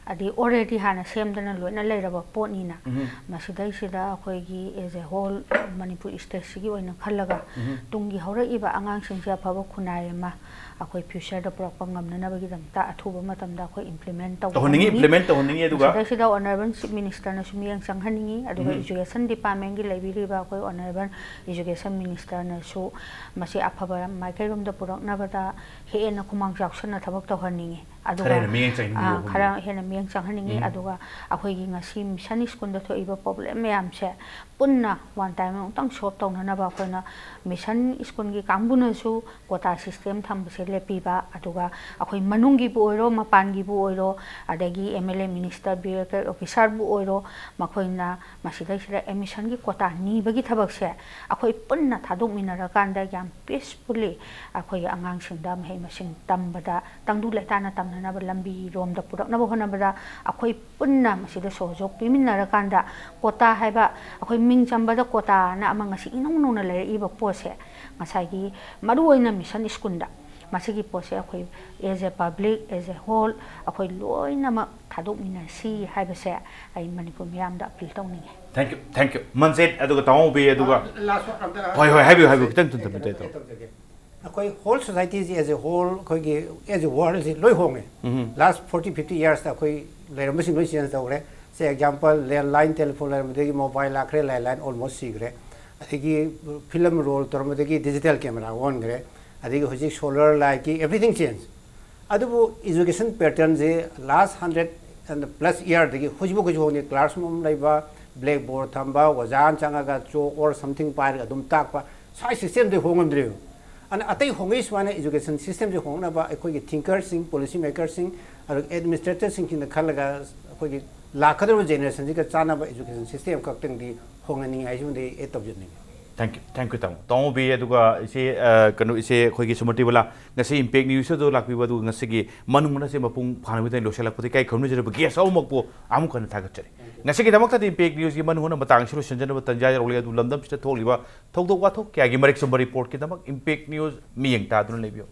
ꯑꯗꯩ already ꯍꯥꯟꯅ ꯁꯦꯝꯗꯅ ꯂꯣꯏꯅ ꯂꯩꯔꯕ ꯄꯣꯠꯅꯤꯅ, ꯎꯝ꯫ ꯃꯁꯤꯗꯩꯁꯤꯗ ꯑꯩꯈꯣꯏꯒꯤ as a whole ꯃꯅꯤꯄꯨꯔ ꯁ꯭ꯇꯦꯠꯁꯤꯒꯤ ꯑꯣꯏꯅ ꯈꯜꯂꯒ, ꯎꯝ꯫ ꯇꯨꯡꯒꯤ ꯍꯧꯔꯛꯏꯕ ꯑꯉꯥꯡꯁꯤꯡꯁꯦ ꯑꯐꯕ ꯈꯨꯟꯅꯥꯏ ꯑꯃ ꯑꯩꯈꯣꯏ ꯐ꯭ꯌꯨꯆꯔꯗ ꯄꯨꯔꯛꯄ ꯉꯝꯅꯅꯕꯒꯤꯗꯃꯛꯇ ꯑꯊꯨꯕ ꯃꯇꯝꯗ ꯑꯩꯈꯣꯏ ꯏꯝꯄ꯭ꯂꯤꯃꯦꯟ ꯇꯧꯕ ꯇꯧꯍꯟꯅꯤꯡꯉꯤ, ꯉꯝꯒꯅꯤ꯫ ꯏꯝꯄ꯭ꯂꯤꯃꯦꯟ ꯇꯧꯍꯟꯅꯤꯡꯉꯤ꯫ ꯑꯗꯨꯒ ꯃꯁꯤꯗꯩꯁꯤꯗ ꯑꯣꯅꯔꯦꯕꯜ ꯆꯤꯐ ꯃꯤꯅꯤꯁꯇꯔꯅꯁꯨ ꯃꯤꯠꯌꯦꯡ ꯆꯪꯍꯟꯅꯤꯡꯉꯤ, ꯑꯗꯨꯒ ꯎꯝ꯫ ꯏꯖꯨꯀꯦꯁꯟ ꯗꯤꯄꯥꯔꯠꯃꯦꯟꯒꯤ ꯂꯩꯕꯤꯔꯤꯕ ꯑꯩꯈꯣꯏ ꯑꯣꯅꯔꯦꯕꯜ ꯏꯖꯨꯀꯦꯁꯟ ꯃꯤꯅꯤꯁꯇꯔꯅꯁꯨ ꯃꯁꯤ ꯑꯐꯕ ꯃꯥꯏꯀꯩꯔꯣꯝꯗ ꯄꯨꯔꯛꯅꯕꯗ ꯍꯦꯟꯅ ꯈꯨꯃꯥꯡ ꯆꯥꯎꯁꯟꯅ ꯊꯕꯛ ꯇꯧꯍꯟꯅꯤꯡꯉꯤ꯫ ꯑꯗꯨꯒ, ꯈꯔ ꯍꯦꯟꯅ ꯃꯤꯠꯌꯦꯡ ꯆꯪꯍꯟꯅꯤꯡꯕ ꯑꯥ, ꯋꯥꯐꯝꯅꯤ꯫ ꯈꯔ ꯍꯦꯟꯅ ꯃꯤꯠꯌꯦꯡ ꯆꯪꯍꯟꯅꯤꯡꯉꯤ꯫ ꯎꯝ꯫ ꯑꯗꯨꯒ ꯑꯩꯈꯣꯏꯒꯤ ꯉꯁꯤ ꯃꯤꯁꯟ ꯁ꯭ꯀꯨꯜꯗ ꯊꯣꯛꯏꯕ ꯄ꯭ꯔꯣꯕ꯭ꯂꯦꯝ ꯃꯌꯥꯝꯁꯦ ꯄꯨꯟꯅ ꯋꯥꯟ ꯇꯥꯏꯝ ꯑꯃꯨꯛꯇꯪ ꯁꯣꯜꯕ ꯇꯧꯅꯅꯕ ꯑꯩꯈꯣꯏꯅ ꯃꯤꯁꯟ ꯁ꯭ꯀꯨꯜꯒꯤ ꯀꯥꯡꯕꯨꯅꯁꯨ ꯀꯣꯇꯥ ꯁꯤꯁꯇꯦꯝ ꯊꯝꯕꯁꯦ ꯂꯦꯞꯄꯤꯕ, ꯑꯗꯨꯒ ꯑꯩꯈꯣꯏ ꯃꯅꯨꯡꯒꯤꯕꯨ ꯑꯣꯏꯔꯣ, ꯃꯄꯥꯟꯒꯤꯕꯨ ꯑꯣꯏꯔꯣ, ꯑꯗꯒꯤ M L A, minister, B L ꯑꯣꯐꯤꯁꯥꯔꯕꯨ ꯑꯣꯏꯔꯣ, ꯃꯈꯣꯏꯅ ꯃꯁꯤꯗꯩꯁꯤꯗ ꯑꯦꯗꯃꯤꯁꯟꯒꯤ ꯀꯣꯇꯥ ꯅꯤꯕꯒꯤ ꯊꯕꯛꯁꯦ ꯑꯩꯈꯣꯏ ꯄꯨꯟꯅ ꯊꯥꯗꯣꯛꯃꯤꯟꯅꯔꯀꯥꯟꯗ ꯌꯥꯝ ꯄꯤꯁꯐꯨꯜꯂꯤ ꯑꯩꯈꯣꯏꯒꯤ ꯑꯉꯥꯡꯁꯤꯡꯗ ꯃꯍꯩ ꯃꯁꯤꯡ ꯇꯝꯕꯗ ꯇꯪꯗꯨ ꯂꯩꯇꯥꯅ ꯇꯝꯅꯅꯕ ꯂꯝꯕꯤꯔꯣꯝꯗ ꯄꯨꯔꯛꯅꯕ ꯍꯣꯠꯅꯕꯗ ꯑꯩꯈꯣꯏ ꯄꯨꯟꯅ ꯃꯁꯤꯗ ꯁꯍꯣꯖꯣꯛ ꯄꯤꯃꯤꯟꯅꯔꯀꯥꯟꯗ ꯀꯣꯇꯥ ꯍꯥꯏꯕ, ꯑꯩꯈꯣꯏ ꯃꯤꯡ ꯆꯝꯕꯗ ꯀꯣꯇꯥꯅ ꯑꯃ ꯉꯁꯤ ꯏꯅꯧ ꯅꯧꯅ ꯂꯩꯔꯛꯏꯕ ꯄꯣꯠꯁꯦ, ꯉꯁꯥꯏꯒꯤ ꯃꯔꯨꯑꯣꯏꯅ ꯃꯤꯁꯟ ꯁ꯭ꯀꯨꯜꯗ ꯃꯁꯤꯒꯤ ꯄꯣꯠꯁꯦ ꯑꯩꯈꯣꯏ as a public, as a whole, ꯑꯩꯈꯣꯏ ꯂꯣꯏꯅꯃꯛ ꯊꯥꯗꯣꯛꯃꯤꯟꯅꯁꯤ ꯍꯥꯏꯕꯁꯦ ꯑꯩ ꯃꯅꯤꯄꯨꯔ ꯃꯤꯌꯥꯝꯗ ꯑꯄꯤꯜ ꯇꯧꯅꯤꯡꯉꯤ꯫ Thank you, thank you꯫ ꯃꯟꯖꯦꯠ, ꯑꯗꯨꯒ ꯇꯥꯃꯣ ꯎꯕꯤ, ꯑꯗꯨꯒ ꯑ, last word ꯑꯝꯇ ꯍꯣꯏ, ꯍꯣꯏ, ꯍꯥꯏꯕꯤꯌꯨ, ꯍꯥꯏꯕꯤꯌꯨ, ꯈꯤꯇꯪ ꯊꯨꯅ ꯊꯝꯕꯤꯌꯨ, ꯇꯥꯏ ꯇꯥꯃꯣ꯫ ꯇꯧꯖꯒꯦ꯫ ꯑꯩꯈꯣꯏ whole society ꯁꯤ as a whole, ꯑꯩꯈꯣꯏꯒꯤ as a world ꯁꯤ ꯂꯣꯏ ꯍꯣꯡꯉꯦ꯫ ꯎꯝ꯫ Last forty, fifty years ꯇ ꯑꯩꯈꯣꯏ ꯂꯩꯔꯝꯕꯁꯤꯡ ꯂꯣꯏ change ꯇꯧꯈ꯭ꯔꯦ꯫ ꯁꯦ example, landline telephone ꯂꯩꯔꯝꯕꯗꯒꯤ mobile ꯂꯥꯛꯈ꯭ꯔꯦ, landline almost ꯁꯤꯈ꯭ꯔꯦ꯫ ꯑꯗꯒꯤ film roll ꯇꯧꯔꯝꯕꯗꯒꯤ digital camera ꯑꯣꯟꯈ꯭ꯔꯦ꯫ ꯑꯗꯒꯤ ꯍꯧꯖꯤꯛ solar light ꯀꯤ everything change꯫ ꯑꯗꯨꯕꯨ education pattern say last hundred and plus year ꯗꯒꯤ ꯍꯧꯖꯤꯛꯐꯥꯎ ꯀꯩꯁꯨ ꯍꯣꯡꯗꯦ꯫ Classroom ꯑꯃ ꯂꯩꯕ, blackboard ꯊꯝꯕ, ꯑꯣꯖꯥ ꯑꯃ ꯆꯪꯉꯒ chalk or something ꯄꯥꯏꯔꯒ ꯑꯗꯨꯝ ꯇꯥꯛꯄ, ꯁ꯭ꯋꯥꯏ system ꯗꯤ ꯍꯣꯡꯉꯝꯗ꯭ꯔꯤꯕ꯫ ꯑꯅ ꯑꯇꯩ ꯍꯣꯡꯉꯛꯏ ꯁꯨꯃꯥꯏꯅ education systemꯁꯦ ꯍꯣꯡꯅꯕ ꯑꯩꯈꯣꯏꯒꯤ thinkerꯁꯤꯡ, policy makerꯁꯤꯡ, ꯑꯗꯨꯒ administratorꯁꯤꯡꯁꯤꯅ ꯈꯜꯂꯒ ꯑꯩꯈꯣꯏꯒꯤ ꯂꯥꯛꯀꯗꯧꯔꯤꯕ generationꯁꯤꯒ ꯆꯥꯟꯅꯕ education system ꯈꯛꯇꯪꯗꯤ ꯍꯣꯡꯍꯟꯅꯤꯡꯉꯤ ꯍꯥꯏꯁꯤꯃꯗꯤ add ꯇꯧꯖꯅꯤꯡꯉꯤ꯫ Thank you, thank you ꯇꯥꯃꯣ꯫ ꯇꯥꯃꯣ ꯕꯤ, ꯑꯗꯨꯒ ꯏꯆꯦ ꯑ, ꯀꯩꯅꯣ, ꯏꯆꯦ ꯑꯩꯈꯣꯏꯒꯤ ꯁꯨꯃꯇꯤ ꯕꯂꯥ, ꯉꯁꯤ Impact Newsꯇ ꯂꯥꯛꯄꯤꯕ, ꯑꯗꯨꯒ ꯉꯁꯤꯒꯤ ꯃꯅꯨꯡ ꯍꯨꯠꯅꯁꯦ ꯃꯄꯨꯡ ꯐꯥꯅꯕꯒꯤꯗꯃꯛ ꯂꯣꯏꯁꯤꯜꯂꯛꯄꯗ ꯏꯀꯥꯏ ꯈꯨꯝꯅꯖꯔꯤꯕ guest ꯑꯍꯨꯝꯃꯛꯄꯨ ꯑꯃꯨꯛ ꯍꯟꯅ ꯊꯥꯒꯠꯆꯔꯤ꯫ ꯉꯁꯤꯒꯤꯗꯃꯛꯇꯗꯤ Impact Newsꯀꯤ ꯃꯅꯨꯡ ꯍꯨꯠꯅ ꯃꯇꯥꯡ ꯑꯁꯤ ꯂꯣꯏꯁꯤꯟꯖꯅꯕ ꯇꯟꯖꯥ ꯌꯧꯔꯛꯂꯦ꯫ ꯑꯗꯨ ꯂꯝꯗꯝꯁꯤꯗ ꯊꯣꯛꯂꯤꯕ ꯊꯧꯗꯣꯛ ꯋꯥꯊꯣꯛ ꯀꯌꯥꯒꯤ ꯃꯔꯤꯛ ꯆꯨꯝꯕ reportꯀꯤꯗꯃꯛ Impact News ꯃꯤꯠꯌꯦꯡ ꯇꯥꯗꯨꯅ ꯂꯩꯕꯤꯌꯨ꯫